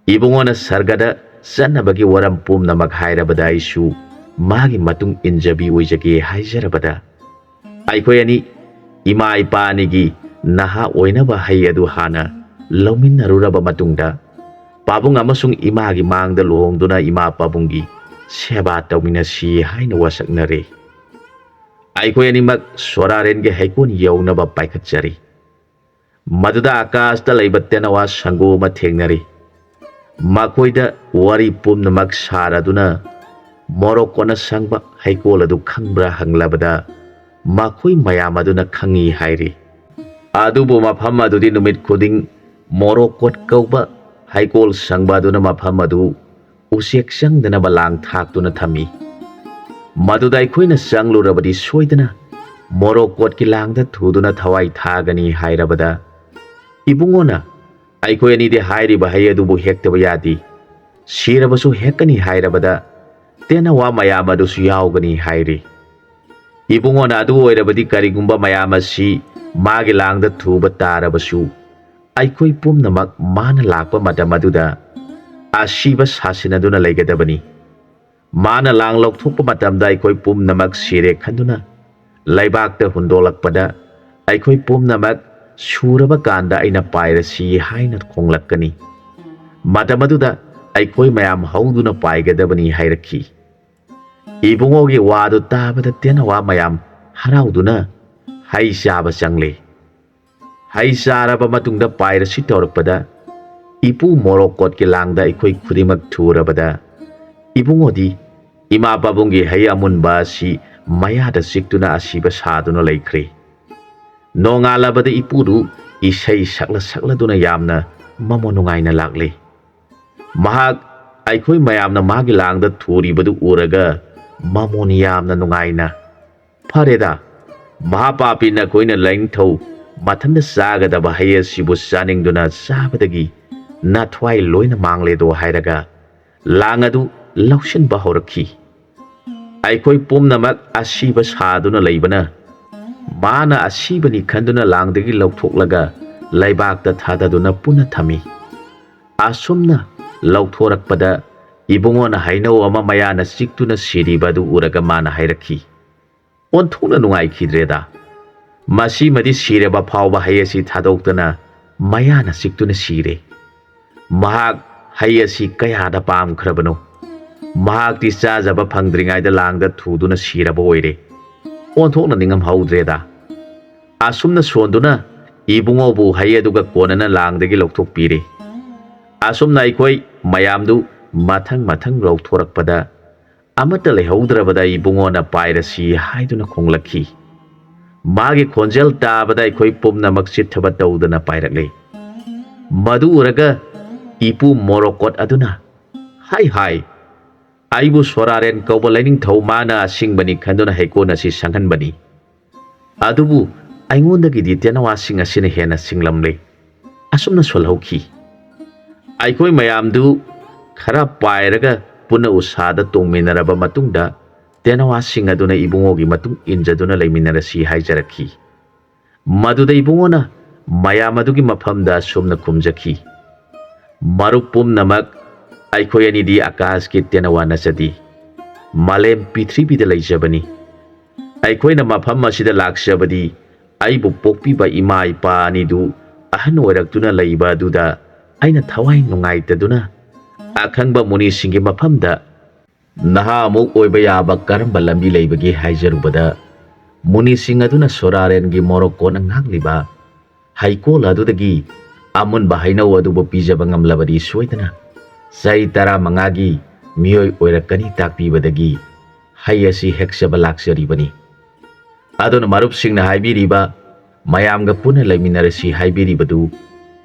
ꯏꯕꯨꯡꯉꯣꯅ ꯁꯔꯒꯗ ꯆꯠꯅꯕꯒꯤ ꯋꯥꯔꯝ ꯄꯨꯝꯅꯃꯛ ꯍꯥꯏꯔꯕꯗ ꯑꯩꯁꯨ ꯃꯥꯒꯤ ꯃꯇꯨꯡ ꯏꯟꯖꯕꯤ ꯑꯣꯏꯖꯒꯦ ꯍꯥꯏꯖꯔꯕꯗ ꯑꯩꯈꯣꯏ ꯑꯅꯤ ꯏꯃꯥ ꯏꯄꯥ ꯑꯅꯤꯒꯤ ꯅꯍꯥ ꯑꯣꯏꯅꯕ ꯍꯩ ꯑꯗꯨ ꯍꯥꯟꯅ ꯂꯧꯃꯤꯟꯅꯔꯨꯔꯕ ꯃꯇꯨꯡꯗ ꯄꯥꯕꯨꯡ ꯑꯃꯁꯨꯡ ꯏꯃꯥꯒꯤ ꯃꯥꯡꯗ ꯂꯨꯍꯣꯡꯗꯨꯅ ꯏꯃꯥ ꯄꯥꯕꯨꯡꯒꯤ ꯁꯦꯕꯥ ꯇꯧꯃꯤꯟꯅꯁꯤ ꯍꯥꯏꯅ ꯋꯥꯁꯛꯅꯔꯦ꯫ ꯑꯩꯈꯣꯏ ꯑꯅꯤꯃꯛ ꯁꯣꯔꯥꯔꯦꯟꯒꯤ ꯍꯩꯀꯣꯜ ꯌꯧꯅꯕ ꯄꯥꯏꯈꯠꯆꯔꯤ꯫ ꯃꯗꯨꯗ ꯑꯀꯥꯁꯇ ꯂꯩꯕ ꯇꯦꯅꯋꯥ ꯁꯪꯒꯨ ꯑꯃ ꯊꯦꯡꯅꯔꯤ꯫ ꯃꯈꯣꯏꯗ ꯋꯥꯔꯤ ꯄꯨꯝꯅꯃꯛ ꯁꯥꯔꯗꯨꯅ ꯃꯣꯔꯣꯛ ꯀꯣꯟꯅ ꯁꯪꯕ ꯍꯩꯀꯣꯜ ꯑꯗꯨ ꯈꯪꯕ꯭ꯔꯥ ꯍꯪꯂꯕꯗ ꯃꯈꯣꯏ ꯃꯌꯥꯝ ꯑꯗꯨꯅ ꯈꯪꯏ ꯍꯥꯏꯔꯤ꯫ ꯑꯗꯨꯕꯨ ꯃꯐꯝ ꯑꯗꯨꯗꯤ ꯅꯨꯃꯤꯠ ꯈꯨꯗꯤꯡ ꯃꯣꯔꯣꯛ ꯀꯣꯠ ꯀꯧꯕ ꯍꯩꯀꯣꯜ ꯁꯪꯕ ꯑꯗꯨꯅ ꯃꯐꯝ ꯑꯗꯨ ꯎꯆꯦꯛ ꯆꯪꯗꯅꯕ ꯂꯥꯡ ꯊꯥꯛꯇꯨꯅ ꯊꯝꯃꯤ꯫ ꯃꯗꯨꯗ ꯑꯩꯈꯣꯏꯅ ꯆꯪꯂꯨꯔꯕꯗꯤ ꯁꯣꯏꯗꯅ ꯃꯣꯔꯣꯛ ꯀꯣꯠꯀꯤ ꯂꯥꯡꯗ ꯊꯨꯗꯨꯅ ꯊꯋꯥꯏ ꯊꯥꯒꯅꯤ ꯍꯥꯏꯔꯕꯗ ꯏꯕꯨꯡꯉꯣꯅ ꯑꯩꯈꯣꯏ ꯑꯅꯤꯗꯤ ꯍꯥꯏꯔꯤꯕ ꯍꯩ ꯑꯗꯨꯕꯨ ꯍꯦꯛꯇꯕ ꯌꯥꯗꯦ, ꯁꯤꯔꯕꯁꯨ ꯍꯦꯛꯀꯅꯤ ꯍꯥꯏꯔꯕꯗ ꯇꯦꯅꯋꯥ ꯃꯌꯥꯝ ꯑꯗꯨꯁꯨ ꯌꯥꯎꯒꯅꯤ ꯍꯥꯏꯔꯤ꯫ ꯏꯕꯨꯡꯉꯣꯅ ꯑꯗꯨ ꯑꯣꯏꯔꯕꯗꯤ ꯀꯔꯤꯒꯨꯝꯕ ꯃꯌꯥꯝ ꯑꯁꯤ ꯃꯥꯒꯤ ꯂꯥꯡꯗ ꯊꯨꯕ ꯇꯥꯔꯕꯁꯨ, ꯑꯩꯈꯣꯏ ꯄꯨꯝꯅꯃꯛ ꯃꯥꯅ ꯂꯥꯛꯄ ꯃꯇꯝ ꯑꯗꯨꯗ ꯑꯁꯤꯕ ꯁꯥꯁꯤꯟꯅꯗꯨꯅ ꯂꯩꯒꯗꯕꯅꯤ꯫ ꯃꯥꯅ ꯂꯥꯡ ꯂꯧꯊꯣꯛꯄ ꯃꯇꯝꯗ ꯑꯩꯈꯣꯏ ꯄꯨꯝꯅꯃꯛ ꯁꯤꯔꯦ ꯈꯟꯗꯨꯅ ꯂꯩꯕꯥꯛꯇ ꯍꯨꯟꯗꯣꯛꯂꯛꯄꯗ, ꯑꯩꯈꯣꯏ ꯄꯨꯝꯅꯃꯛ ꯁꯨꯔꯕ ꯀꯥꯟꯗ ꯑꯩꯅ ꯄꯥꯏꯔꯁꯤ ꯍꯥꯏꯅ ꯈꯣꯡꯂꯛꯀꯅꯤ꯫ ꯃꯇꯝ ꯑꯗꯨꯗ ꯑꯩꯈꯣꯏ ꯃꯌꯥꯝ ꯍꯧꯗꯨꯅ ꯄꯥꯏꯒꯗꯕꯅꯤ ꯍꯥꯏꯔꯛꯈꯤ꯫ ꯏꯕꯨꯡꯉꯣꯒꯤ ꯋꯥꯗꯨ ꯇꯥꯕꯗ ꯇꯦꯅꯋꯥ ꯃꯌꯥꯝ ꯍꯔꯥꯎꯗꯨꯅ ꯍꯩ ꯆꯥꯕ ꯆꯪꯂꯦ꯫ ꯍꯩ ꯆꯥꯔꯕ ꯃꯇꯨꯡꯗ ꯄꯥꯏꯔꯁꯤ ꯇꯧꯔꯛꯄꯗ, ꯏꯄꯨ ꯃꯣꯔꯣꯛꯀꯣꯠꯀꯤ ꯂꯥꯡꯗ ꯑꯩꯈꯣꯏ ꯈꯨꯗꯤꯡꯃꯛ ꯊꯨꯔꯕꯗ, ꯏꯕꯨꯡꯉꯣꯗꯤ ꯏꯃꯥ ꯄꯥꯕꯨꯡꯒꯤ ꯍꯩ ꯑꯃꯨꯟꯕ ꯑꯁꯤ ꯃꯌꯥꯗ ꯆꯤꯛꯇꯨꯅ ꯑꯁꯤꯕ ꯁꯥꯗꯨꯅ ꯂꯩꯈ꯭ꯔꯦ꯫ ꯅꯣꯡꯉꯥꯜꯂꯕꯗ ꯏꯄꯨꯗꯨ ꯏꯁꯩ ꯁꯛꯂ ꯁꯛꯂꯗꯨꯅ ꯌꯥꯝꯅ ꯃꯃꯣꯟ ꯅꯨꯡꯉꯥꯏꯅ ꯂꯥꯛꯂꯦ꯫ ꯃꯍꯥꯛ ꯑꯩꯈꯣꯏ ꯃꯌꯥꯝꯅ ꯃꯥꯒꯤ ꯂꯥꯡꯗ ꯊꯨꯔꯤꯕꯗꯨ ꯎꯔꯒ ꯃꯃꯣꯟ ꯌꯥꯝꯅ ꯅꯨꯡꯉꯥꯏꯅ, "ꯐꯔꯦꯗ, ꯃꯍꯥꯄꯥꯄꯤ ꯅꯈꯣꯏꯅ ꯂꯥꯏꯅꯤꯡꯊꯧ ꯃꯊꯟꯇ ꯆꯥꯒꯗꯕ ꯍꯩ ꯑꯁꯤꯕꯨ ꯆꯥꯅꯤꯡꯗꯨꯅ ꯆꯥꯕꯗꯒꯤ ꯅꯊ꯭ꯋꯥꯏ ꯂꯣꯏꯅ ꯃꯥꯡꯂꯦꯗꯣ" ꯍꯥꯏꯔꯒ ꯂꯥꯡ ꯑꯗꯨ ꯂꯧꯁꯤꯟꯕ ꯍꯧꯔꯛꯈꯤ꯫ ꯑꯩꯈꯣꯏ ꯄꯨꯝꯅꯃꯛ ꯑꯁꯤꯕ ꯁꯥꯗꯨꯅ ꯂꯩꯕꯅ, ꯃꯥꯅ ꯑꯁꯤꯕꯅꯤ ꯈꯟꯗꯨꯅ ꯂꯥꯡꯗꯒꯤ ꯂꯧꯊꯣꯛꯂꯒ ꯂꯩꯕꯥꯛꯇ ꯊꯥꯗꯗꯨꯅ ꯄꯨꯟꯅ ꯊꯝꯃꯤ꯫ ꯑꯁꯨꯝꯅ ꯂꯧꯊꯣꯔꯛꯄꯗ, ꯏꯕꯨꯡꯉꯣꯅ ꯍꯩꯅꯧ ꯑꯃ ꯃꯌꯥꯅ ꯆꯤꯛꯇꯨꯅ ꯁꯤꯔꯤꯕ ꯑꯗꯨ ꯎꯔꯒ ꯃꯥꯅ ꯍꯥꯏꯔꯛꯈꯤ, "ꯑꯣꯟꯊꯣꯛꯅ ꯅꯨꯡꯉꯥꯏꯈꯤꯗ꯭ꯔꯦꯗ꯫ ꯃꯁꯤꯃꯗꯤ ꯁꯤꯔꯕ ꯐꯥꯎꯕ ꯍꯩ ꯑꯁꯤ ꯊꯥꯗꯣꯛꯇꯅ ꯃꯌꯥꯅ ꯆꯤꯛꯇꯨꯅ ꯁꯤꯔꯦ꯫ ꯃꯍꯥꯛ ꯍꯩ ꯑꯁꯤ ꯀꯌꯥꯗ ꯄꯥꯝꯈ꯭ꯔꯕꯅꯣ꯫ ꯃꯍꯥꯛꯇꯤ ꯆꯥꯖꯕ ꯐꯪꯗ꯭ꯔꯤꯉꯩꯗ ꯂꯥꯡꯗ ꯊꯨꯗꯨꯅ ꯁꯤꯔꯕ ꯑꯣꯏꯔꯦ꯫ ꯑꯣꯟꯊꯣꯛꯅ ꯅꯤꯡꯉꯝꯍꯧꯗ꯭ꯔꯦꯗ"꯫ ꯑꯁꯨꯝꯅ ꯁꯣꯟꯗꯨꯅ ꯏꯕꯨꯡꯉꯣꯕꯨ ꯍꯩ ꯑꯗꯨꯒ ꯀꯣꯟꯅꯅ ꯂꯥꯡꯗꯒꯤ ꯂꯧꯊꯣꯛꯄꯤꯔꯦ꯫ ꯑꯁꯨꯝꯅ ꯑꯩꯈꯣꯏ ꯃꯌꯥꯝꯗꯨ ꯃꯊꯪ ꯃꯊꯪ ꯂꯧꯊꯣꯔꯛꯄꯗ, ꯑꯃꯠꯇ ꯂꯩꯍꯧꯗ꯭ꯔꯕꯗ ꯏꯕꯨꯡꯉꯣꯅ "ꯄꯥꯏꯔꯁꯤ" ꯍꯥꯏꯗꯨꯅ ꯈꯣꯡꯂꯛꯈꯤ꯫ ꯃꯥꯒꯤ ꯈꯣꯟꯖꯦꯜ ꯇꯥꯕꯗ ꯑꯩꯈꯣꯏ ꯄꯨꯝꯅꯃꯛ ꯆꯤꯠꯊꯕ ꯇꯧꯗꯅ ꯄꯥꯏꯔꯛꯂꯦ꯫ ꯃꯗꯨ ꯎꯔꯒ ꯏꯄꯨ ꯃꯣꯔꯣꯀꯣꯠ ꯑꯗꯨꯅ, "ꯍꯥꯏ ꯍꯥꯏ, ꯑꯩꯕꯨ ꯁꯣꯔꯥꯔꯦꯟ ꯀꯧꯕ ꯂꯥꯏꯅꯤꯡꯊꯧ ꯃꯥꯅ ꯑꯁꯤꯡꯕꯅꯤ ꯈꯟꯗꯨꯅ ꯍꯩꯀꯣꯜ ꯑꯁꯤ ꯁꯪꯍꯟꯕꯅꯤ꯫ ꯑꯗꯨꯕꯨ ꯑꯩꯉꯣꯟꯗꯒꯤꯗꯤ ꯇꯦꯅꯋꯥꯁꯤꯡ ꯑꯁꯤꯅ ꯍꯦꯟꯅ ꯁꯤꯡꯂꯝꯂꯦ"꯫ ꯑꯁꯨꯝꯅ ꯁꯣꯜꯍꯧꯈꯤ꯫ ꯑꯩꯈꯣꯏ ꯃꯌꯥꯝꯗꯨ ꯈꯔ ꯄꯥꯏꯔꯒ ꯄꯨꯟꯅ ꯎꯁꯥꯗ ꯇꯣꯡꯃꯤꯟꯅꯔꯕ ꯃꯇꯨꯡꯗ, ꯇꯦꯅꯋꯥꯁꯤꯡ ꯑꯗꯨꯅ ꯏꯕꯨꯡꯉꯣꯒꯤ ꯃꯇꯨꯡ ꯏꯟꯖꯗꯨꯅ ꯂꯩꯃꯤꯟꯅꯔꯁꯤ ꯍꯥꯏꯖꯔꯛꯈꯤ꯫ ꯃꯗꯨꯗ ꯏꯕꯨꯡꯉꯣꯅ ꯃꯌꯥꯝ ꯑꯗꯨꯒꯤ ꯃꯐꯝꯗ ꯑꯁꯨꯝꯅ ꯈꯨꯝꯖꯈꯤ, "ꯃꯔꯨꯞ ꯄꯨꯝꯅꯃꯛ, ꯑꯩꯈꯣꯏ ꯑꯅꯤꯗꯤ ꯑꯀꯥꯁꯀꯤ ꯇꯦꯅꯋꯥ ꯅꯠꯆꯗꯦ, ꯃꯥꯂꯦꯝ ꯄꯤꯊ꯭ꯔꯤꯕꯤꯗ ꯂꯩꯖꯕꯅꯤ꯫ ꯑꯩꯈꯣꯏꯅ ꯃꯐꯝ ꯑꯁꯤꯗ ꯂꯥꯛꯆꯕꯗꯤ ꯑꯩꯕꯨ ꯄꯣꯛꯄꯤꯕ ꯏꯃꯥ ꯏꯄꯥ ꯑꯅꯤꯗꯨ ꯑꯍꯟ ꯑꯣꯏꯔꯛꯇꯨꯅ ꯂꯩꯕ ꯑꯗꯨꯗ ꯑꯩꯅ ꯊꯋꯥꯏ ꯅꯨꯡꯉꯥꯏꯇꯗꯨꯅ ꯑꯈꯪꯕ ꯃꯨꯅꯤꯁꯤꯡꯒꯤ ꯃꯐꯝꯗ ꯅꯍꯥ ꯑꯃꯨꯛ ꯑꯣꯏꯕ ꯌꯥꯕ ꯀꯔꯝꯕ ꯂꯝꯕꯤ ꯂꯩꯕꯒꯦ ꯍꯥꯏꯖꯔꯨꯕꯗ, ꯃꯨꯅꯤꯁꯤꯡ ꯑꯗꯨꯅ ꯁꯣꯔꯥꯔꯦꯟꯒꯤ ꯃꯣꯔꯣꯛꯀꯣꯟꯅ ꯉꯥꯡꯂꯤꯕ ꯍꯩꯀꯣꯜ ꯑꯗꯨꯗꯒꯤ ꯑꯃꯨꯟꯕ ꯍꯩꯅꯧ ꯑꯗꯨꯕꯨ ꯄꯤꯖꯕ ꯉꯝꯂꯕꯗꯤ ꯁꯣꯏꯗꯅ ꯆꯍꯤ ꯇꯔꯥꯃꯉꯥꯒꯤ ꯃꯤꯑꯣꯏ ꯑꯣꯏꯔꯛꯀꯅꯤ ꯇꯥꯛꯄꯤꯕꯗꯒꯤ ꯍꯩ ꯑꯁꯤ ꯍꯦꯛꯆꯕ ꯂꯥꯛꯆꯔꯤꯕꯅꯤ꯫ ꯑꯗꯨꯅ ꯃꯔꯨꯞꯁꯤꯡꯅ ꯍꯥꯏꯕꯤꯔꯤꯕ, ꯃꯌꯥꯝꯒ ꯄꯨꯟꯅ ꯂꯩꯃꯤꯟꯅꯔꯁꯤ ꯍꯥꯏꯕꯤꯔꯤꯕꯗꯨ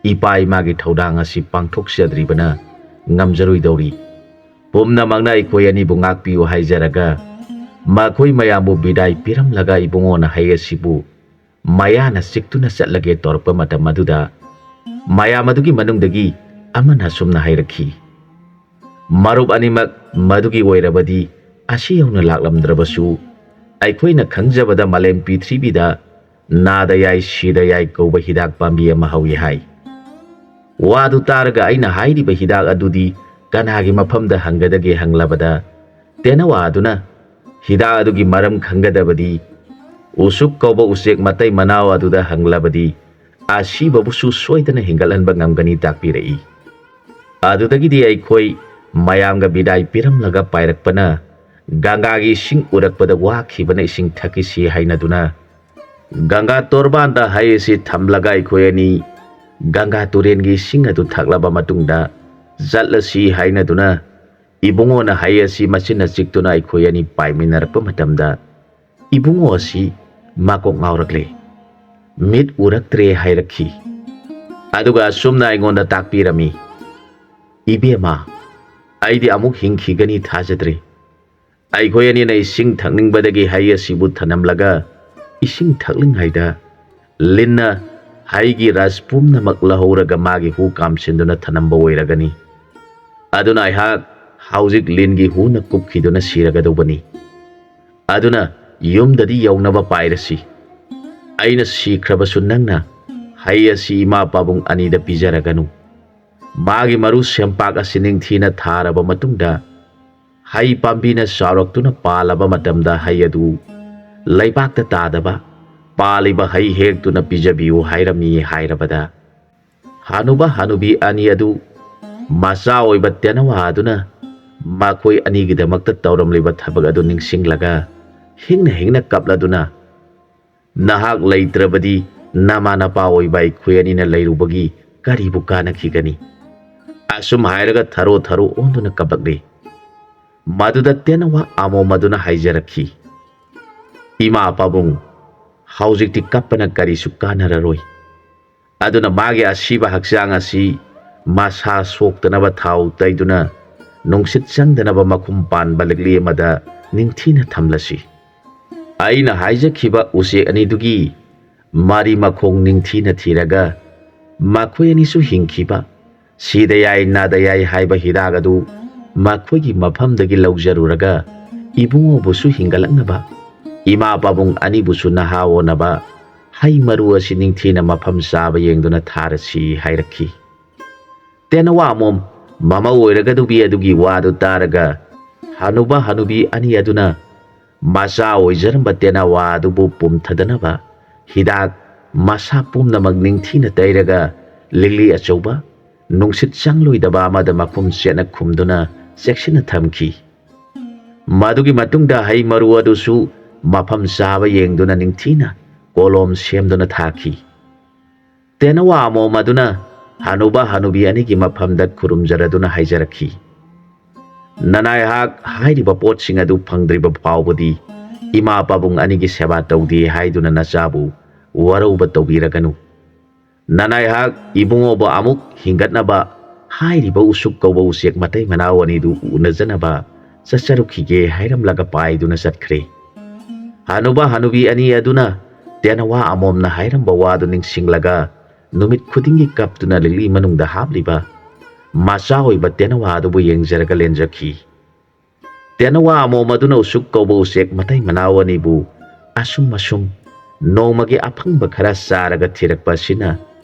ꯏꯄꯥ ꯏꯃꯥꯒꯤ ꯊꯧꯗꯥꯡ ꯑꯁꯤ ꯄꯥꯡꯊꯣꯛꯆꯗ꯭ꯔꯤꯕꯅ ꯉꯝꯖꯔꯣꯏꯗꯧꯔꯤ꯫ ꯄꯨꯝꯅꯃꯛꯅ ꯑꯩꯈꯣꯏ ꯑꯅꯤꯕꯨ ꯉꯥꯛꯄꯤꯌꯨ ꯍꯥꯏꯖꯔꯒ ꯃꯈꯣꯏ ꯃꯌꯥꯝꯕꯨ ꯕꯤꯗꯥꯏ ꯄꯤꯔꯝꯂꯒ ꯏꯕꯨꯡꯉꯣꯅ ꯍꯩ ꯑꯁꯤꯕꯨ ꯃꯌꯥꯅ ꯆꯤꯛꯇꯨꯅ ꯆꯠꯂꯒꯦ ꯇꯧꯔꯛꯄ ꯃꯇꯝ ꯑꯗꯨꯗ ꯃꯌꯥꯝ ꯑꯗꯨꯒꯤ ꯃꯅꯨꯡꯗꯒꯤ ꯑꯃꯅ ꯑꯁꯨꯝꯅ ꯍꯥꯏꯔꯛꯈꯤ, "ꯃꯔꯨꯞ ꯑꯅꯤꯃꯛ ꯃꯗꯨꯒꯤ ꯑꯣꯏꯔꯕꯗꯤ ꯑꯁꯤ ꯌꯧꯅ ꯂꯥꯛꯂꯝꯗ꯭ꯔꯕꯁꯨ, ꯑꯩꯈꯣꯏꯅ ꯈꯪꯖꯕꯗ ꯃꯥꯂꯦꯝ ꯄꯤꯊ꯭ꯔꯤꯕꯤꯗ ꯅꯥꯗ ꯌꯥꯏ ꯁꯤꯗ ꯌꯥꯏ ꯀꯧꯕ ꯍꯤꯗꯥꯛ ꯄꯥꯝꯕꯤ ꯑꯃ ꯍꯧꯏ ꯍꯥꯏ꯫ ꯋꯥꯗꯨ ꯇꯥꯔꯒ ꯑꯩꯅ ꯍꯥꯏꯔꯤꯕ ꯍꯤꯗꯥꯛ ꯑꯗꯨꯗꯤ ꯀꯅꯥꯒꯤ ꯃꯐꯝꯗ ꯍꯪꯒꯗꯒꯦ ꯍꯪꯂꯕꯗ, ꯇꯦꯅꯋꯥ ꯑꯗꯨꯅ ꯍꯤꯗꯥꯛ ꯑꯗꯨꯒꯤ ꯃꯔꯝ ꯈꯪꯒꯗꯕꯗꯤ ꯎꯁꯨꯞ ꯀꯧꯕ ꯎꯆꯦꯛ ꯃꯇꯩ ꯃꯅꯥꯎ ꯑꯗꯨꯗ ꯍꯪꯂꯕꯗꯤ ꯑꯁꯤꯕꯕꯨꯁꯨ ꯁꯣꯏꯗꯅ ꯍꯦꯟꯒꯠꯍꯟꯕ ꯉꯝꯒꯅꯤ" ꯇꯥꯛꯄꯤꯔꯛꯏ꯫ ꯑꯗꯨꯗꯒꯤꯗꯤ ꯑꯩꯈꯣꯏ ꯃꯌꯥꯝꯒ ꯕꯤꯗꯥꯏ ꯄꯤꯔꯝꯂꯒ ꯄꯥꯏꯔꯛꯄꯅ ꯒꯪꯒꯥꯒꯤ ꯏꯁꯤꯡ ꯎꯔꯛꯄꯗ ꯋꯥꯈꯤꯕꯅ ꯏꯁꯤꯡ ꯊꯛꯈꯤꯁꯤ ꯍꯥꯏꯅꯗꯨꯅ ꯒꯪꯒꯥ ꯇꯣꯔꯕꯥꯟꯗ ꯍꯩ ꯑꯁꯤ ꯊꯝꯂꯒ ꯑꯩꯈꯣꯏ ꯑꯅꯤ ꯒꯪꯒꯥ ꯇꯨꯔꯦꯟꯒꯤ ꯏꯁꯤꯡ ꯑꯗꯨ ꯊꯛꯂꯕ ꯃꯇꯨꯡꯗ ꯆꯠꯂꯁꯤ ꯍꯥꯏꯅꯗꯨꯅ ꯏꯕꯨꯡꯉꯣꯅ ꯍꯩ ꯑꯁꯤ ꯃꯆꯤꯟꯅ ꯆꯤꯛꯇꯨꯅ ꯑꯩꯈꯣꯏ ꯑꯅꯤ ꯄꯥꯏꯃꯤꯟꯅꯔꯛꯄ ꯃꯇꯝꯗ ꯏꯕꯨꯡꯉꯣ ꯑꯁꯤ ꯃꯀꯣꯛ ꯉꯥꯎꯔꯛꯂꯦ꯫ ꯃꯤꯠ ꯎꯔꯛꯇ꯭ꯔꯦ ꯍꯥꯏꯔꯛꯈꯤ꯫ ꯑꯗꯨꯒ ꯑꯁꯨꯝꯅ ꯑꯩꯉꯣꯟꯗ ꯇꯥꯛꯄꯤꯔꯝꯃꯤ, "ꯏꯕꯦꯝꯃ, ꯑꯩꯗꯤ ꯑꯃꯨꯛ ꯍꯤꯡꯈꯤꯒꯅꯤ ꯊꯥꯖꯗ꯭ꯔꯦ꯫ ꯑꯩꯈꯣꯏ ꯑꯅꯤꯅ ꯏꯁꯤꯡ ꯊꯛꯅꯤꯡꯕꯗꯒꯤ ꯍꯩ ꯑꯁꯤꯕꯨ ꯊꯅꯝꯂꯒ ꯏꯁꯤꯡ ꯊꯛꯂꯤꯉꯩꯗ ꯂꯤꯟꯅ ꯍꯩꯒꯤ ꯔꯁ ꯄꯨꯝꯅꯃꯛ ꯂꯧꯍꯧꯔꯒ ꯃꯥꯒꯤ ꯍꯨ ꯀꯥꯝꯁꯤꯟꯗꯨꯅ ꯊꯅꯝꯕ ꯑꯣꯏꯔꯒꯅꯤ꯫ ꯑꯗꯨꯅ ꯑꯩꯍꯥꯛ ꯍꯧꯖꯤꯛ ꯂꯤꯟꯒꯤ ꯍꯨꯅ ꯀꯨꯞꯈꯤꯗꯨꯅ ꯁꯤꯔꯒꯗꯧꯕꯅꯤ꯫ ꯑꯗꯨꯅ ꯌꯨꯝꯗꯗꯤ ꯌꯧꯅꯕ ꯄꯥꯏꯔꯁꯤ꯫ ꯑꯩꯅ ꯁꯤꯈ꯭ꯔꯕꯁꯨ ꯅꯪꯅ ꯍꯩ ꯑꯁꯤ ꯏꯃꯥ ꯄꯥꯕꯨꯡ ꯑꯅꯤꯗ ꯄꯤꯖꯔꯒꯅꯨ꯫ ꯃꯥꯒꯤ ꯃꯔꯨ ꯁꯦꯝꯄꯥꯛ ꯑꯁꯤ ꯅꯤꯡꯊꯤꯅ ꯊꯥꯔꯕ ꯃꯇꯨꯡꯗ, ꯍꯩ ꯄꯥꯝꯕꯤꯅ ꯆꯥꯎꯔꯛꯇꯨꯅ ꯄꯥꯜꯂꯕ ꯃꯇꯝꯗ ꯍꯩ ꯑꯗꯨ ꯂꯩꯕꯥꯛꯇ ꯇꯥꯗꯕ, ꯄꯥꯜꯂꯤꯕ ꯍꯩ ꯍꯦꯛꯇꯨꯅ ꯄꯤꯖꯕꯤꯌꯨ ꯍꯥꯏꯔꯝꯃꯤ ꯍꯥꯏꯔꯕꯗ, ꯍꯅꯨꯕ ꯍꯅꯨꯕꯤ ꯑꯅꯤ ꯑꯗꯨ ꯃꯆꯥ ꯑꯣꯏꯕ ꯇꯦꯅꯋꯥ ꯑꯗꯨꯅ ꯃꯈꯣꯏ ꯑꯅꯤꯒꯤꯗꯃꯛꯇ ꯇꯧꯔꯝꯂꯤꯕ ꯊꯕꯛ ꯑꯗꯨ ꯅꯤꯡꯁꯤꯡꯂꯒ ꯍꯤꯡꯅ ꯍꯤꯡꯅ ꯀꯞꯂꯗꯨꯅ, "ꯅꯍꯥꯛ ꯂꯩꯇ꯭ꯔꯕꯗꯤ ꯅꯃꯥ ꯅꯄꯥ ꯑꯣꯏꯕ ꯑꯩꯈꯣꯏ ꯑꯅꯤꯅ ꯂꯩꯔꯨꯕꯒꯤ ꯀꯔꯤꯕꯨ ꯀꯥꯟꯅꯈꯤꯒꯅꯤ?" ꯑꯁꯨꯝ ꯍꯥꯏꯔꯒ ꯊꯔꯣ ꯊꯔꯣ ꯑꯣꯟꯗꯨꯅ ꯀꯞꯂꯛꯂꯤ꯫ ꯃꯗꯨꯗ ꯇꯦꯅꯋꯥ ꯑꯃꯣꯝ ꯑꯗꯨꯅ ꯍꯥꯏꯖꯔꯛꯈꯤ, "ꯏꯃꯥ ꯄꯥꯕꯨꯡ, ꯍꯧꯖꯤꯛꯇꯤ ꯀꯞꯄꯅ ꯀꯔꯤꯁꯨ ꯀꯥꯟꯅꯔꯔꯣꯏ꯫ ꯑꯗꯨꯅ ꯃꯥꯒꯤ ꯑꯁꯤꯕ ꯍꯛꯆꯥꯡ ꯑꯁꯤ ꯃꯁꯥ ꯁꯣꯛꯇꯅꯕ ꯊꯥꯎ ꯇꯩꯗꯨꯅ ꯅꯨꯡꯁꯤꯠ ꯆꯪꯗꯅꯕ ꯃꯈꯨꯝ ꯄꯥꯟꯕ ꯂꯤꯛꯂꯤ ꯑꯃꯗ ꯅꯤꯡꯊꯤꯅ ꯊꯝꯂꯁꯤ꯫ ꯑꯩꯅ ꯍꯥꯏꯖꯈꯤꯕ ꯎꯆꯦꯛ ꯑꯅꯤꯗꯨꯒꯤ ꯃꯔꯤ ꯃꯈꯣꯡ ꯅꯤꯡꯊꯤꯅ ꯊꯤꯔꯒ ꯃꯈꯣꯏ ꯑꯅꯤꯁꯨ ꯍꯤꯡꯈꯤꯕ, ꯁꯤꯗ ꯌꯥꯏ ꯅꯥꯗ ꯌꯥꯏ ꯍꯥꯏꯕ ꯍꯤꯗꯥꯛ ꯑꯗꯨ ꯃꯈꯣꯏꯒꯤ ꯃꯐꯝꯗꯒꯤ ꯂꯧꯖꯔꯨꯔꯒ ꯏꯕꯨꯡꯉꯣꯕꯨꯁꯨ ꯍꯤꯡꯒꯠꯂꯛꯅꯕ, ꯏꯃꯥ ꯄꯥꯕꯨꯡ ꯑꯅꯤꯕꯨꯁꯨ ꯅꯍꯥ ꯑꯣꯟꯅꯕ ꯍꯩ ꯃꯔꯨ ꯑꯁꯤ ꯅꯤꯡꯊꯤꯅ ꯃꯐꯝ ꯆꯥꯕ ꯌꯦꯡꯗꯨꯅ ꯊꯥꯔꯁꯤ" ꯍꯥꯏꯔꯛꯈꯤ꯫ ꯇꯦꯅꯋꯥ ꯑꯃꯣꯝ ꯃꯃꯧ ꯑꯣꯏꯔꯒꯗꯧꯕꯤ ꯑꯗꯨꯒꯤ ꯋꯥꯗꯨ ꯇꯥꯔꯒ, ꯍꯅꯨꯕ ꯍꯅꯨꯕꯤ ꯑꯅꯤ ꯑꯗꯨꯅ ꯃꯆꯥ ꯑꯣꯏꯖꯔꯝꯕ ꯇꯦꯅꯋꯥ ꯑꯗꯨꯕꯨ ꯄꯨꯝꯊꯗꯅꯕ ꯍꯤꯗꯥꯛ ꯃꯁꯥ ꯄꯨꯝꯅꯃꯛ ꯅꯤꯡꯊꯤꯅ ꯇꯩꯔꯒ, ꯂꯤꯛꯂꯤ ꯑꯆꯧꯕ, ꯅꯨꯡꯁꯤꯠ ꯆꯪꯂꯣꯏꯗꯕ ꯑꯃꯗ ꯃꯈꯨꯝ ꯆꯦꯠꯅ ꯈꯨꯝꯗꯨꯅ ꯆꯦꯛꯁꯤꯟꯅ ꯊꯝꯈꯤ꯫ ꯃꯗꯨꯒꯤ ꯃꯇꯨꯡꯗ ꯍꯩ ꯃꯔꯨ ꯑꯗꯨꯁꯨ ꯃꯐꯝ ꯆꯥꯕ ꯌꯦꯡꯗꯨꯅ ꯅꯤꯡꯊꯤꯅ ꯀꯣꯂꯣꯝ ꯁꯦꯝꯗꯨꯅ ꯊꯥꯈꯤ꯫ ꯇꯦꯅꯋꯥ ꯑꯃꯣꯝ ꯑꯗꯨꯅ ꯍꯅꯨꯕ ꯍꯅꯨꯕꯤ ꯑꯅꯤꯒꯤ ꯃꯐꯝꯗ ꯈꯨꯔꯨꯝꯖꯔꯗꯨꯅ ꯍꯥꯏꯖꯔꯛꯈꯤ, "ꯅꯅꯥꯏꯍꯥꯛ ꯍꯥꯏꯔꯤꯕ ꯄꯣꯠꯁꯤꯡ ꯑꯗꯨ ꯐꯪꯗ꯭ꯔꯤꯕ ꯐꯥꯎꯕꯗꯤ ꯏꯃꯥ ꯄꯥꯕꯨꯡ ꯑꯅꯤꯒꯤ ꯁꯦꯕꯥ ꯇꯧꯗꯦ ꯍꯥꯏꯗꯨꯅ ꯅꯆꯥꯕꯨ ꯋꯥꯔꯧꯕ ꯇꯧꯕꯤꯔꯒꯅꯨ꯫ ꯅꯅꯥꯏꯍꯥꯛ ꯏꯕꯨꯡꯉꯣꯕꯨ ꯑꯃꯨꯛ ꯍꯤꯡꯒꯠꯅꯕ ꯍꯥꯏꯔꯤꯕ ꯎꯁꯨꯞ ꯀꯧꯕ ꯎꯆꯦꯛ ꯃꯇꯩ ꯃꯅꯥꯎ ꯑꯅꯤꯗꯨ ꯎꯅꯖꯅꯕ ꯆꯠꯆꯔꯨꯈꯤꯒꯦ" ꯍꯥꯏꯔꯝꯂꯒ ꯄꯥꯏꯗꯨꯅ ꯆꯠꯈ꯭ꯔꯦ꯫ ꯍꯅꯨꯕ ꯍꯅꯨꯕꯤ ꯑꯅꯤ ꯑꯗꯨꯅ ꯇꯦꯅꯋꯥ ꯑꯃꯣꯝꯅ ꯍꯥꯏꯔꯝꯕ ꯋꯥꯗꯨ ꯅꯤꯡꯁꯤꯡꯂꯒ ꯅꯨꯃꯤꯠ ꯈꯨꯗꯤꯡꯒꯤ ꯀꯞꯇꯨꯅ ꯂꯤꯛꯂꯤ ꯃꯅꯨꯡꯗ ꯍꯥꯞꯂꯤꯕ ꯃꯆꯥ ꯑꯣꯏꯕ ꯇꯦꯅꯋꯥ ꯑꯗꯨꯕꯨ ꯌꯦꯡꯖꯔꯒ ꯂꯦꯟꯖꯈꯤ꯫ ꯇꯦꯅꯋꯥ ꯑꯃꯣꯝ ꯑꯗꯨꯅ ꯎꯁꯨꯛ ꯀꯧꯕ ꯎꯆꯦꯛ ꯃꯇꯩ ꯃꯅꯥꯎ ꯑꯅꯤꯕꯨ ꯑꯁꯨꯝ ꯑꯁꯨꯝ ꯅꯣꯡꯃꯒꯤ ꯑꯐꯪꯕ ꯈꯔ ꯆꯥꯔꯒ ꯊꯤꯔꯛꯄ ꯑꯁꯤꯅ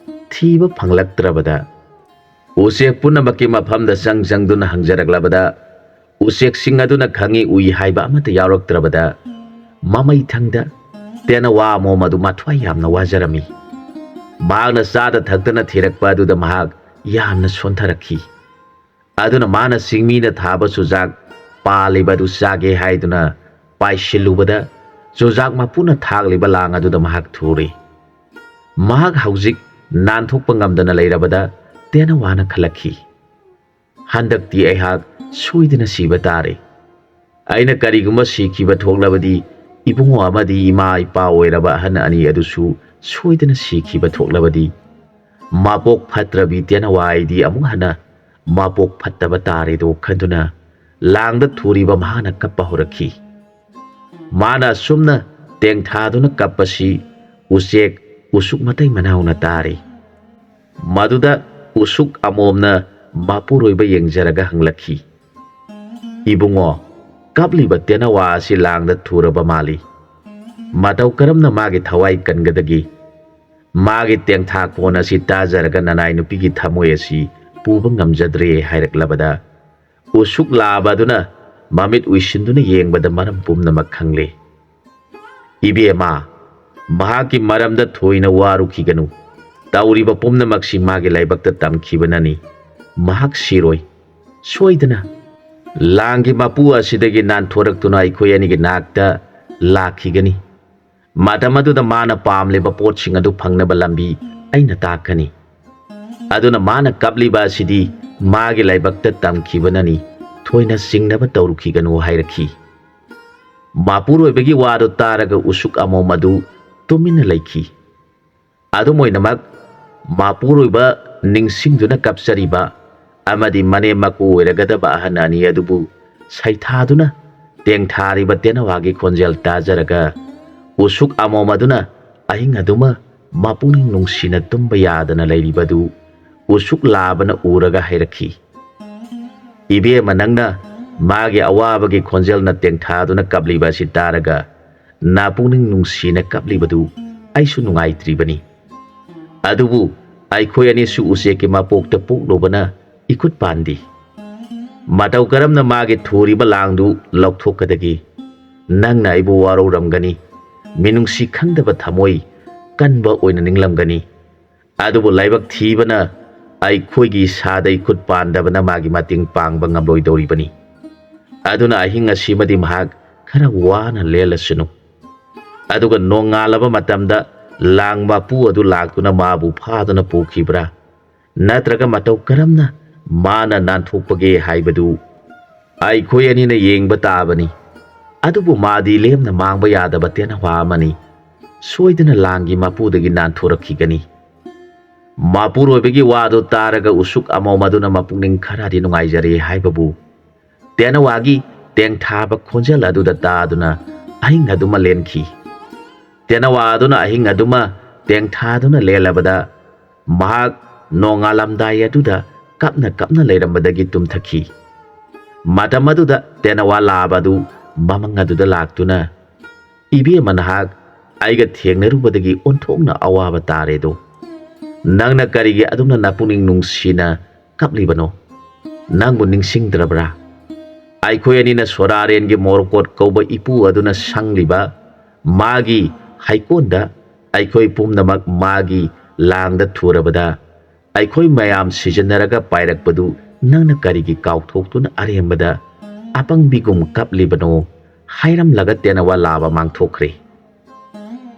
ꯊꯤꯕ ꯐꯪꯂꯛꯇ꯭ꯔꯕꯗ, ꯎꯆꯦꯛ ꯄꯨꯝꯅꯃꯛꯀꯤ ꯃꯐꯝꯗ ꯆꯪ ꯆꯪꯗꯨꯅ ꯍꯪꯖꯔꯛꯂꯕꯗ, ꯎꯆꯦꯛꯁꯤꯡ ꯑꯗꯨꯅ ꯈꯪꯏ ꯎꯏ ꯍꯥꯏꯕ ꯑꯃꯠꯇ ꯌꯥꯎꯔꯛꯇ꯭ꯔꯕꯗ, ꯃꯃꯩꯊꯪꯗ ꯇꯦꯅꯋꯥ ꯑꯃꯣꯝ ꯑꯗꯨ ꯃꯊ꯭ꯋꯥꯏ ꯌꯥꯝꯅ ꯋꯥꯖꯔꯝꯃꯤ꯫ ꯃꯍꯥꯛꯅ ꯆꯥꯗ ꯊꯛꯇꯅ ꯊꯤꯔꯛꯄ ꯑꯗꯨꯗ ꯃꯍꯥꯛ ꯌꯥꯝꯅ ꯁꯣꯟꯊꯔꯛꯈꯤ꯫ ꯑꯗꯨꯅ ꯃꯥꯅ ꯆꯤꯡꯃꯤꯅ ꯊꯥꯕ ꯆꯨꯖꯥꯛ ꯄꯥꯜꯂꯤꯕ ꯑꯗꯨ ꯆꯥꯒꯦ ꯍꯥꯏꯗꯨꯅ ꯄꯥꯏꯁꯤꯜꯂꯨꯕꯗ, ꯆꯨꯖꯥꯛ ꯃꯄꯨꯅ ꯊꯥꯛꯂꯤꯕ ꯂꯥꯡ ꯑꯗꯨꯗ ꯃꯍꯥꯛ ꯊꯨꯔꯦ꯫ ꯃꯍꯥꯛ ꯍꯧꯖꯤꯛ ꯅꯥꯟꯊꯣꯛꯄ ꯉꯝꯗꯅ ꯂꯩꯔꯕꯗ ꯇꯦꯅꯋꯥꯅ ꯈꯜꯂꯛꯈꯤ, "ꯍꯟꯗꯛꯇꯤ ꯑꯩꯍꯥꯛ ꯁꯣꯏꯗꯅ ꯁꯤꯕ ꯇꯥꯔꯦ꯫ ꯑꯩꯅ ꯀꯔꯤꯒꯨꯝꯕ ꯁꯤꯈꯤꯕ ꯊꯣꯛꯂꯕꯗꯤ, ꯏꯕꯨꯡꯉꯣ ꯑꯃꯗꯤ ꯏꯃꯥ ꯏꯄꯥ ꯑꯣꯏꯔꯕ ꯑꯍꯟ ꯑꯅꯤ ꯑꯗꯨꯁꯨ ꯁꯣꯏꯗꯅ ꯁꯤꯈꯤꯕ ꯊꯣꯛꯂꯕꯗꯤ, ꯃꯄꯣꯛ ꯐꯠꯇ꯭ꯔꯕꯤ ꯇꯦꯅꯋꯥ ꯑꯩꯗꯤ ꯑꯃꯨꯛ ꯍꯟꯅ ꯃꯄꯣꯛ ꯐꯠꯇꯕ ꯇꯥꯔꯦꯗꯣ" ꯈꯟꯗꯨꯅ ꯂꯥꯡꯗ ꯊꯨꯔꯤꯕ ꯃꯍꯥꯛꯅ ꯀꯞꯄ ꯍꯧꯔꯛꯈꯤ꯫ ꯃꯥꯅ ꯑꯁꯨꯝꯅ ꯇꯦꯡꯊꯥꯗꯨꯅ ꯀꯞꯄꯁꯤ ꯎꯆꯦꯛ ꯎꯁꯨꯛ ꯃꯇꯩ ꯃꯅꯥꯎꯅ ꯇꯥꯔꯤ꯫ ꯃꯗꯨꯗ ꯎꯁꯨꯛ ꯑꯃꯣꯝꯅ ꯃꯄꯨꯔꯣꯏꯕ ꯌꯦꯡꯖꯔꯒ ꯍꯪꯂꯛꯈꯤ, "ꯏꯕꯨꯡꯉꯣ, ꯀꯞꯂꯤꯕ ꯇꯦꯅꯋꯥ ꯑꯁꯤ ꯂꯥꯡꯗ ꯊꯨꯔꯕ ꯃꯥꯜꯂꯤ꯫ ꯃꯇꯧ ꯀꯔꯝꯅ ꯃꯥꯒꯤ ꯊꯋꯥꯏ ꯀꯟꯒꯗꯒꯦ? ꯃꯥꯒꯤ ꯇꯦꯡꯊꯥ ꯈꯣꯟ ꯑꯁꯤ ꯇꯥꯖꯔꯒ ꯅꯅꯥꯏ ꯅꯨꯄꯤꯒꯤ ꯊꯃꯣꯏ ꯑꯁꯤ ꯄꯨꯕ ꯉꯝꯖꯗ꯭ꯔꯦ" ꯍꯥꯏꯔꯛꯂꯕꯗ, ꯎꯁꯨꯛ ꯂꯥꯕ ꯑꯗꯨꯅ ꯃꯃꯤꯠ ꯎꯏꯁꯤꯟꯗꯨꯅ ꯌꯦꯡꯕꯗ ꯃꯔꯝ ꯄꯨꯝꯅꯃꯛ ꯈꯪꯂꯦ꯫ "ꯏꯕꯦꯝꯃ, ꯃꯍꯥꯛꯀꯤ ꯃꯔꯝꯗ ꯊꯣꯏꯅ ꯋꯥꯔꯨꯈꯤꯒꯅꯨ꯫ ꯇꯧꯔꯤꯕ ꯄꯨꯝꯅꯃꯛꯁꯤ ꯃꯥꯒꯤ ꯂꯥꯏꯕꯛꯇ ꯇꯝꯈꯤꯕꯅꯅꯤ꯫ ꯃꯍꯥꯛ ꯁꯤꯔꯣꯏ꯫ ꯁꯣꯏꯗꯅ ꯂꯥꯡꯒꯤ ꯃꯄꯨ ꯑꯁꯤꯗꯒꯤ ꯅꯥꯟꯊꯣꯔꯛꯇꯨꯅ ꯑꯩꯈꯣꯏ ꯑꯅꯤꯒꯤ ꯅꯥꯛꯇ ꯂꯥꯛꯈꯤꯒꯅꯤ꯫ ꯃꯇꯝ ꯑꯗꯨꯗ ꯃꯥꯅ ꯄꯥꯝꯂꯤꯕ ꯄꯣꯠꯁꯤꯡ ꯑꯗꯨ ꯐꯪꯅꯕ ꯂꯝꯕꯤ ꯑꯩꯅ ꯇꯥꯛꯀꯅꯤ꯫ ꯑꯗꯨꯅ ꯃꯥꯅ ꯀꯞꯂꯤꯕ ꯑꯁꯤꯗꯤ ꯃꯥꯒꯤ ꯂꯥꯏꯕꯛꯇ ꯇꯝꯈꯤꯕꯅꯅꯤ, ꯊꯣꯏꯅ ꯆꯤꯡꯅꯕ ꯇꯧꯔꯨꯈꯤꯒꯅꯨ" ꯍꯥꯏꯔꯛꯈꯤ꯫ ꯃꯄꯨꯔꯣꯏꯕꯒꯤ ꯋꯥꯗꯨ ꯇꯥꯔꯒ ꯎꯁꯨꯛ ꯑꯃꯣꯝ ꯑꯗꯨ ꯇꯨꯃꯤꯟꯅ ꯂꯩꯈꯤ꯫ ꯑꯗꯨꯝ ꯑꯣꯏꯅꯃꯛ, ꯃꯄꯨꯔꯣꯏꯕ ꯅꯤꯡꯁꯤꯡꯗꯨꯅ ꯀꯞꯆꯔꯤꯕ ꯑꯃꯗꯤ ꯃꯅꯦꯝ ꯃꯀꯨ ꯑꯣꯏꯔꯒꯗꯕ ꯑꯍꯟ ꯑꯅꯤ ꯑꯗꯨꯕꯨ ꯁꯩꯊꯥꯗꯨꯅ ꯇꯦꯡꯊꯥꯔꯤꯕ ꯇꯦꯅꯋꯥꯒꯤ ꯈꯣꯟꯖꯦꯜ ꯇꯥꯖꯔꯒ, ꯎꯁꯨꯛ ꯑꯃꯣꯝ ꯑꯗꯨꯅ ꯑꯍꯤꯡ ꯑꯗꯨꯃ ꯃꯄꯨꯛꯅꯤꯡ ꯅꯨꯡꯁꯤꯅ ꯇꯨꯝꯕ ꯌꯥꯗꯅ ꯂꯩꯔꯤꯕꯗꯨ ꯎꯁꯨꯛ ꯂꯥꯕꯅ ꯎꯔꯒ ꯍꯥꯏꯔꯛꯈꯤ, "ꯏꯕꯦꯝꯃ, ꯅꯪꯅ ꯃꯥꯒꯤ ꯑꯋꯥꯕꯒꯤ ꯈꯣꯟꯖꯦꯜꯅ ꯇꯦꯡꯊꯥꯗꯨꯅ ꯀꯞꯂꯤꯕ ꯑꯁꯤ ꯇꯥꯔꯒ ꯅꯥꯄꯨꯛꯅꯤꯡ ꯅꯨꯡꯁꯤꯅ ꯀꯞꯂꯤꯕꯗꯨ ꯑꯩꯁꯨ ꯅꯨꯡꯉꯥꯏꯇ꯭ꯔꯤꯕꯅꯤ꯫ ꯑꯗꯨꯕꯨ ꯑꯩꯈꯣꯏ ꯑꯅꯤꯁꯨ ꯎꯆꯦꯛꯀꯤ ꯃꯄꯣꯛꯇ ꯄꯣꯛꯂꯨꯕꯅ ꯏꯈꯨꯠ ꯄꯥꯟꯗꯦ꯫ ꯃꯇꯧ ꯀꯔꯝꯅ ꯃꯥꯒꯤ ꯊꯨꯔꯤꯕ ꯂꯥꯡꯗꯨ ꯂꯧꯊꯣꯛꯀꯗꯒꯦ? ꯅꯪꯅ ꯑꯩꯕꯨ ꯋꯥꯔꯧꯔꯝꯒꯅꯤ, ꯃꯤꯅꯨꯡꯁꯤ ꯈꯪꯗꯕ ꯊꯃꯣꯏ ꯀꯟꯕ ꯑꯣꯏꯅ ꯅꯤꯡꯂꯝꯒꯅꯤ꯫ ꯑꯗꯨꯕꯨ ꯂꯥꯏꯕꯛ ꯊꯤꯕꯅ ꯑꯩꯈꯣꯏꯒꯤ ꯏꯁꯥꯗ ꯏꯈꯨꯠ ꯄꯥꯟꯗꯕꯅ ꯃꯥꯒꯤ ꯃꯇꯦꯡ ꯄꯥꯡꯕ ꯉꯝꯂꯣꯏꯗꯧꯔꯤꯕꯅꯤ꯫ ꯑꯗꯨꯅ ꯑꯍꯤꯡ ꯑꯁꯤꯃꯗꯤ ꯃꯍꯥꯛ ꯈꯔ ꯋꯥꯅ ꯂꯦꯜꯂꯁꯅꯨ꯫" ꯑꯗꯨꯒ ꯅꯣꯡꯉꯥꯜꯂꯕ ꯃꯇꯝꯗ ꯂꯥꯡ ꯃꯄꯨ ꯑꯗꯨ ꯂꯥꯛꯇꯨꯅ ꯃꯥꯕꯨ ꯐꯥꯗꯨꯅ ꯄꯨꯈꯤꯕ꯭ꯔꯥ, ꯅꯠꯇ꯭ꯔꯒ ꯃꯇꯧ ꯀꯔꯝꯅ ꯃꯥꯅ ꯅꯥꯟꯊꯣꯛꯄꯒꯦ ꯍꯥꯏꯕꯗꯨ ꯑꯩꯈꯣꯏ ꯑꯅꯤꯅ ꯌꯦꯡꯕ ꯇꯥꯕꯅꯤ꯫ ꯑꯗꯨꯕꯨ ꯃꯥꯗꯤ ꯂꯦꯝꯅ ꯃꯥꯡꯕ ꯌꯥꯗꯕ ꯇꯦꯅꯋꯥ ꯑꯃꯅꯤ꯫ ꯁꯣꯏꯗꯅ ꯂꯥꯡꯒꯤ ꯃꯄꯨꯗꯒꯤ ꯅꯥꯟꯊꯣꯔꯛꯈꯤꯒꯅꯤ꯫ ꯃꯄꯨꯔꯣꯏꯕꯒꯤ ꯋꯥꯗꯨ ꯇꯥꯔꯒ ꯎꯁꯨꯛ ꯑꯃꯣꯝ ꯑꯗꯨꯅ ꯃꯄꯨꯛꯅꯤꯡ ꯈꯔꯗꯤ ꯅꯨꯡꯉꯥꯏꯖꯔꯦ ꯍꯥꯏꯕꯕꯨ, ꯇꯦꯅꯋꯥꯒꯤ ꯇꯦꯡꯊꯥꯕ ꯈꯣꯟꯖꯦꯜ ꯑꯗꯨꯗ ꯇꯥꯗꯨꯅ ꯑꯍꯤꯡ ꯑꯗꯨꯃ ꯂꯦꯟꯈꯤ꯫ ꯇꯦꯅꯋꯥ ꯑꯗꯨꯅ ꯑꯍꯤꯡ ꯑꯗꯨꯃ ꯇꯦꯡꯊꯥꯗꯨꯅ ꯂꯦꯜꯂꯕꯗ, ꯃꯍꯥꯛ ꯅꯣꯡꯉꯥꯜꯂꯝꯗꯥꯏ ꯑꯗꯨꯗ ꯀꯞꯅ ꯀꯞꯅ ꯂꯩꯔꯝꯕꯗꯒꯤ ꯇꯨꯝꯊꯈꯤ꯫ ꯃꯇꯝ ꯑꯗꯨꯗ ꯇꯦꯅꯋꯥ ꯂꯥꯕ ꯑꯗꯨ ꯃꯃꯪ ꯑꯗꯨꯗ ꯂꯥꯛꯇꯨꯅ, "ꯏꯕꯦꯝꯃ, ꯅꯍꯥꯛ ꯑꯩꯒ ꯊꯦꯡꯅꯔꯨꯕꯗꯒꯤ ꯑꯣꯟꯊꯣꯛꯅ ꯑꯋꯥꯕ ꯇꯥꯔꯦꯗꯣ꯫ ꯅꯪꯅ ꯀꯔꯤꯒꯤ ꯑꯗꯨꯝꯅ ꯅꯄꯨꯛꯅꯤꯡ ꯅꯨꯡꯁꯤꯅ ꯀꯞꯂꯤꯕꯅꯣ? ꯅꯪꯕꯨ ꯅꯤꯡꯁꯤꯡꯗ꯭ꯔꯕ꯭ꯔꯥ? ꯑꯩꯈꯣꯏ ꯑꯅꯤꯅ ꯁꯣꯔꯥꯔꯦꯟꯒꯤ ꯃꯣꯔꯀꯣꯠ ꯀꯧꯕ ꯏꯄꯨ ꯑꯗꯨꯅ ꯁꯪꯂꯤꯕ ꯃꯥꯒꯤ ꯍꯩꯀꯣꯟꯗ ꯑꯩꯈꯣꯏ ꯄꯨꯝꯅꯃꯛ ꯃꯥꯒꯤ ꯂꯥꯡꯗ ꯊꯨꯔꯕꯗ, ꯑꯩꯈꯣꯏ ꯃꯌꯥꯝ ꯁꯤꯖꯤꯟꯅꯔꯒ ꯄꯥꯏꯔꯛꯄꯗꯨ ꯅꯪꯅ ꯀꯔꯤꯒꯤ ꯀꯥꯎꯊꯣꯛꯇꯨꯅ ꯑꯔꯦꯝꯕꯗ ꯑꯄꯪꯕꯤꯒꯨꯝ ꯀꯞꯂꯤꯕꯅꯣ?" ꯍꯥꯏꯔꯝꯂꯒ ꯇꯦꯅꯋꯥ ꯂꯥꯕ ꯃꯥꯡꯊꯣꯛꯈ꯭ꯔꯦ꯫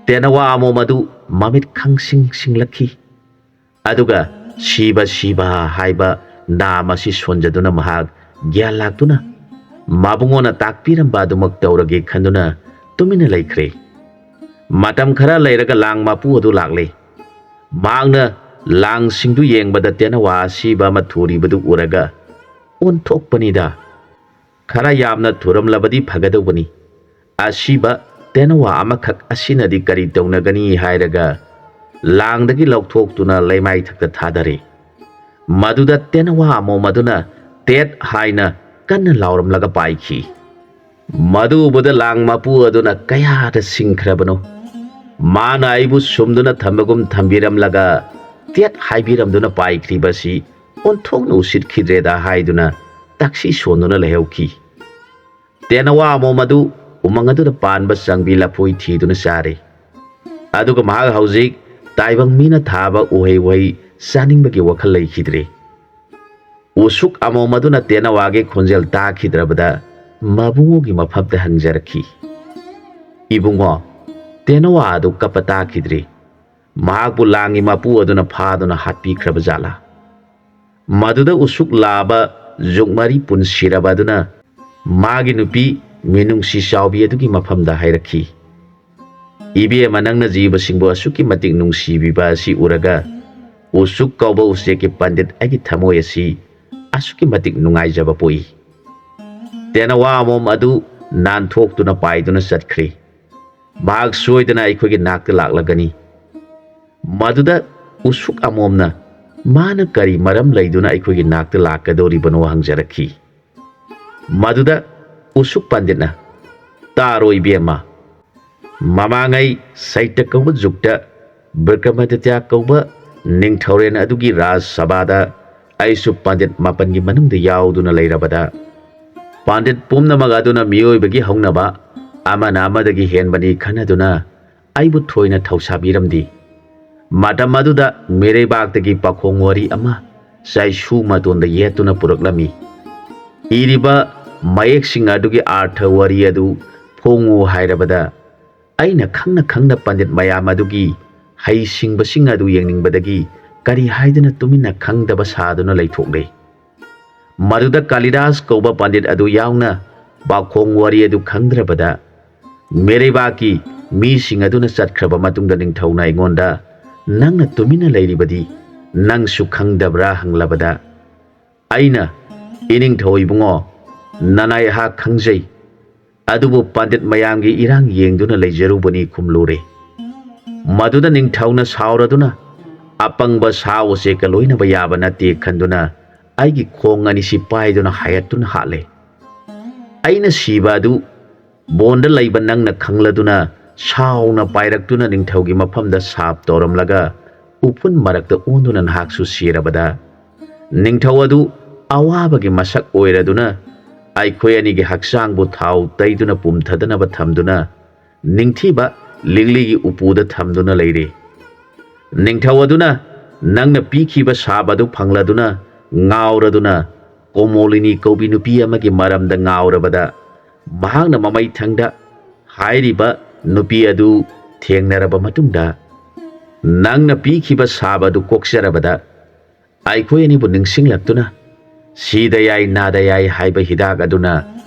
ꯇꯦꯅꯋꯥ ꯑꯃꯣꯝ ꯑꯗꯨ ꯃꯃꯤꯠ ꯈꯪꯁꯤꯡ ꯁꯤꯡꯂꯛꯈꯤ꯫ ꯑꯗꯨꯒ "ꯁꯤꯕ, ꯁꯤꯕ" ꯍꯥꯏꯕ ꯅꯥꯝ ꯑꯁꯤ ꯁꯣꯟꯖꯗꯨꯅ ꯃꯍꯥꯛ ꯒ꯭ꯌꯥꯟ ꯂꯥꯛꯇꯨꯅ ꯃꯕꯨꯡꯉꯣꯅ ꯇꯥꯛꯄꯤꯔꯝꯕ ꯑꯗꯨꯃꯛ ꯇꯧꯔꯒꯦ ꯈꯟꯗꯨꯅ ꯇꯨꯃꯤꯟꯅ ꯂꯩꯈ꯭ꯔꯦ꯫ ꯃꯇꯝ ꯈꯔ ꯂꯩꯔꯒ ꯂꯥꯡ ꯃꯄꯨ ꯑꯗꯨ ꯂꯥꯛꯂꯦ꯫ ꯃꯍꯥꯛꯅ ꯂꯥꯡꯁꯤꯡꯗꯨ ꯌꯦꯡꯕꯗ ꯇꯦꯅꯋꯥ ꯑꯁꯤꯕ ꯑꯃ ꯊꯨꯔꯤꯕꯗꯨ ꯎꯔꯒ, "ꯑꯣꯟꯊꯣꯛꯄꯅꯤꯗ! ꯈꯔ ꯌꯥꯝꯅ ꯊꯨꯔꯝꯂꯕꯗꯤ ꯐꯒꯗꯧꯕꯅꯤ꯫ ꯑꯁꯤꯕ ꯇꯦꯅꯋꯥ ꯑꯃꯈꯛ ꯑꯁꯤꯅꯗꯤ ꯀꯔꯤ ꯇꯧꯅꯒꯅꯤ?" ꯍꯥꯏꯔꯒ ꯂꯥꯡꯗꯒꯤ ꯂꯧꯊꯣꯛꯇꯨꯅ ꯂꯩꯃꯥꯏꯊꯛꯇ ꯊꯥꯗꯔꯦ꯫ ꯃꯗꯨꯗ ꯇꯦꯅꯋꯥ ꯑꯃꯣꯝ ꯑꯗꯨꯅ ꯇꯦꯠ ꯍꯥꯏꯅ ꯀꯟꯅ ꯂꯥꯎꯔꯝꯂꯒ ꯄꯥꯏꯈꯤ꯫ ꯃꯗꯨ ꯎꯕꯗ ꯂꯥꯡ ꯃꯄꯨ ꯑꯗꯨꯅ ꯀꯌꯥꯗ ꯁꯤꯡꯈ꯭ꯔꯕꯅꯣ꯫ ꯃꯥꯅ ꯑꯩꯕꯨ ꯁꯨꯝꯗꯨꯅ ꯊꯝꯕꯒꯨꯝ ꯊꯝꯕꯤꯔꯝꯂꯒ ꯇꯦꯠ ꯍꯥꯏꯕꯤꯔꯝꯗꯨꯅ ꯄꯥꯏꯈ꯭ꯔꯤꯕ ꯑꯁꯤ ꯑꯣꯟꯊꯣꯛꯅ ꯎꯁꯤꯠꯈꯤꯗ꯭ꯔꯦꯗ ꯍꯥꯏꯗꯨꯅ ꯇꯥꯛꯁꯤ ꯁꯣꯟꯗꯨꯅ ꯂꯩꯍꯧꯈꯤ꯫ ꯇꯦꯅꯋꯥ ꯑꯃꯣꯝ ꯑꯗꯨ ꯎꯃꯪ ꯑꯗꯨꯗ ꯄꯥꯟꯕ ꯆꯪꯕꯤ ꯂꯐꯣꯏ ꯊꯤꯗꯨꯅ ꯆꯥꯔꯦ꯫ ꯑꯗꯨꯒ ꯃꯍꯥꯛ ꯍꯧꯖꯤꯛ ꯇꯥꯏꯕꯪ ꯃꯤꯅ ꯊꯥꯕ ꯎꯍꯩ ꯋꯥꯍꯩ ꯆꯥꯅꯤꯡꯕꯒꯤ ꯋꯥꯈꯜ ꯂꯩꯈꯤꯗ꯭ꯔꯦ꯫ ꯎꯁꯨꯛ ꯑꯃꯣꯝ ꯑꯗꯨꯅ ꯇꯦꯅꯋꯥꯒꯤ ꯈꯣꯟꯖꯦꯜ ꯇꯥꯈꯤꯗ꯭ꯔꯕꯗ ꯃꯕꯨꯡꯉꯣꯒꯤ ꯃꯐꯝꯗ ꯍꯪꯖꯔꯛꯈꯤ, "ꯏꯕꯨꯡꯉꯣ, ꯇꯦꯅꯋꯥ ꯑꯗꯨ ꯀꯞꯄ ꯇꯥꯈꯤꯗ꯭ꯔꯤ꯫ ꯃꯍꯥꯛꯄꯨ ꯂꯥꯡꯒꯤ ꯃꯄꯨ ꯑꯗꯨꯅ ꯐꯥꯗꯨꯅ ꯍꯥꯠꯄꯤꯈ꯭ꯔꯕ ꯖꯥꯠꯂꯥ?" ꯃꯗꯨꯗ ꯎꯁꯨꯛ ꯂꯥꯕ ꯖꯨꯛ ꯃꯔꯤ ꯄꯨꯟꯁꯤꯔꯕ ꯑꯗꯨꯅ ꯃꯥꯒꯤ ꯅꯨꯄꯤ ꯃꯤꯅꯨꯡꯁꯤ ꯆꯥꯎꯕꯤ ꯑꯗꯨꯒꯤ ꯃꯐꯝꯗ ꯍꯥꯏꯔꯛꯈꯤ, "ꯏꯕꯦꯝꯃ, ꯅꯪꯅ ꯖꯤꯕꯁꯤꯡꯕꯨ ꯑꯁꯨꯛꯀꯤ ꯃꯇꯤꯛ ꯅꯨꯡꯁꯤꯕꯤꯕ ꯑꯁꯤ ꯎꯔꯒ ꯎꯁꯨꯛ ꯀꯧꯕ ꯎꯆꯦꯛꯀꯤ ꯄꯟꯗꯤꯠ ꯑꯩꯒꯤ ꯊꯃꯣꯏ ꯑꯁꯤ ꯑꯁꯨꯛꯀꯤ ꯃꯇꯤꯛ ꯅꯨꯡꯉꯥꯏꯖꯕ ꯄꯣꯛꯏ꯫" ꯇꯦꯅꯋꯥ ꯑꯃꯣꯝ ꯑꯗꯨ ꯅꯥꯟꯊꯣꯛꯇꯨꯅ ꯄꯥꯏꯗꯨꯅ ꯆꯠꯈ꯭ꯔꯦ꯫ ꯃꯍꯥꯛ ꯁꯣꯏꯗꯅ ꯑꯩꯈꯣꯏꯒꯤ ꯅꯥꯛꯇ ꯂꯥꯛꯂꯒꯅꯤ꯫ ꯃꯗꯨꯗ ꯎꯁꯨꯛ ꯑꯃꯣꯝꯅ ꯃꯥꯅ ꯀꯔꯤ ꯃꯔꯝ ꯂꯩꯗꯨꯅ ꯑꯩꯈꯣꯏꯒꯤ ꯅꯥꯛꯇ ꯂꯥꯛꯀꯗꯧꯔꯤꯕꯅꯣ ꯍꯪꯖꯔꯛꯈꯤ꯫ ꯃꯗꯨꯗ ꯎꯁꯨꯛ ꯄꯟꯗꯤꯠꯅ, "ꯇꯥꯔꯣ ꯏꯕꯦꯝꯃ, ꯃꯃꯥꯡꯉꯩ ꯁꯩꯇ ꯀꯧꯕ ꯖꯨꯛꯇ ꯕ꯭ꯔꯀꯃꯥꯗꯤꯇ꯭ꯌ ꯀꯧꯕ ꯅꯤꯡꯊꯧꯔꯦꯟ ꯑꯗꯨꯒꯤ ꯔꯥꯖ ꯁꯚꯥꯗ ꯑꯩꯁꯨ ꯄꯟꯗꯤꯠ ꯃꯥꯄꯟꯒꯤ ꯃꯅꯨꯡꯗ ꯌꯥꯎꯗꯨꯅ ꯂꯩꯔꯕꯗ, ꯄꯟꯗꯤꯠ ꯄꯨꯝꯅꯃꯛ ꯑꯗꯨꯅ ꯃꯤꯑꯣꯏꯕꯒꯤ ꯍꯧꯅꯕ ꯑꯃꯅ ꯑꯃꯗꯒꯤ ꯍꯦꯟꯕꯅꯤ ꯈꯟꯅꯗꯨꯅ ꯑꯩꯕꯨ ꯊꯣꯏꯅ ꯊꯧꯁꯥꯕꯤꯔꯝꯗꯦ꯫ ꯃꯇꯝ ꯑꯗꯨꯗ ꯃꯤꯔꯩꯕꯥꯛꯇꯒꯤ ꯄꯥꯈꯣꯡ ꯋꯥꯔꯤ ꯑꯃ ꯆꯩꯁꯨ ꯃꯇꯣꯟꯗ ꯌꯦꯠꯇꯨꯅ ꯄꯨꯔꯛꯂꯝꯃꯤ꯫ ꯏꯔꯤꯕ ꯃꯌꯦꯛꯁꯤꯡ ꯑꯗꯨꯒꯤ ꯑꯥꯔꯊ ꯋꯥꯔꯤ ꯑꯗꯨ ꯐꯣꯡꯉꯨ ꯍꯥꯏꯔꯕꯗ, ꯑꯩꯅ ꯈꯪꯅ ꯈꯪꯅ ꯄꯟꯗꯤꯠ ꯃꯌꯥꯝ ꯑꯗꯨꯒꯤ ꯍꯩꯁꯤꯡꯕꯁꯤꯡ ꯑꯗꯨ ꯌꯦꯡꯅꯤꯡꯕꯗꯒꯤ ꯀꯔꯤ ꯍꯥꯏꯗꯨꯅ ꯇꯨꯃꯤꯟꯅ ꯈꯪꯗꯕ ꯁꯥꯗꯨꯅ ꯂꯩꯊꯣꯛꯂꯦ꯫ ꯃꯗꯨꯗ ꯀꯥꯂꯤꯗꯥꯁ ꯀꯧꯕ ꯄꯟꯗꯤꯠ ꯑꯗꯨ ꯌꯥꯎꯅ ꯄꯥꯈꯣꯡ ꯋꯥꯔꯤ ꯑꯗꯨ ꯈꯪꯗ꯭ꯔꯕꯗ, ꯃꯤꯔꯩꯕꯥꯛꯀꯤ ꯃꯤꯁꯤꯡ ꯑꯗꯨꯅ ꯆꯠꯈ꯭ꯔꯕ ꯃꯇꯨꯡꯗ ꯅꯤꯡꯊꯧꯅ ꯑꯩꯉꯣꯟꯗ, "ꯅꯪꯅ ꯇꯨꯃꯤꯟꯅ ꯂꯩꯔꯤꯕꯗꯤ ꯅꯪꯁꯨ ꯈꯪꯗꯕ꯭ꯔꯥ?" ꯍꯪꯂꯕꯗ, ꯑꯩꯅ, "ꯏꯅꯤꯡꯊꯧ ꯏꯕꯨꯡꯉꯣ, ꯅꯅꯥꯏ ꯑꯩꯍꯥꯛ ꯈꯪꯖꯩ, ꯑꯗꯨꯕꯨ ꯄꯟꯗꯤꯠ ꯃꯌꯥꯝꯒꯤ ꯏꯔꯥꯡ ꯌꯦꯡꯗꯨꯅ ꯂꯩꯖꯔꯨꯕꯅꯤ" ꯈꯨꯝꯂꯨꯔꯦ꯫ ꯃꯗꯨꯗ ꯅꯤꯡꯊꯧꯅ ꯁꯥꯎꯔꯗꯨꯅ, ꯑꯄꯪꯕ ꯁꯥ ꯎꯆꯦꯛꯀ ꯂꯣꯏꯅꯕ ꯌꯥꯕ ꯅꯠꯇꯦ ꯈꯟꯗꯨꯅ ꯑꯩꯒꯤ ꯈꯣꯡ ꯑꯅꯤꯁꯤ ꯄꯥꯏꯗꯨꯅ ꯍꯥꯏꯒꯠꯇꯨꯅ ꯍꯥꯠꯂꯦ꯫ ꯑꯩꯅ ꯁꯤꯕ ꯑꯗꯨ ꯕꯣꯟꯗ ꯂꯩꯕ ꯅꯪꯅ ꯈꯪꯂꯗꯨꯅ ꯁꯥꯎꯅ ꯄꯥꯏꯔꯛꯇꯨꯅ ꯅꯤꯡꯊꯧꯒꯤ ꯃꯐꯝꯗ ꯁꯥꯞ ꯇꯧꯔꯝꯂꯒ ꯎꯐꯨꯟ ꯃꯔꯛꯇ ꯑꯣꯟꯗꯨꯅ ꯅꯍꯥꯛꯁꯨ ꯁꯤꯔꯕꯗ, ꯅꯤꯡꯊꯧ ꯑꯗꯨ ꯑꯋꯥꯕꯒꯤ ꯃꯁꯛ ꯑꯣꯏꯔꯗꯨꯅ ꯑꯩꯈꯣꯏ ꯑꯅꯤꯒꯤ ꯍꯛꯆꯥꯡꯕꯨ ꯊꯥꯎ ꯇꯩꯗꯨꯅ ꯄꯨꯝꯊꯗꯅꯕ ꯊꯝꯗꯨꯅ ꯅꯤꯡꯊꯤꯕ ꯂꯤꯛꯂꯤꯒꯤ ꯎꯄꯨꯗ ꯊꯝꯗꯨꯅ ꯂꯩꯔꯤ꯫ ꯅꯤꯡꯊꯧ ꯑꯗꯨꯅ ꯅꯪꯅ ꯄꯤꯈꯤꯕ ꯁꯥꯞ ꯑꯗꯨ ꯐꯪꯂꯗꯨꯅ ꯉꯥꯎꯔꯗꯨꯅ ꯀꯣꯃꯣꯂꯤꯅꯤ ꯀꯧꯕꯤ ꯅꯨꯄꯤ ꯑꯃꯒꯤ ꯃꯔꯝꯗ ꯉꯥꯎꯔꯕꯗ, ꯃꯍꯥꯛꯅ ꯃꯃꯩꯊꯪꯗ ꯍꯥꯏꯔꯤꯕ ꯅꯨꯄꯤ ꯑꯗꯨ ꯊꯦꯡꯅꯔꯕ ꯃꯇꯨꯡꯗ, ꯅꯪꯅ ꯄꯤꯈꯤꯕ ꯁꯥꯞ ꯑꯗꯨ ꯀꯣꯛꯆꯔꯕꯗ, ꯑꯩꯈꯣꯏ ꯑꯅꯤꯕꯨ ꯅꯤꯡꯁꯤꯡꯂꯛꯇꯨꯅ ꯁꯤꯗ ꯌꯥꯏ ꯅꯥꯗ ꯌꯥꯏ ꯍꯥꯏꯕ ꯍꯤꯗꯥꯛ ꯑꯗꯨꯅ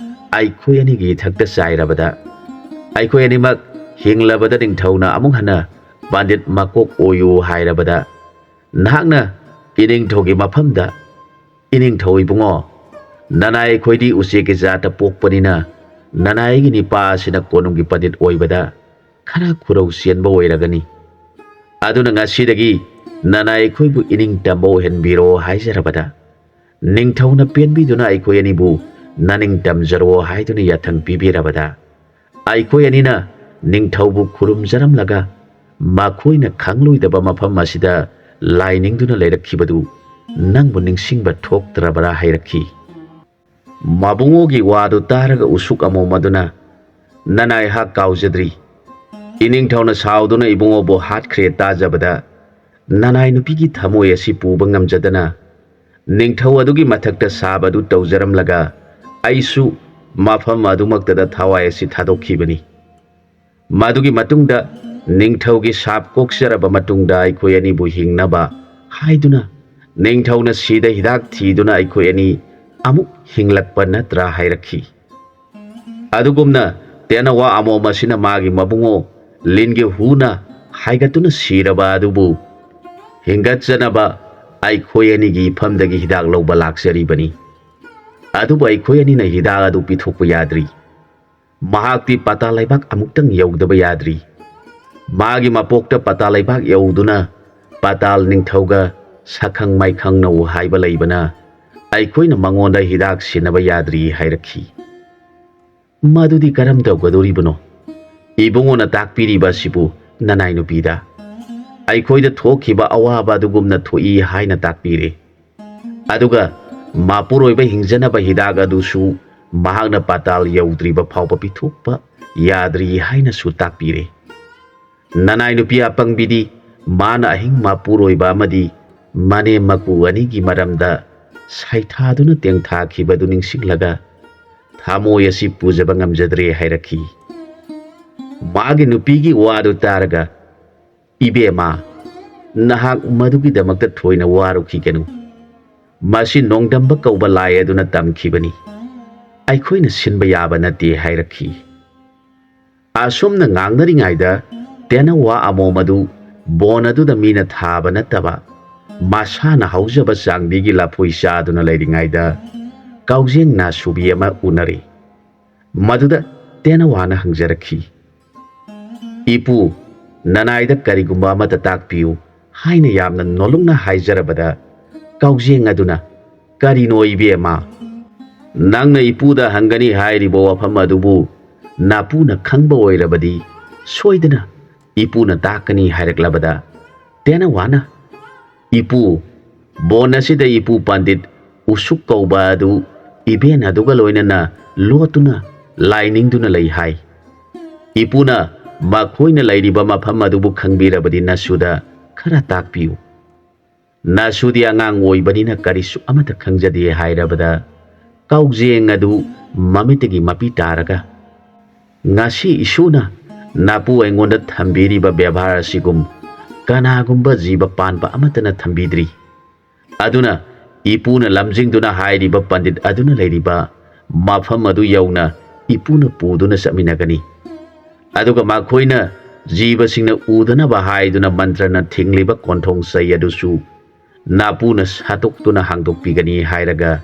ꯑꯩꯈꯣꯏ ꯑꯅꯤꯒꯤ ꯏꯊꯛꯇ ꯆꯥꯏꯔꯕꯗ, ꯑꯩꯈꯣꯏ ꯑꯅꯤꯃꯛ ꯍꯤꯡꯂꯕꯗ ꯅꯤꯡꯊꯧꯅ ꯑꯃꯨꯛ ꯍꯟꯅ ꯄꯟꯗꯤꯠ ꯃꯀꯣꯛ ꯑꯣꯏꯌꯨ ꯍꯥꯏꯔꯕꯗ, ꯅꯍꯥꯛꯅ ꯏꯅꯤꯡꯊꯧꯒꯤ ꯃꯐꯝꯗ, "ꯏꯅꯤꯡꯊꯧ ꯏꯕꯨꯡꯉꯣ, ꯅꯅꯥꯏ ꯑꯩꯈꯣꯏꯗꯤ ꯎꯆꯦꯛꯀꯤ ꯖꯥꯠꯇ ꯄꯣꯛꯄꯅꯤꯅ ꯅꯅꯥꯏꯒꯤ ꯅꯤꯄꯥ ꯑꯁꯤꯅ ꯀꯣꯅꯨꯡꯒꯤ ꯄꯟꯗꯤꯠ ꯑꯣꯏꯕꯗ ꯈꯔ ꯈꯨꯔꯧ ꯆꯦꯟꯕ ꯑꯣꯏꯔꯒꯅꯤ꯫ ꯑꯗꯨꯅ ꯉꯁꯤꯗꯒꯤ ꯅꯅꯥꯏ ꯑꯩꯈꯣꯏꯕꯨ ꯏꯅꯤꯡ ꯇꯝꯕ ꯑꯣꯏꯍꯟꯕꯤꯔꯣ" ꯍꯥꯏꯖꯔꯕꯗ, ꯅꯤꯡꯊꯧꯅ ꯄꯦꯟꯕꯤꯗꯨꯅ ꯑꯩꯈꯣꯏ ꯑꯅꯤꯕꯨ ꯅꯅꯤꯡ ꯇꯝꯖꯔꯣ ꯍꯥꯏꯗꯨꯅ ꯌꯥꯊꯪ ꯄꯤꯕꯤꯔꯕꯗ, ꯑꯩꯈꯣꯏ ꯑꯅꯤꯅ ꯅꯤꯡꯊꯧꯕꯨ ꯈꯨꯔꯨꯝꯖꯔꯝꯂꯒ, ꯃꯈꯣꯏꯅ ꯈꯪꯂꯣꯏꯗꯕ ꯃꯐꯝ ꯑꯁꯤꯗ ꯂꯥꯏ ꯅꯤꯡꯗꯨꯅ ꯂꯩꯔꯛꯈꯤꯕꯗꯨ ꯅꯪꯕꯨ ꯅꯤꯡꯁꯤꯡꯕ ꯊꯣꯛꯇ꯭ꯔꯕꯔꯥ ꯍꯥꯏꯔꯛꯈꯤ꯫ ꯃꯕꯨꯡꯉꯣꯒꯤ ꯋꯥꯗꯨ ꯇꯥꯔꯒ ꯎꯁꯨꯛ ꯑꯃꯣꯝ ꯑꯗꯨꯅ, "ꯅꯅꯥꯏ ꯍꯥꯛ ꯀꯥꯎꯖꯗ꯭ꯔꯤ꯫ ꯏꯅꯤꯡꯊꯧꯅ ꯁꯥꯎꯗꯨꯅ ꯏꯕꯨꯡꯉꯣꯕꯨ ꯍꯥꯠꯈ꯭ꯔꯦ ꯇꯥꯖꯕꯗ, ꯅꯅꯥꯏ ꯅꯨꯄꯤꯒꯤ ꯊꯃꯣꯏ ꯑꯁꯤ ꯄꯨꯕ ꯉꯝꯖꯗꯅ ꯅꯤꯡꯊꯧ ꯑꯗꯨꯒꯤ ꯃꯊꯛꯇ ꯁꯥꯞ ꯑꯗꯨ ꯇꯧꯖꯔꯝꯂꯒ ꯑꯩꯁꯨ ꯃꯐꯝ ꯑꯗꯨꯃꯛꯇꯗ ꯊꯋꯥꯏ ꯑꯁꯤ ꯊꯥꯗꯣꯛꯈꯤꯕꯅꯤ꯫ ꯃꯗꯨꯒꯤ ꯃꯇꯨꯡꯗ ꯅꯤꯡꯊꯧꯒꯤ ꯁꯥꯞ ꯀꯣꯛꯆꯔꯕ ꯃꯇꯨꯡꯗ ꯑꯩꯈꯣꯏ ꯑꯅꯤꯕꯨ ꯍꯤꯡꯅꯕ ꯍꯥꯏꯗꯨꯅ ꯅꯤꯡꯊꯧꯅ ꯁꯤꯗ ꯍꯤꯗꯥꯛ ꯊꯤꯗꯨꯅ ꯑꯩꯈꯣꯏ ꯑꯅꯤ ꯑꯃꯨꯛ ꯍꯤꯡꯂꯛꯄ ꯅꯠꯇ꯭ꯔꯥ?" ꯍꯥꯏꯔꯛꯈꯤ꯫ ꯑꯗꯨꯒꯨꯝꯅ ꯇꯦꯅꯋꯥ ꯑꯃꯣꯝ ꯑꯁꯤꯅ ꯃꯥꯒꯤ ꯃꯕꯨꯡꯉꯣ ꯂꯤꯟꯒꯤ ꯍꯨꯅ ꯍꯥꯏꯒꯠꯇꯨꯅ ꯁꯤꯔꯕ ꯑꯗꯨꯕꯨ ꯍꯤꯡꯒꯠꯆꯅꯕ ꯑꯩꯈꯣꯏ ꯑꯅꯤꯒꯤ ꯏꯐꯝꯗꯒꯤ ꯍꯤꯗꯥꯛ ꯂꯧꯕ ꯂꯥꯛꯆꯔꯤꯕꯅꯤ꯫ ꯑꯗꯨꯕꯨ ꯑꯩꯈꯣꯏ ꯑꯅꯤꯅ ꯍꯤꯗꯥꯛ ꯑꯗꯨ ꯄꯤꯊꯣꯛꯄ ꯌꯥꯗ꯭ꯔꯤ꯫ ꯃꯍꯥꯛꯇꯤ ꯄꯇꯥ ꯂꯩꯕꯥꯛ ꯑꯃꯨꯛꯇꯪ ꯌꯧꯗꯕ ꯌꯥꯗ꯭ꯔꯤ꯫ ꯃꯥꯒꯤ ꯃꯄꯣꯛꯇ ꯄꯇꯥ ꯂꯩꯕꯥꯛ ꯌꯧꯗꯨꯅ ꯄꯥꯇꯥꯜ ꯅꯤꯡꯊꯧꯒ ꯁꯛꯈꯪ ꯃꯥꯏꯈꯪꯅꯧ ꯍꯥꯏꯕ ꯂꯩꯕꯅ ꯑꯩꯈꯣꯏꯅ ꯃꯉꯣꯟꯗ ꯍꯤꯗꯥꯛ ꯁꯤꯟꯅꯕ ꯌꯥꯗ꯭ꯔꯤ ꯍꯥꯏꯔꯛꯈꯤ꯫ "ꯃꯗꯨꯗꯤ ꯀꯔꯝ ꯇꯧꯒꯗꯧꯔꯤꯕꯅꯣ? ꯏꯕꯨꯡꯉꯣꯅ ꯇꯥꯛꯄꯤꯔꯤꯕ ꯑꯁꯤꯕꯨ ꯅꯅꯥꯏ ꯅꯨꯄꯤꯗ ꯑꯩꯈꯣꯏꯗ ꯊꯣꯛꯈꯤꯕ ꯑꯋꯥꯕ ꯑꯗꯨꯒꯨꯝꯅ ꯊꯣꯛꯏ ꯍꯥꯏꯅ ꯇꯥꯛꯄꯤꯔꯦ꯫ ꯑꯗꯨꯒ ꯃꯄꯨꯔꯣꯏꯕ ꯍꯤꯡꯖꯅꯕ ꯍꯤꯗꯥꯛ ꯑꯗꯨꯁꯨ ꯃꯍꯥꯛꯅ ꯄꯥꯇꯥꯜ ꯌꯧꯗ꯭ꯔꯤꯕ ꯐꯥꯎꯕ ꯄꯤꯊꯣꯛꯄ ꯌꯥꯗ꯭ꯔꯤ ꯍꯥꯏꯅꯁꯨ ꯇꯥꯛꯄꯤꯔꯦ꯫ ꯅꯅꯥꯏ ꯅꯨꯄꯤ ꯑꯄꯪꯕꯤꯗꯤ ꯃꯥꯅ ꯑꯍꯤꯡ ꯃꯄꯨꯔꯣꯏꯕ ꯑꯃꯗꯤ ꯃꯅꯦꯝ ꯃꯀꯨ ꯑꯅꯤꯒꯤ ꯃꯔꯝꯗ ꯁꯩꯊꯥꯗꯨꯅ ꯇꯦꯡꯊꯥꯈꯤꯕꯗꯨ ꯅꯤꯡꯁꯤꯡꯂꯒ ꯊꯃꯣꯏ ꯑꯁꯤ ꯄꯨꯖꯕ ꯉꯝꯖꯗ꯭ꯔꯦ" ꯍꯥꯏꯔꯛꯈꯤ꯫ ꯃꯥꯒꯤ ꯅꯨꯄꯤꯒꯤ ꯋꯥꯗꯨ ꯇꯥꯔꯒ, "ꯏꯕꯦꯝꯃ, ꯅꯍꯥꯛ ꯃꯗꯨꯒꯤꯗꯃꯛꯇ ꯊꯣꯏꯅ ꯋꯥꯔꯨꯈꯤꯒꯅꯨ꯫ ꯃꯁꯤ ꯅꯣꯡꯗꯝꯕ ꯀꯧꯕ ꯂꯥꯏ ꯑꯗꯨꯅ ꯇꯝꯈꯤꯕꯅꯤ꯫ ꯑꯩꯈꯣꯏꯅ ꯁꯤꯟꯕ ꯌꯥꯕ ꯅꯠꯇꯦ" ꯍꯥꯏꯔꯛꯈꯤ꯫ ꯑꯁꯨꯝꯅ ꯉꯥꯡꯅꯔꯤꯉꯩꯗ ꯇꯦꯅꯋꯥ ꯑꯃꯣꯝ ꯑꯗꯨ ꯕꯣꯟ ꯑꯗꯨꯗ ꯃꯤꯅ ꯊꯥꯕ ꯅꯠꯇꯕ ꯃꯁꯥꯅ ꯍꯧꯖꯕ ꯆꯥꯡꯗꯤꯒꯤ ꯂꯐꯣꯏ ꯆꯥꯗꯨꯅ ꯂꯩꯔꯤꯉꯩꯗ ꯀꯥꯎꯖꯦꯡ ꯅꯥꯁꯨꯕꯤ ꯑꯃ ꯎꯅꯔꯦ꯫ ꯃꯗꯨꯗ ꯇꯦꯅꯋꯥꯅ ꯍꯪꯖꯔꯛꯈꯤ, "ꯏꯄꯨ, ꯅꯅꯥꯏꯗ ꯀꯔꯤꯒꯨꯝꯕ ꯑꯃꯠꯇ ꯇꯥꯛꯄꯤꯌꯨ" ꯍꯥꯏꯅ ꯌꯥꯝꯅ ꯅꯣꯂꯨꯛꯅ ꯍꯥꯏꯖꯔꯕꯗ, ꯀꯥꯎꯖꯦꯡ ꯑꯗꯨꯅ, "ꯀꯔꯤꯅꯣ ꯏꯕꯦꯝꯃ? ꯅꯪꯅ ꯏꯄꯨꯗ ꯍꯪꯒꯅꯤ ꯍꯥꯏꯔꯤꯕ ꯋꯥꯐꯝ ꯑꯗꯨꯕꯨ ꯅꯄꯨꯅ ꯈꯪꯕ ꯑꯣꯏꯔꯕꯗꯤ ꯁꯣꯏꯗꯅ ꯏꯄꯨꯅ ꯇꯥꯛꯀꯅꯤ" ꯍꯥꯏꯔꯛꯂꯕꯗ, ꯇꯦꯅꯋꯥꯅ, "ꯏꯄꯨ, ꯕꯣꯟ ꯑꯁꯤꯗ ꯏꯄꯨ ꯄꯟꯗꯤꯠ ꯎꯁꯨꯛ ꯀꯧꯕ ꯑꯗꯨ ꯏꯕꯦꯟ ꯑꯗꯨꯒ ꯂꯣꯏꯅꯅ ꯂꯣꯠꯇꯨꯅ ꯂꯥꯏ ꯅꯤꯡꯗꯨꯅ ꯂꯩ ꯍꯥꯏ꯫ ꯏꯄꯨꯅ ꯃꯈꯣꯏꯅ ꯂꯩꯔꯤꯕ ꯃꯐꯝ ꯑꯗꯨꯕꯨ ꯈꯪꯕꯤꯔꯕꯗꯤ ꯅꯁꯨꯗ ꯈꯔ ꯇꯥꯛꯄꯤꯌꯨ꯫ ꯅꯁꯨꯗꯤ ꯑꯉꯥꯡ ꯑꯣꯏꯕꯅꯤꯅ ꯀꯔꯤꯁꯨ ꯑꯃꯠꯇ ꯈꯪꯖꯗꯦ" ꯍꯥꯏꯔꯕꯗ, ꯀꯥꯎꯖꯦꯡ ꯑꯗꯨ ꯃꯃꯤꯠꯇꯒꯤ ꯃꯄꯤ ꯇꯥꯔꯒ, "ꯉꯁꯤ ꯏꯁꯨꯅ ꯅꯄꯨ ꯑꯩꯉꯣꯟꯗ ꯊꯝꯕꯤꯔꯤꯕ ꯕꯦꯕꯥꯔ ꯑꯁꯤꯒꯨꯝ ꯀꯅꯥꯒꯨꯝꯕ ꯖꯤꯕ ꯄꯥꯟꯕ ꯑꯃꯠꯇꯅ ꯊꯝꯕꯤꯗ꯭ꯔꯤ꯫ ꯑꯗꯨꯅ ꯏꯄꯨꯅ ꯂꯝꯖꯤꯡꯗꯨꯅ ꯍꯥꯏꯔꯤꯕ ꯄꯟꯗꯤꯠ ꯑꯗꯨꯅ ꯂꯩꯔꯤꯕ ꯃꯐꯝ ꯑꯗꯨ ꯌꯧꯅ ꯏꯄꯨꯅ ꯄꯨꯗꯨꯅ ꯆꯠꯃꯤꯟꯅꯒꯅꯤ꯫ ꯑꯗꯨꯒ ꯃꯈꯣꯏꯅ ꯖꯤꯕꯁꯤꯡꯅ ꯎꯗꯅꯕ ꯍꯥꯏꯗꯨꯅ ꯃꯟꯇ꯭ꯔꯅ ꯊꯤꯡꯂꯤꯕ ꯀꯣꯟꯊꯣꯡ ꯆꯩ ꯑꯗꯨꯁꯨ ꯅꯥꯄꯨꯅ ꯁꯥꯠꯇꯣꯛꯇꯨꯅ ꯍꯥꯡꯗꯣꯛꯄꯤꯒꯅꯤ" ꯍꯥꯏꯔꯒ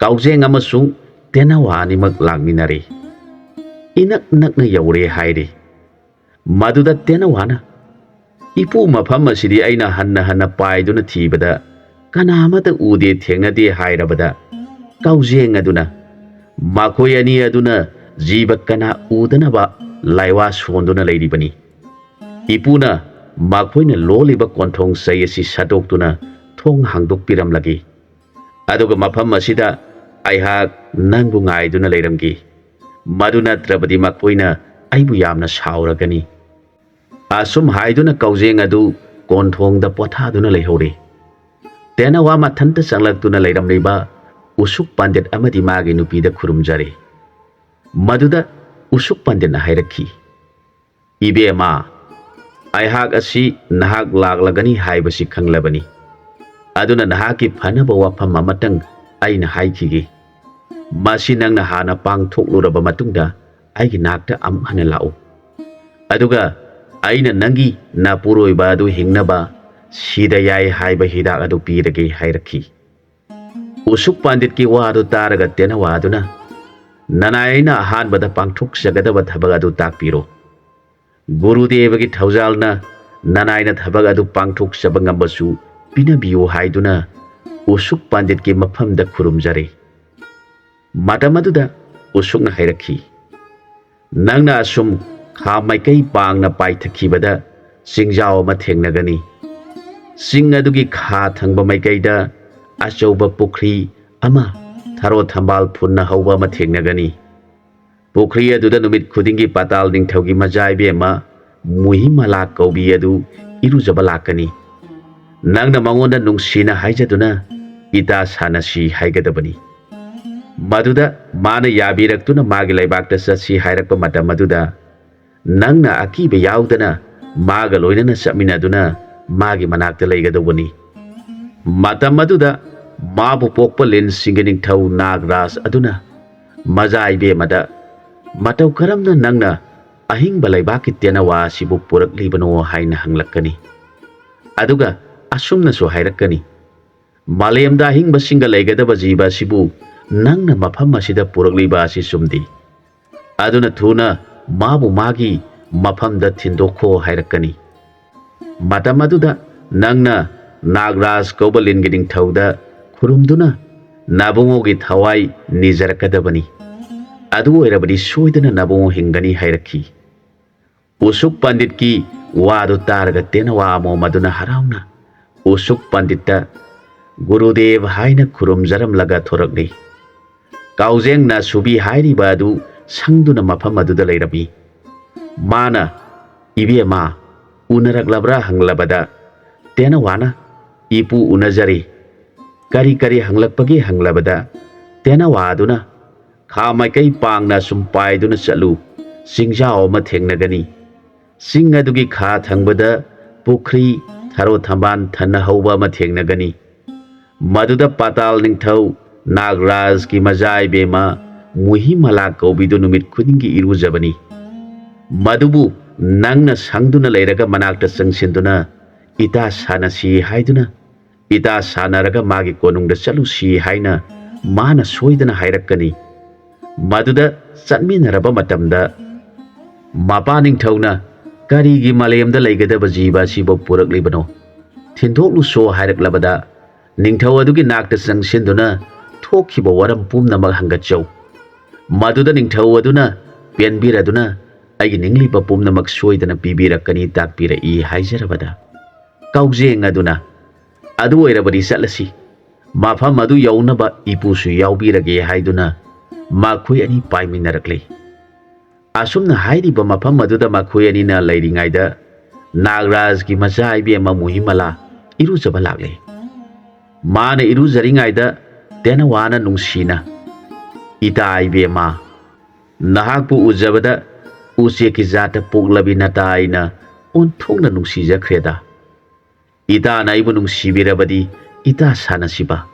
ꯀꯥꯎꯖꯦꯡ ꯑꯃꯁꯨꯡ ꯇꯦꯅꯋꯥ ꯑꯅꯤꯃꯛ ꯂꯥꯛꯃꯤꯟꯅꯔꯦ꯫ ꯏꯅꯛ ꯅꯛꯅ ꯌꯧꯔꯦ ꯍꯥꯏꯔꯦ꯫ ꯃꯗꯨꯗ ꯇꯦꯅꯋꯥꯅ, "ꯏꯄꯨ, ꯃꯐꯝ ꯑꯁꯤꯗꯤ ꯑꯩꯅ ꯍꯟꯅ ꯍꯟꯅ ꯄꯥꯏꯗꯨꯅ ꯊꯤꯕꯗ ꯀꯅꯥ ꯑꯃꯠꯇ ꯎꯗꯦ, ꯊꯦꯡꯅꯗꯦ" ꯍꯥꯏꯔꯕꯗ, ꯀꯥꯎꯖꯦꯡ ꯑꯗꯨꯅ, "ꯃꯈꯣꯏ ꯑꯅꯤ ꯑꯗꯨꯅ ꯖꯤꯕ ꯀꯅꯥ ꯎꯗꯅꯕ ꯂꯥꯏꯋꯥ ꯁꯣꯟꯗꯨꯅ ꯂꯩꯔꯤꯕꯅꯤ꯫ ꯏꯄꯨꯅ ꯃꯈꯣꯏꯅ ꯂꯣꯜꯂꯤꯕ ꯀꯣꯟꯊꯣꯡ ꯆꯩ ꯑꯁꯤ ꯁꯠꯇꯣꯛꯇꯨꯅ ꯊꯣꯡ ꯍꯥꯡꯗꯣꯛꯄꯤꯔꯝꯂꯒꯦ꯫ ꯑꯗꯨꯒ ꯃꯐꯝ ꯑꯁꯤꯗ ꯑꯩꯍꯥꯛ ꯅꯪꯕꯨ ꯉꯥꯏꯗꯨꯅ ꯂꯩꯔꯝꯒꯦ꯫ ꯃꯗꯨ ꯅꯠꯇ꯭ꯔꯕꯗꯤ ꯃꯈꯣꯏꯅ ꯑꯩꯕꯨ ꯌꯥꯝꯅ ꯁꯥꯎꯔꯒꯅꯤ"꯫ ꯑꯁꯨꯝ ꯍꯥꯏꯗꯨꯅ ꯀꯥꯎꯖꯦꯡ ꯑꯗꯨ ꯀꯣꯟꯊꯣꯡꯗ ꯄꯣꯊꯥꯗꯨꯅ ꯂꯩꯍꯧꯔꯦ꯫ ꯇꯦꯅꯋꯥ ꯃꯊꯟꯇ ꯆꯪꯂꯛꯇꯨꯅ ꯂꯩꯔꯝꯂꯤꯕ ꯎꯁꯨꯛ ꯄꯥꯟꯗꯤꯠ ꯑꯃꯗꯤ ꯃꯥꯒꯤ ꯅꯨꯄꯤꯗ ꯈꯨꯔꯨꯝꯖꯔꯦ꯫ ꯃꯗꯨꯗ ꯎꯁꯨꯛ ꯄꯥꯟꯗꯤꯠꯅ ꯍꯥꯏꯔꯛꯈꯤ, "ꯏꯕꯦꯝꯃ, ꯑꯩꯍꯥꯛ ꯑꯁꯤ ꯅꯍꯥꯛ ꯂꯥꯛꯂꯒꯅꯤ ꯍꯥꯏꯕꯁꯤ ꯈꯪꯂꯕꯅꯤ꯫ ꯑꯗꯨꯅ ꯅꯍꯥꯛꯀꯤ ꯐꯅꯕ ꯋꯥꯐꯝ ꯑꯃꯇꯪ ꯑꯩꯅ ꯍꯥꯏꯈꯤꯒꯦ꯫ ꯃꯁꯤ ꯅꯪꯅ ꯍꯥꯟꯅ ꯄꯥꯡꯊꯣꯛꯂꯨꯔꯕ ꯃꯇꯨꯡꯗ ꯑꯩꯒꯤ ꯅꯥꯛꯇ ꯑꯃꯨꯛ ꯍꯟꯅ ꯂꯥꯛꯎ꯫ ꯑꯗꯨꯒ ꯑꯩꯅ ꯅꯪꯒꯤ ꯅꯄꯨꯔꯣꯏꯕ ꯑꯗꯨ ꯍꯤꯡꯅꯕ ꯁꯤꯗ ꯌꯥꯏ ꯍꯥꯏꯕ ꯍꯤꯗꯥꯛ ꯑꯗꯨ ꯄꯤꯔꯒꯦ" ꯍꯥꯏꯔꯛꯈꯤ꯫ ꯎꯁꯨꯛ ꯄꯥꯟꯗꯤꯠꯀꯤ ꯋꯥꯗꯨ ꯇꯥꯔꯒ ꯇꯦꯅꯋꯥꯗꯨꯅ, "ꯅꯅꯥꯏ ꯑꯩꯅ ꯑꯍꯥꯟꯕꯗ ꯄꯥꯡꯊꯣꯛꯆꯒꯗꯕ ꯊꯕꯛ ꯑꯗꯨ ꯇꯥꯛꯄꯤꯔꯣ꯫ ꯒꯨꯔꯨꯗꯦꯕꯒꯤ ꯊꯧꯖꯥꯜꯅ ꯅꯅꯥꯏꯅ ꯊꯕꯛ ꯑꯗꯨ ꯄꯥꯡꯊꯣꯛꯆꯕ ꯉꯝꯕꯁꯨ ꯄꯤꯅꯕꯤꯌꯨ" ꯍꯥꯏꯗꯨꯅ ꯎꯁꯨꯛ ꯄꯥꯟꯗꯤꯠꯀꯤ ꯃꯐꯝꯗ ꯈꯨꯔꯨꯝꯖꯔꯦ꯫ ꯃꯇꯝ ꯑꯗꯨꯗ ꯎꯁꯨꯛꯅ ꯍꯥꯏꯔꯛꯈꯤ, "ꯅꯪꯅ ꯑꯁꯨꯝ ꯈꯥ ꯃꯥꯏꯀꯩ ꯄꯥꯡꯅ ꯄꯥꯏꯊꯈꯤꯕꯗ ꯆꯤꯡꯖꯥꯎ ꯑꯃ ꯊꯦꯡꯅꯒꯅꯤ꯫ ꯆꯤꯡ ꯑꯗꯨꯒꯤ ꯈꯥ ꯊꯪꯕ ꯃꯥꯏꯀꯩꯗ ꯑꯆꯧꯕ ꯄꯨꯈ꯭ꯔꯤ ꯑꯃ, ꯊꯔꯣ ꯊꯝꯕꯥꯜ ꯐꯨꯟꯅ ꯍꯧꯕ ꯑꯃ ꯊꯦꯡꯅꯒꯅꯤ꯫ ꯄꯨꯈ꯭ꯔꯤ ꯑꯗꯨꯗ ꯅꯨꯃꯤꯠ ꯈꯨꯗꯤꯡꯒꯤ ꯄꯥꯇꯥꯜ ꯅꯤꯡꯊꯧꯒꯤ ꯃꯆꯥ ꯏꯕꯦꯝꯃ ꯃꯨꯍꯤꯃꯂꯥ ꯀꯧꯕꯤ ꯑꯗꯨ ꯏꯔꯨꯖꯕ ꯂꯥꯛꯀꯅꯤ꯫ ꯅꯪꯅ ꯃꯉꯣꯟꯗ ꯅꯨꯡꯁꯤꯅ ꯍꯥꯏꯖꯗꯨꯅ ꯏꯇꯥ ꯁꯥꯟꯅꯁꯤ ꯍꯥꯏꯒꯗꯕꯅꯤ꯫ ꯃꯗꯨꯗ ꯃꯥꯅ ꯌꯥꯕꯤꯔꯛꯇꯨꯅ ꯃꯥꯒꯤ ꯂꯩꯕꯥꯛꯇ ꯆꯠꯁꯤ ꯍꯥꯏꯔꯛꯄ ꯃꯇꯝ ꯑꯗꯨꯗ ꯅꯪꯅ ꯑꯀꯤꯕ ꯌꯥꯎꯗꯅ ꯃꯥꯒ ꯂꯣꯏꯅꯅ ꯆꯠꯃꯤꯟꯅꯗꯨꯅ ꯃꯥꯒꯤ ꯃꯅꯥꯛꯇ ꯂꯩꯒꯗꯧꯕꯅꯤ꯫ ꯃꯇꯝ ꯑꯗꯨꯗ ꯃꯥꯕꯨ ꯄꯣꯛꯄ ꯂꯤꯟꯁꯤꯡꯒꯤ ꯅꯤꯡꯊꯧ ꯅꯥꯒꯔꯥꯖ ꯑꯗꯨꯅ ꯃꯖꯥ ꯏꯕꯦꯝꯃꯗ, 'ꯃꯇꯧ ꯀꯔꯝꯅ ꯅꯪꯅ ꯑꯍꯤꯡꯕ ꯂꯩꯕꯥꯛꯀꯤ ꯇꯦꯅꯋꯥ ꯑꯁꯤꯕꯨ ꯄꯨꯔꯛꯂꯤꯕꯅꯣ?' ꯍꯥꯏꯅ ꯍꯪꯂꯛꯀꯅꯤ꯫ ꯑꯗꯨꯒ ꯑꯁꯨꯝꯅꯁꯨ ꯍꯥꯏꯔꯛꯀꯅꯤ, 'ꯃꯥꯂꯦꯝꯗ ꯑꯍꯤꯡꯕꯁꯤꯡꯒ ꯂꯩꯒꯗꯕ ꯖꯤꯕ ꯑꯁꯤꯕꯨ ꯅꯪꯅ ꯃꯐꯝ ꯑꯁꯤꯗ ꯄꯨꯔꯛꯂꯤꯕ ꯑꯁꯤ ꯆꯨꯝꯗꯦ꯫ ꯑꯗꯨꯅ ꯊꯨꯅ ꯃꯥꯕꯨ ꯃꯥꯒꯤ ꯃꯐꯝꯗ ꯊꯤꯟꯗꯣꯛꯈꯣ' ꯍꯥꯏꯔꯛꯀꯅꯤ꯫ ꯃꯇꯝ ꯑꯗꯨꯗ ꯅꯪꯅ ꯅꯥꯒꯔꯥꯖ ꯀꯧꯕ ꯂꯤꯟꯒꯤ ꯅꯤꯡꯊꯧꯗ ꯈꯨꯔꯨꯝꯗꯨꯅ ꯅꯥꯕꯨꯡꯉꯣꯒꯤ ꯊꯋꯥꯏ ꯅꯤꯖꯔꯛꯀꯗꯕꯅꯤ꯫ ꯑꯗꯨ ꯑꯣꯏꯔꯕꯗꯤ ꯁꯣꯏꯗꯅ ꯅꯥꯕꯨꯡꯉꯣ ꯍꯤꯡꯒꯅꯤ ꯍꯥꯏꯔꯛꯈꯤ꯫ ꯎꯁꯨꯛ ꯄꯟꯗꯤꯠꯀꯤ ꯋꯥꯗꯨ ꯇꯥꯔꯒ ꯇꯦꯅꯋꯥ ꯑꯃꯣꯝ ꯑꯗꯨꯅ ꯍꯔꯥꯎꯅ ꯎꯁꯨꯛ ꯄꯟꯗꯤꯠꯇ ꯒꯨꯔꯨꯗꯦꯕ ꯍꯥꯏꯅ ꯈꯨꯔꯨꯝꯖꯔꯝꯂꯒ ꯊꯣꯔꯛꯂꯤ꯫ ꯀꯥꯎꯖꯦꯡ ꯅꯥꯁꯨꯕꯤ ꯍꯥꯏꯔꯤꯕ ꯑꯗꯨ ꯁꯪꯗꯨꯅ ꯃꯐꯝ ꯑꯗꯨꯗ ꯂꯩꯔꯝꯃꯤ꯫ ꯃꯥꯅ, "ꯏꯕꯦꯝꯃ, ꯎꯅꯔꯛꯂꯕ꯭ꯔꯥ?" ꯍꯪꯂꯕꯗ, ꯇꯦꯅꯋꯥꯅ, "ꯏꯄꯨ ꯎꯅꯖꯔꯤ꯫ ꯀꯔꯤ ꯀꯔꯤ ꯍꯪꯂꯛꯄꯒꯦ?" ꯍꯪꯂꯕꯗ, ꯇꯦꯅꯋꯥ ꯑꯗꯨꯅ, "ꯈꯥ ꯃꯥꯏꯀꯩ ꯄꯥꯡꯅ ꯁꯨꯝ ꯄꯥꯏꯗꯨꯅ ꯆꯠꯂꯨ, ꯆꯤꯡꯖꯥꯎ ꯑꯃ ꯊꯦꯡꯅꯒꯅꯤ꯫ ꯆꯤꯡ ꯑꯗꯨꯒꯤ ꯈꯥ ꯊꯪꯕꯗ ꯄꯨꯈ꯭ꯔꯤ, ꯊꯔꯣ ꯊꯝꯕꯥꯜ ꯊꯟꯅ ꯍꯧꯕ ꯑꯃ ꯊꯦꯡꯅꯒꯅꯤ꯫ ꯃꯗꯨꯗ ꯄꯥꯇꯥꯜ ꯅꯤꯡꯊꯧ ꯅꯥꯒꯔꯥꯖꯀꯤ ꯃꯆꯥ ꯏꯕꯦꯝꯃ ꯃꯨꯍꯤꯃꯂꯥ ꯀꯧꯕꯤꯗꯨ ꯅꯨꯃꯤꯠ ꯈꯨꯗꯤꯡꯒꯤ ꯏꯔꯨꯖꯕꯅꯤ꯫ ꯃꯗꯨꯕꯨ ꯅꯪꯅ ꯁꯪꯗꯨꯅ ꯂꯩꯔꯒ ꯃꯅꯥꯛꯇ ꯆꯪꯁꯤꯟꯗꯨꯅ ꯏꯇꯥ ꯁꯥꯟꯅꯁꯤ ꯍꯥꯏꯗꯨꯅ, ꯏꯇꯥ ꯁꯥꯟꯅꯔꯒ ꯃꯥꯒꯤ ꯀꯣꯅꯨꯡꯗ ꯆꯠꯂꯨꯁꯤ ꯍꯥꯏꯅ ꯃꯥꯅ ꯁꯣꯏꯗꯅ ꯍꯥꯏꯔꯛꯀꯅꯤ꯫ ꯃꯗꯨꯗ ꯆꯠꯃꯤꯟꯅꯔꯕ ꯃꯇꯝꯗ ꯃꯄꯥ ꯅꯤꯡꯊꯧꯅ ꯀꯔꯤꯒꯤ ꯃꯥꯂꯦꯝꯗ ꯂꯩꯒꯗꯕ ꯖꯤꯕ ꯑꯁꯤꯕꯨ ꯄꯨꯔꯛꯂꯤꯕꯅꯣ? ꯊꯤꯟꯗꯣꯛꯂꯨꯁꯣ" ꯍꯥꯏꯔꯛꯂꯕꯗ, ꯅꯤꯡꯊꯧ ꯑꯗꯨꯒꯤ ꯅꯥꯛꯇ ꯆꯪꯁꯤꯟꯗꯨꯅ ꯊꯣꯛꯈꯤꯕ ꯋꯥꯔꯝ ꯄꯨꯝꯅꯃꯛ ꯍꯪꯒꯠꯆꯧ꯫ ꯃꯗꯨꯗ ꯅꯤꯡꯊꯧ ꯑꯗꯨꯅ ꯄꯦꯟꯕꯤꯔꯗꯨꯅ ꯑꯩꯒꯤ ꯅꯤꯡꯂꯤꯕ ꯄꯨꯝꯅꯃꯛ ꯁꯣꯏꯗꯅ ꯄꯤꯕꯤꯔꯛꯀꯅꯤ ꯇꯥꯛꯄꯤꯔꯛꯏ ꯍꯥꯏꯖꯔꯕꯗ, ꯀꯥꯎꯖꯦꯡ ꯑꯗꯨꯅ, "ꯑꯗꯨ ꯑꯣꯏꯔꯕꯗꯤ ꯆꯠꯂꯁꯤ꯫ ꯃꯐꯝ ꯑꯗꯨ ꯌꯧꯅꯕ ꯏꯄꯨꯁꯨ ꯌꯥꯎꯕꯤꯔꯒꯦ" ꯍꯥꯏꯗꯨꯅ ꯃꯈꯣꯏ ꯑꯅꯤ ꯄꯥꯏꯃꯤꯟꯅꯔꯛꯂꯤ꯫ ꯑꯁꯨꯝꯅ ꯍꯥꯏꯔꯤꯕ ꯃꯐꯝ ꯑꯗꯨꯗ ꯃꯈꯣꯏ ꯑꯅꯤꯅ ꯂꯩꯔꯤꯉꯩꯗ ꯅꯥꯒꯔꯥꯖꯒꯤ ꯃꯆꯥ ꯏꯕꯦꯝꯃ ꯃꯨꯍꯤꯃꯂꯥ ꯏꯔꯨꯖꯕ ꯂꯥꯛꯂꯦ꯫ ꯃꯥꯅ ꯏꯔꯨꯖꯔꯤꯉꯩꯗ ꯇꯦꯅꯋꯥꯅ ꯅꯨꯡꯁꯤꯅ, "ꯏꯇꯥ ꯏꯕꯦꯝꯃ, ꯅꯍꯥꯛꯄꯨ ꯎꯖꯕꯗ ꯎꯆꯦꯛꯀꯤ ꯖꯥꯠꯇ ꯄꯣꯛꯂꯕꯤ ꯅꯇꯥ ꯑꯩꯅ ꯑꯣꯟꯊꯣꯛꯅ ꯅꯨꯡꯁꯤꯖꯈ꯭ꯔꯦꯗ꯫ ꯏꯇꯥꯅ ꯑꯩꯕꯨ ꯅꯨꯡꯁꯤꯕꯤꯔꯕꯗꯤ ꯏꯇꯥ ꯁꯥꯟꯅꯁꯤꯕ꯫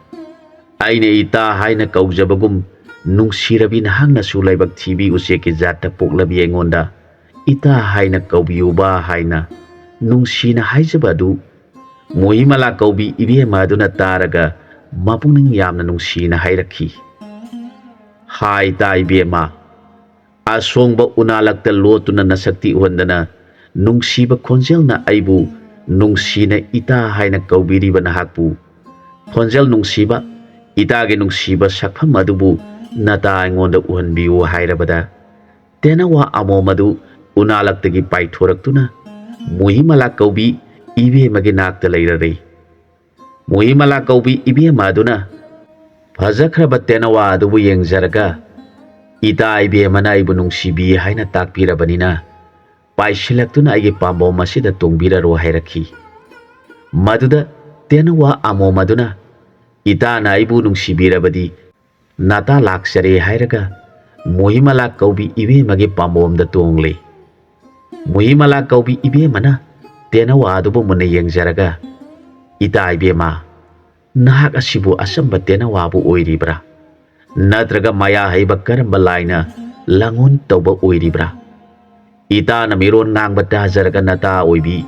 ꯑꯩꯅ ꯏꯇꯥ ꯍꯥꯏꯅ ꯀꯧꯖꯕꯒꯨꯝ ꯅꯨꯡꯁꯤꯔꯕꯤ ꯅꯍꯥꯛꯅꯁꯨ ꯂꯥꯏꯕꯛ ꯊꯤꯕꯤ ꯎꯆꯦꯛꯀꯤ ꯖꯥꯠꯇ ꯄꯣꯛꯂꯕꯤ ꯑꯩꯉꯣꯟꯗ ꯏꯇꯥ ꯍꯥꯏꯅ ꯀꯧꯕꯤꯌꯨꯕ" ꯍꯥꯏꯅ ꯅꯨꯡꯁꯤꯅ ꯍꯥꯏꯖꯕ ꯑꯗꯨ ꯃꯣꯍꯤꯃꯂꯥ ꯀꯧꯕꯤ ꯏꯕꯦꯝꯃ ꯑꯗꯨꯅ ꯇꯥꯔꯒ ꯃꯄꯨꯛꯅꯤꯡ ꯌꯥꯝꯅ ꯅꯨꯡꯁꯤꯅ ꯍꯥꯏꯔꯛꯈꯤ, "ꯍꯥꯏ ꯏꯇꯥ ꯏꯕꯦꯝꯃ, ꯑꯁꯣꯡꯕ ꯎꯅꯥꯂꯛꯇ ꯂꯣꯠꯇꯨꯅ ꯅꯁꯛꯇꯤ ꯎꯍꯟꯗꯅ ꯅꯨꯡꯁꯤꯕ ꯈꯣꯟꯖꯦꯜꯅ ꯑꯩꯕꯨ ꯅꯨꯡꯁꯤꯅ ꯏꯇꯥ ꯍꯥꯏꯅ ꯀꯧꯕꯤꯔꯤꯕ ꯅꯍꯥꯛꯄꯨ, ꯈꯣꯟꯖꯦꯜ ꯅꯨꯡꯁꯤꯕ, ꯏꯇꯥꯒꯤ ꯅꯨꯡꯁꯤꯕ ꯁꯛꯐꯝ ꯑꯗꯨꯕꯨ ꯅꯇꯥ ꯑꯩꯉꯣꯟꯗ ꯎꯍꯟꯕꯤꯌꯨ ꯍꯥꯏꯔꯕꯗ, ꯇꯦꯅꯋꯥ ꯑꯃꯣꯝ ꯑꯗꯨ ꯎꯅꯥꯂꯛꯇꯒꯤ ꯄꯥꯏꯊꯣꯔꯛꯇꯨꯅ ꯃꯨꯍꯤꯃꯂꯥ ꯀꯧꯕꯤ ꯏꯕꯦꯝꯃꯒꯤ ꯅꯥꯛꯇ ꯂꯩꯔꯔꯦ꯫ ꯃꯨꯍꯤꯃꯂꯥ ꯀꯧꯕꯤ ꯏꯕꯦꯝꯃ ꯑꯗꯨꯅ ꯐꯖꯈ꯭ꯔꯕ ꯇꯦꯅꯋꯥ ꯑꯗꯨꯕꯨ ꯌꯦꯡꯖꯔꯒ, "ꯏꯇꯥ ꯏꯕꯦꯝꯃꯅ ꯑꯩꯕꯨ ꯅꯨꯡꯁꯤꯕꯤ ꯍꯥꯏꯅ ꯇꯥꯛꯄꯤꯔꯕꯅꯤꯅ, ꯄꯥꯏꯁꯤꯜꯂꯛꯇꯨꯅ ꯑꯩꯒꯤ ꯄꯥꯝꯕꯣꯝ ꯑꯁꯤꯗ ꯇꯣꯡꯕꯤꯔꯔꯣ" ꯍꯥꯏꯔꯛꯈꯤ꯫ ꯃꯗꯨꯗ ꯇꯦꯅꯋꯥ ꯑꯃꯣꯝ ꯑꯗꯨꯅ, "ꯏꯇꯥꯅ ꯑꯩꯕꯨ ꯅꯨꯡꯁꯤꯕꯤꯔꯕꯗꯤ ꯅꯥꯇꯥ ꯂꯥꯛꯆꯔꯦ" ꯍꯥꯏꯔꯒ ꯃꯨꯍꯤꯃꯂꯥ ꯀꯧꯕꯤ ꯏꯕꯦꯝꯃꯒꯤ ꯄꯥꯝꯕꯣꯝꯗ ꯇꯣꯡꯂꯦ꯫ ꯃꯨꯍꯤꯃꯂꯥ ꯀꯧꯕꯤ ꯏꯕꯦꯝꯃꯅ ꯇꯦꯅꯋꯥ ꯑꯗꯨꯕꯨ ꯃꯨꯟꯅ ꯌꯦꯡꯖꯔꯒ, "ꯏꯇꯥ ꯏꯕꯦꯝꯃ, ꯅꯍꯥꯛ ꯑꯁꯤꯕꯨ ꯑꯆꯝꯕ ꯇꯦꯅꯋꯥꯕꯨ ꯑꯣꯏꯔꯤꯕ꯭ꯔꯥ? ꯅꯠꯇ꯭ꯔꯒ ꯃꯌꯥ ꯍꯩꯕ ꯀꯔꯝꯕ ꯂꯥꯏꯅ ꯂꯥꯡꯑꯣꯟ ꯇꯧꯕ ꯑꯣꯏꯔꯤꯕ꯭ꯔꯥ? ꯏꯇꯥꯅ ꯃꯤꯔꯣꯟ ꯉꯥꯡꯕ ꯇꯥꯖꯔꯒ ꯅꯇꯥ ꯑꯣꯏꯕꯤ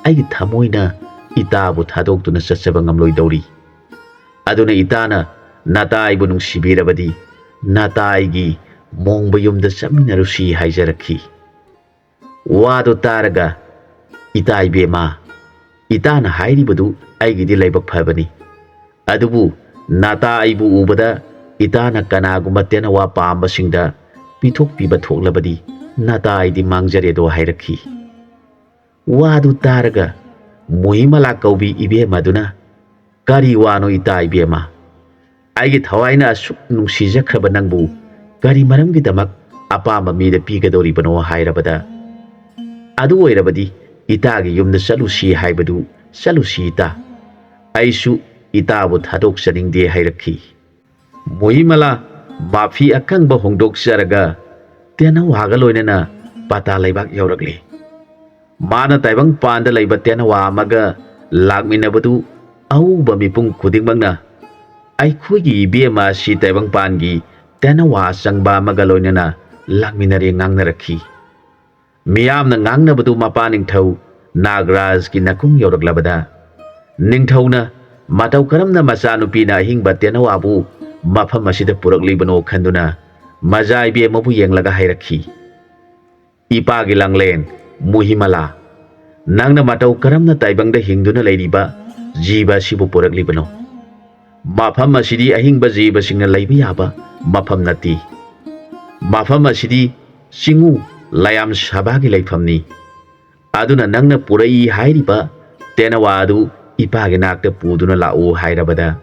ꯑꯩꯒꯤ ꯊꯃꯣꯏꯅ ꯏꯇꯥꯕꯨ ꯊꯥꯗꯣꯛꯇꯨꯅ ꯆꯠꯆꯕ ꯉꯝꯂꯣꯏꯗꯧꯔꯤ꯫ ꯑꯗꯨꯅ ꯏꯇꯥꯅ ꯅꯇꯥ ꯑꯩꯕꯨ ꯅꯨꯡꯁꯤꯕꯤꯔꯕꯗꯤ ꯅꯇꯥ ꯑꯩꯒꯤ ꯃꯣꯡꯕ ꯌꯨꯝꯗ ꯆꯠꯃꯤꯟꯅꯔꯨꯁꯤ" ꯍꯥꯏꯖꯔꯛꯈꯤ꯫ ꯋꯥꯗꯨ ꯇꯥꯔꯒ, "ꯏꯇꯥ ꯏꯕꯦꯝꯃ, ꯏꯇꯥꯅ ꯍꯥꯏꯔꯤꯕꯗꯨ ꯑꯩꯒꯤꯗꯤ ꯂꯥꯏꯕꯛ ꯐꯕꯅꯤ꯫ ꯑꯗꯨꯕꯨ ꯅꯥꯇꯥ ꯑꯩꯕꯨ ꯎꯕꯗ ꯏꯇꯥꯅ ꯀꯅꯥꯒꯨꯝꯕ ꯇꯦꯅꯋꯥ ꯄꯥꯝꯕꯁꯤꯡꯗ ꯄꯤꯊꯣꯛꯄꯤꯕ ꯊꯣꯛꯂꯕꯗꯤ ꯅꯥꯇꯥ ꯑꯩꯗꯤ ꯃꯥꯡꯖꯔꯦꯗꯣ" ꯍꯥꯏꯔꯛꯈꯤ꯫ ꯋꯥꯗꯨ ꯇꯥꯔꯒ ꯃꯨꯍꯤꯃꯂꯥ ꯀꯧꯕꯤ ꯏꯕꯦꯝ ꯑꯗꯨꯅ, "ꯀꯔꯤ ꯋꯥꯅꯣ ꯏꯇꯥ ꯏꯕꯦꯝꯃ? ꯑꯩꯒꯤ ꯊꯋꯥꯏꯅ ꯑꯁꯨꯛ ꯅꯨꯡꯁꯤꯖꯈ꯭ꯔꯕ ꯅꯪꯕꯨ ꯀꯔꯤ ꯃꯔꯝꯒꯤꯗꯃꯛ ꯑꯄꯥꯝꯕ ꯃꯤꯗ ꯄꯤꯒꯗꯧꯔꯤꯕꯅꯣ?" ꯍꯥꯏꯔꯕꯗ, "ꯑꯗꯨ ꯑꯣꯏꯔꯕꯗꯤ ꯏꯇꯥꯒꯤ ꯌꯨꯝꯗ ꯆꯠꯂꯨꯁꯤ ꯍꯥꯏꯕꯗꯨ ꯆꯠꯂꯨꯁꯤ ꯏꯇꯥ꯫ ꯑꯩꯁꯨ ꯏꯇꯥꯕꯨ ꯊꯥꯗꯣꯛꯆꯅꯤꯡꯗꯦ" ꯍꯥꯏꯔꯛꯈꯤ꯫ ꯃꯨꯍꯤꯃꯂꯥ ꯃꯥꯐꯤ ꯑꯀꯪꯕ ꯍꯣꯡꯗꯣꯛꯆꯔꯒ ꯇꯦꯅꯋꯥꯒ ꯂꯣꯏꯅꯅ ꯄꯥꯇꯥ ꯂꯩꯕꯥꯛ ꯌꯧꯔꯛꯂꯤ꯫ ꯃꯥꯅ ꯇꯥꯏꯕꯪꯄꯥꯟꯗ ꯂꯩꯕ ꯇꯦꯅꯋꯥ ꯑꯃꯒ ꯂꯥꯛꯃꯤꯟꯅꯕꯗꯨ ꯑꯎꯕ ꯃꯤꯄꯨꯝ ꯈꯨꯗꯤꯡꯃꯛꯅ "ꯑꯩꯈꯣꯏꯒꯤ ꯏꯕꯦꯝꯃ ꯑꯁꯤ ꯇꯥꯏꯕꯪꯄꯥꯟꯒꯤ ꯇꯦꯅꯋꯥ ꯑꯆꯪꯕ ꯑꯃꯒ ꯂꯣꯏꯅꯅ ꯂꯥꯛꯃꯤꯟꯅꯔꯦ" ꯉꯥꯡꯅꯔꯛꯈꯤ꯫ ꯃꯤꯌꯥꯝꯅ ꯉꯥꯡꯅꯕꯗꯨ ꯃꯄꯥ ꯅꯤꯡꯊꯧ ꯅꯥꯒꯔꯥꯖꯀꯤ ꯅꯥꯀꯣꯡ ꯌꯧꯔꯛꯂꯕꯗ, ꯅꯤꯡꯊꯧꯅ ꯃꯇꯧ ꯀꯔꯝꯅ ꯃꯆꯥꯅꯨꯄꯤꯅ ꯑꯍꯤꯡꯕ ꯇꯦꯅꯋꯥꯕꯨ ꯃꯐꯝ ꯑꯁꯤꯗ ꯄꯨꯔꯛꯂꯤꯕꯅꯣ ꯈꯟꯗꯨꯅ ꯃꯖꯥ ꯏꯕꯦꯝꯃꯕꯨ ꯌꯦꯡꯂꯒ ꯍꯥꯏꯔꯛꯈꯤ, "ꯏꯄꯥꯒꯤ ꯂꯥꯡꯂꯦꯟ ꯃꯨꯍꯤꯃꯂꯥ, ꯅꯪꯅ ꯃꯇꯧ ꯀꯔꯝꯅ ꯇꯥꯏꯕꯪꯗ ꯍꯤꯡꯗꯨꯅ ꯂꯩꯔꯤꯕ ꯖꯤꯕ ꯑꯁꯤꯕꯨ ꯄꯨꯔꯛꯂꯤꯕꯅꯣ? ꯃꯐꯝ ꯑꯁꯤꯗꯤ ꯑꯍꯤꯡꯕ ꯖꯤꯕꯁꯤꯡꯅ ꯂꯩꯕ ꯌꯥꯕ ꯃꯐꯝ ꯅꯠꯇꯦ꯫ ꯃꯐꯝ ꯑꯁꯤꯗꯤ ꯆꯤꯡꯉꯨ ꯂꯥꯌꯥꯝ ꯁꯥꯕꯥꯒꯤ ꯂꯩꯐꯝꯅꯤ꯫ ꯑꯗꯨꯅ ꯅꯪꯅ ꯄꯨꯔꯛꯏ ꯍꯥꯏꯔꯤꯕ ꯇꯦꯅꯋꯥ ꯑꯗꯨ ꯏꯄꯥꯒꯤ ꯅꯥꯛꯇ ꯄꯨꯗꯨꯅ ꯂꯥꯛꯎ ꯍꯥꯏꯔꯕꯗ,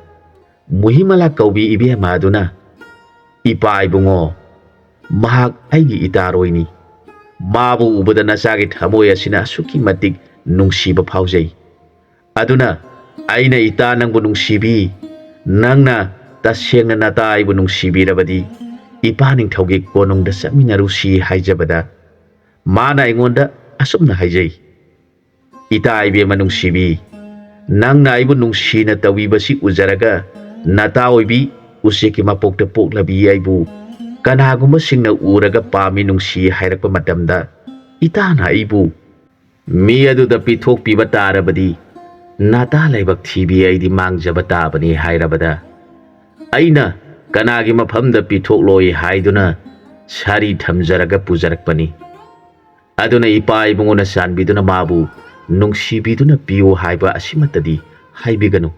ꯃꯨꯍꯤꯃꯂꯥ ꯀꯧꯕꯤ ꯏꯕꯦꯝꯃ ꯑꯗꯨꯅ, "ꯏꯄꯥ ꯏꯕꯨꯡꯉꯣ, ꯃꯍꯥꯛ ꯑꯩꯒꯤ ꯏꯇꯥꯔꯣꯏꯅꯤ꯫ ꯃꯥꯕꯨ ꯎꯕꯗ ꯅꯆꯥꯒꯤ ꯊꯃꯣꯏ ꯑꯁꯤꯅ ꯑꯁꯨꯛꯀꯤ ꯃꯇꯤꯛ ꯅꯨꯡꯁꯤꯕ ꯐꯥꯎꯖꯩ꯫ ꯑꯗꯨꯅ ꯑꯩꯅ ꯏꯇꯥ ꯅꯪꯕꯨ ꯅꯨꯡꯁꯤꯕꯤ, ꯅꯪꯅ ꯇꯁꯦꯡꯅ ꯅꯇꯥ ꯑꯩꯕꯨ ꯅꯨꯡꯁꯤꯕꯤꯔꯕꯗꯤ ꯏꯄꯥ ꯅꯤꯡꯊꯧꯒꯤ ꯀꯣꯅꯨꯡꯗ ꯆꯠꯃꯤꯟꯅꯔꯨꯁꯤ" ꯍꯥꯏꯖꯕꯗ, ꯃꯥꯅ ꯑꯩꯉꯣꯟꯗ ꯑꯁꯨꯝꯅ ꯍꯥꯏꯖꯩ, "ꯏꯇꯥ ꯏꯕꯦꯝꯃ ꯅꯨꯡꯁꯤꯕꯤ, ꯅꯪꯅ ꯑꯩꯕꯨ ꯅꯨꯡꯁꯤꯅ ꯇꯧꯕꯤꯕꯁꯤ ꯎꯖꯔꯒ, ꯅꯇꯥ ꯑꯣꯏꯕꯤ ꯎꯆꯦꯛꯀꯤ ꯃꯄꯣꯛꯇ ꯄꯣꯛꯂꯕꯤ ꯑꯩꯕꯨ ꯀꯅꯥꯒꯨꯝꯕꯁꯤꯡꯅ ꯎꯔꯒ ꯄꯥꯝꯃꯤ ꯅꯨꯡꯁꯤ ꯍꯥꯏꯔꯛꯄ ꯃꯇꯝꯗ, ꯏꯇꯥꯅ ꯑꯩꯕꯨ ꯃꯤ ꯑꯗꯨꯗ ꯄꯤꯊꯣꯛꯄꯤꯕ ꯇꯥꯔꯕꯗꯤ, ꯅꯇꯥ ꯂꯥꯏꯕꯛ ꯊꯤꯕꯤ ꯑꯩꯗꯤ ꯃꯥꯡꯖꯕ ꯇꯥꯕꯅꯤ" ꯍꯥꯏꯔꯕꯗ, ꯑꯩꯅ ꯀꯅꯥꯒꯤ ꯃꯐꯝꯗ ꯄꯤꯊꯣꯛꯂꯣꯏ ꯍꯥꯏꯗꯨꯅ ꯁꯥꯔꯤ ꯊꯝꯖꯔꯒ ꯄꯨꯖꯔꯛꯄꯅꯤ꯫ ꯑꯗꯨꯅ ꯏꯄꯥ ꯏꯕꯨꯡꯉꯣꯅ ꯆꯥꯟꯕꯤꯗꯨꯅ ꯃꯥꯕꯨ ꯅꯨꯡꯁꯤꯕꯤꯗꯨꯅ ꯄꯤꯌꯨ ꯍꯥꯏꯕ ꯑꯁꯤꯃꯠꯇꯗꯤ ꯍꯥꯏꯕꯤꯒꯅꯨ꯫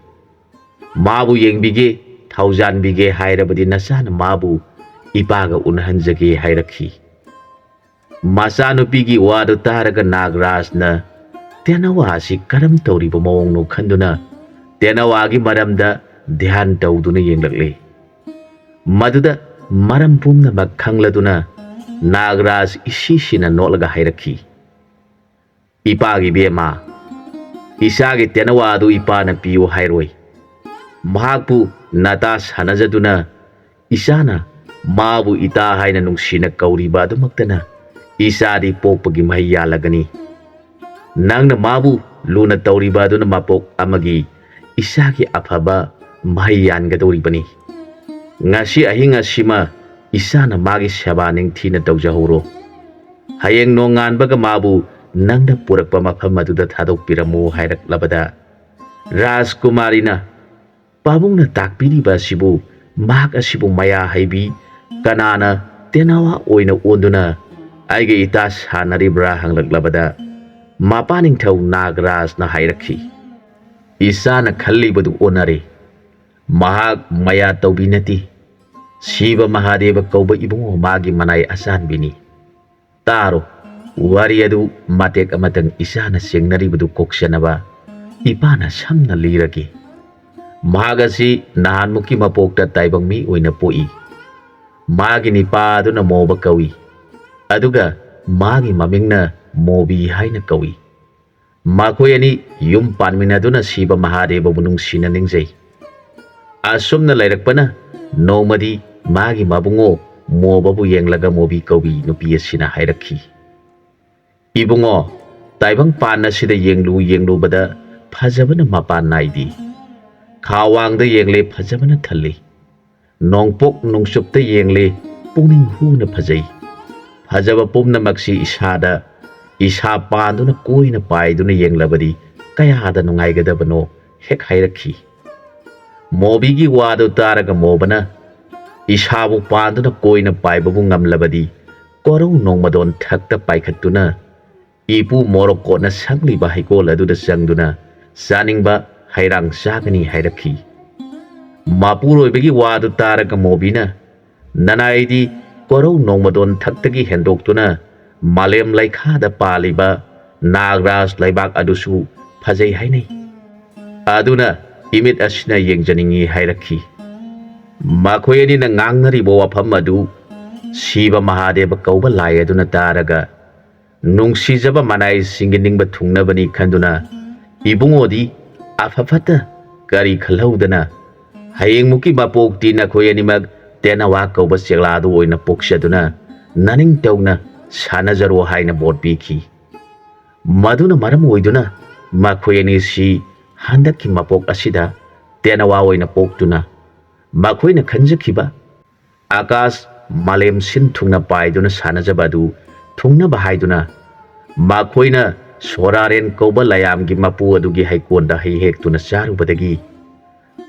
ꯃꯥꯕꯨ ꯌꯦꯡꯕꯤꯒꯦ, ꯊꯧꯖꯥꯟꯕꯤꯒꯦ ꯍꯥꯏꯔꯕꯗꯤ ꯅꯆꯥꯅ ꯃꯥꯕꯨ ꯏꯄꯥꯒ ꯎꯅꯍꯟꯖꯒꯦ ꯍꯥꯏꯔꯛꯈꯤ꯫ ꯃꯆꯥꯅꯨꯄꯤꯒꯤ ꯋꯥꯗꯨ ꯇꯥꯔꯒ ꯅꯥꯒꯔꯥꯖꯅ ꯇꯦꯅꯋꯥ ꯑꯁꯤ ꯀꯔꯝ ꯇꯧꯔꯤꯕ ꯃꯑꯣꯡꯅꯣ ꯈꯟꯗꯨꯅ ꯇꯦꯅꯋꯥꯒꯤ ꯃꯔꯝꯗ ꯙ꯭ꯌꯥꯟ ꯇꯧꯗꯨꯅ ꯌꯦꯡꯂꯛꯂꯦ꯫ ꯃꯗꯨꯗ ꯃꯔꯝ ꯄꯨꯝꯅꯃꯛ ꯈꯪꯂꯗꯨꯅ ꯅꯥꯒꯔꯥꯖ ꯏꯁꯤꯁꯤꯅ ꯅꯣꯛꯂꯒ ꯍꯥꯏꯔꯛꯈꯤ, "ꯏꯄꯥꯒꯤ ꯏꯕꯦꯝꯃ, ꯏꯆꯥꯒꯤ ꯇꯦꯅꯋꯥ ꯑꯗꯨ ꯏꯄꯥꯅ ꯄꯤꯌꯨ ꯍꯥꯏꯔꯣꯏ꯫ ꯃꯍꯥꯛꯄꯨ ꯅꯇꯥ ꯁꯥꯟꯅꯖꯗꯨꯅ ꯏꯆꯥꯅ ꯃꯥꯕꯨ ꯏꯇꯥ ꯍꯥꯏꯅ ꯅꯨꯡꯁꯤꯅ ꯀꯧꯔꯤꯕ ꯑꯗꯨꯃꯛꯇꯅ ꯏꯆꯥꯗꯤ ꯄꯣꯛꯄꯒꯤ ꯃꯍꯩ ꯌꯥꯜꯂꯒꯅꯤ꯫ ꯅꯪꯅ ꯃꯥꯕꯨ ꯂꯨꯅ ꯇꯧꯔꯤꯕ ꯑꯗꯨꯅ ꯃꯄꯣꯛ ꯑꯃꯒꯤ ꯏꯆꯥꯒꯤ ꯑꯐꯕ ꯃꯍꯩ ꯌꯥꯟꯒꯗꯧꯔꯤꯕꯅꯤ꯫ ꯉꯁꯤ ꯑꯍꯤꯡ ꯑꯁꯤꯃ ꯏꯆꯥꯅ ꯃꯥꯒꯤ ꯁꯦꯕꯥ ꯅꯤꯡꯊꯤꯅ ꯇꯧꯖꯍꯧꯔꯣ꯫ ꯍꯌꯦꯡ ꯅꯣꯡꯉꯥꯟꯕꯒ ꯃꯥꯕꯨ ꯅꯪꯅ ꯄꯨꯔꯛꯄ ꯃꯐꯝ ꯑꯗꯨꯗ ꯊꯥꯗꯣꯛꯄꯤꯔꯝꯃꯨ" ꯍꯥꯏꯔꯛꯂꯕꯗ, ꯔꯥꯖꯀꯨꯃꯥꯔꯤꯅ, "ꯄꯥꯕꯨꯡꯅ ꯇꯥꯛꯄꯤꯔꯤꯕ ꯑꯁꯤꯕꯨ, ꯃꯍꯥꯛ ꯑꯁꯤꯕꯨ ꯃꯌꯥ ꯍꯩꯕꯤ ꯀꯅꯥꯅ ꯇꯦꯅꯋꯥ ꯑꯣꯏꯅ ꯑꯣꯟꯗꯨꯅ ꯑꯩꯒ ꯏꯇꯥ ꯁꯥꯟꯅꯔꯤꯕ꯭ꯔꯥ?" ꯍꯪꯂꯛꯂꯕꯗ, ꯃꯄꯥ ꯅꯤꯡꯊꯧ ꯅꯥꯒꯔꯥꯖꯅ ꯍꯥꯏꯔꯛꯈꯤ, "ꯏꯆꯥꯅ ꯈꯜꯂꯤꯕꯗꯨ ꯑꯣꯟꯅꯔꯦ꯫ ꯃꯍꯥꯛ ꯃꯌꯥ ꯇꯧꯕꯤ ꯅꯠꯇꯦ꯫ ꯁꯤꯕ ꯃꯍꯥꯗꯦꯕ ꯀꯧꯕ ꯏꯕꯨꯡꯉꯣ ꯃꯥꯒꯤ ꯃꯅꯥꯏ ꯑꯆꯥꯟꯕꯤꯅꯤ꯫ ꯇꯥꯔꯣ, ꯋꯥꯔꯤ ꯑꯗꯨ ꯃꯇꯦꯛ ꯑꯃꯇꯪ ꯏꯆꯥꯅ ꯆꯦꯡꯅꯔꯤꯕꯗꯨ ꯀꯣꯛꯆꯅꯕ ꯏꯄꯥꯅ ꯁꯝꯅ ꯂꯤꯔꯒꯦ꯫ ꯃꯍꯥꯛ ꯑꯁꯤ ꯅꯍꯥꯟꯃꯨꯛꯀꯤ ꯃꯄꯣꯛꯇ ꯇꯥꯏꯕꯪ ꯃꯤ ꯑꯣꯏꯅ ꯄꯣꯛꯏ꯫ ꯃꯥꯒꯤ ꯅꯤꯄꯥ ꯑꯗꯨꯅ ꯃꯣꯕ ꯀꯧꯏ, ꯑꯗꯨꯒ ꯃꯥꯒꯤ ꯃꯃꯤꯡꯅ ꯃꯣꯕꯤ ꯍꯥꯏꯅ ꯀꯧꯏ꯫ ꯃꯈꯣꯏ ꯑꯅꯤ ꯌꯨꯝ ꯄꯥꯟꯃꯤꯟꯅꯗꯨꯅ ꯁꯤꯕ ꯃꯍꯥꯗꯦꯕꯕꯨ ꯅꯨꯡꯁꯤꯅ ꯅꯤꯡꯖꯩ꯫ ꯑꯁꯨꯝꯅ ꯂꯩꯔꯛꯄꯅ ꯅꯣꯡꯃꯗꯤ ꯃꯥꯒꯤ ꯃꯕꯨꯡꯉꯣ ꯃꯣꯕꯕꯨ ꯌꯦꯡꯂꯒ ꯃꯣꯕꯤ ꯀꯧꯕꯤ ꯅꯨꯄꯤ ꯑꯁꯤꯅ ꯍꯥꯏꯔꯛꯈꯤ, "ꯏꯕꯨꯡꯉꯣ, ꯇꯥꯏꯕꯪ ꯄꯥꯟ ꯑꯁꯤꯗ ꯌꯦꯡꯂꯨ ꯌꯦꯡꯂꯨꯕꯗ ꯐꯖꯕꯅ ꯃꯄꯥꯟ ꯅꯥꯏꯗꯦ꯫ ꯈꯥꯋꯥꯡꯗ ꯌꯦꯡꯂꯦ ꯐꯖꯕꯅ ꯊꯜꯂꯤ꯫ ꯅꯣꯡꯄꯣꯛ ꯅꯣꯡꯆꯨꯞꯇ ꯌꯦꯡꯂꯦ ꯄꯨꯛꯅꯤꯡ ꯍꯨꯅ ꯐꯖꯩ꯫ ꯐꯖꯕ ꯄꯨꯝꯅꯃꯛꯁꯤ ꯏꯁꯥꯗ, ꯏꯁꯥ ꯄꯥꯟꯗꯨꯅ ꯀꯣꯏꯅ ꯄꯥꯏꯗꯨꯅ ꯌꯦꯡꯂꯕꯗꯤ ꯀꯌꯥꯗ ꯅꯨꯡꯉꯥꯏꯒꯗꯕꯅꯣ" ꯍꯦꯛ ꯍꯥꯏꯔꯛꯈꯤ꯫ ꯃꯣꯕꯤꯒꯤ ꯋꯥꯗꯨ ꯇꯥꯔꯒ ꯃꯣꯕꯅ ꯏꯁꯥꯕꯨ ꯄꯥꯟꯗꯨꯅ ꯀꯣꯏꯅ ꯄꯥꯏꯕꯕꯨ ꯉꯝꯂꯕꯗꯤ ꯀꯣꯔꯧ ꯅꯣꯡꯃꯗꯣꯟ ꯊꯛꯇ ꯄꯥꯏꯈꯠꯇꯨꯅ ꯏꯄꯨ ꯃꯣꯔꯣꯀꯣꯠꯅ ꯁꯪꯂꯤꯕ ꯍꯩꯀꯣꯜ ꯑꯗꯨꯗ ꯆꯪꯗꯨꯅ ꯆꯥꯅꯤꯡꯕ ꯍꯩꯔꯥꯡ ꯆꯥꯒꯅꯤ ꯍꯥꯏꯔꯛꯈꯤ꯫ ꯃꯄꯨꯔꯣꯏꯕꯒꯤ ꯋꯥꯗꯨ ꯇꯥꯔꯒ ꯃꯣꯕꯤꯅ, "ꯅꯅꯥꯏꯗꯤ ꯀꯣꯔꯧ ꯅꯣꯡꯃꯗꯣꯟ ꯊꯛꯇꯒꯤ ꯍꯦꯟꯗꯣꯛꯇꯨꯅ ꯃꯥꯂꯦꯝ ꯂꯩꯈꯥꯗ ꯄꯥꯜꯂꯤꯕ ꯅꯥꯒꯔꯥꯖ ꯂꯩꯕꯥꯛ ꯑꯗꯨꯁꯨ ꯐꯖꯩ ꯍꯥꯏꯅꯩ꯫ ꯑꯗꯨꯅ ꯏꯃꯤꯠ ꯑꯁꯤꯅ ꯌꯦꯡꯖꯅꯤꯡꯏ" ꯍꯥꯏꯔꯛꯈꯤ꯫ ꯃꯈꯣꯏ ꯑꯅꯤꯅ ꯉꯥꯡꯅꯔꯤꯕ ꯋꯥꯐꯝ ꯑꯗꯨ ꯁꯤꯕ ꯃꯍꯥꯗꯦꯕ ꯀꯧꯕ ꯂꯥꯏ ꯑꯗꯨꯅ ꯇꯥꯔꯒ, ꯅꯨꯡꯁꯤꯖꯕ ꯃꯅꯥꯏꯁꯤꯡꯒꯤ ꯅꯤꯡꯕ ꯊꯨꯡꯅꯕꯅꯤ ꯈꯟꯗꯨꯅ ꯏꯕꯨꯡꯉꯣꯗꯤ ꯑꯐ ꯐꯠꯇ ꯀꯔꯤ ꯈꯜꯍꯧꯗꯅ, "ꯍꯌꯦꯡꯃꯨꯛꯀꯤ ꯃꯄꯣꯛꯇꯤ ꯅꯈꯣꯏ ꯑꯅꯤꯃꯛ ꯇꯦꯅꯋꯥ ꯀꯧꯕ ꯆꯦꯛꯂꯥꯗꯨ ꯑꯣꯏꯅ ꯄꯣꯛꯆꯗꯨꯅ ꯅꯅꯤꯡꯇꯧꯅ ꯁꯥꯟꯅꯖꯔꯣ" ꯍꯥꯏꯅ ꯕꯣꯔ ꯄꯤꯈꯤ꯫ ꯃꯗꯨꯅ ꯃꯔꯝ ꯑꯣꯏꯗꯨꯅ ꯃꯈꯣꯏ ꯑꯅꯤꯁꯤ ꯍꯟꯗꯛꯀꯤ ꯃꯄꯣꯛ ꯑꯁꯤꯗ ꯇꯦꯅꯋꯥ ꯑꯣꯏꯅ ꯄꯣꯛꯇꯨꯅ ꯃꯈꯣꯏꯅ ꯈꯟꯖꯈꯤꯕ ꯑꯀꯥꯁ ꯃꯥꯂꯦꯝ ꯁꯤꯟ ꯊꯨꯡꯅ ꯄꯥꯏꯗꯨꯅ ꯁꯥꯟꯅꯖꯕ ꯑꯗꯨ ꯊꯨꯡꯅꯕ ꯍꯥꯏꯗꯨꯅ ꯃꯈꯣꯏꯅ ꯁꯣꯔꯥꯔꯦꯟ ꯀꯧꯕ ꯂꯥꯏꯌꯥꯝꯒꯤ ꯃꯄꯨ ꯑꯗꯨꯒꯤ ꯍꯩꯀꯣꯜꯗ ꯍꯩ ꯍꯦꯛꯇꯨꯅ ꯆꯥꯔꯨꯕꯗꯒꯤ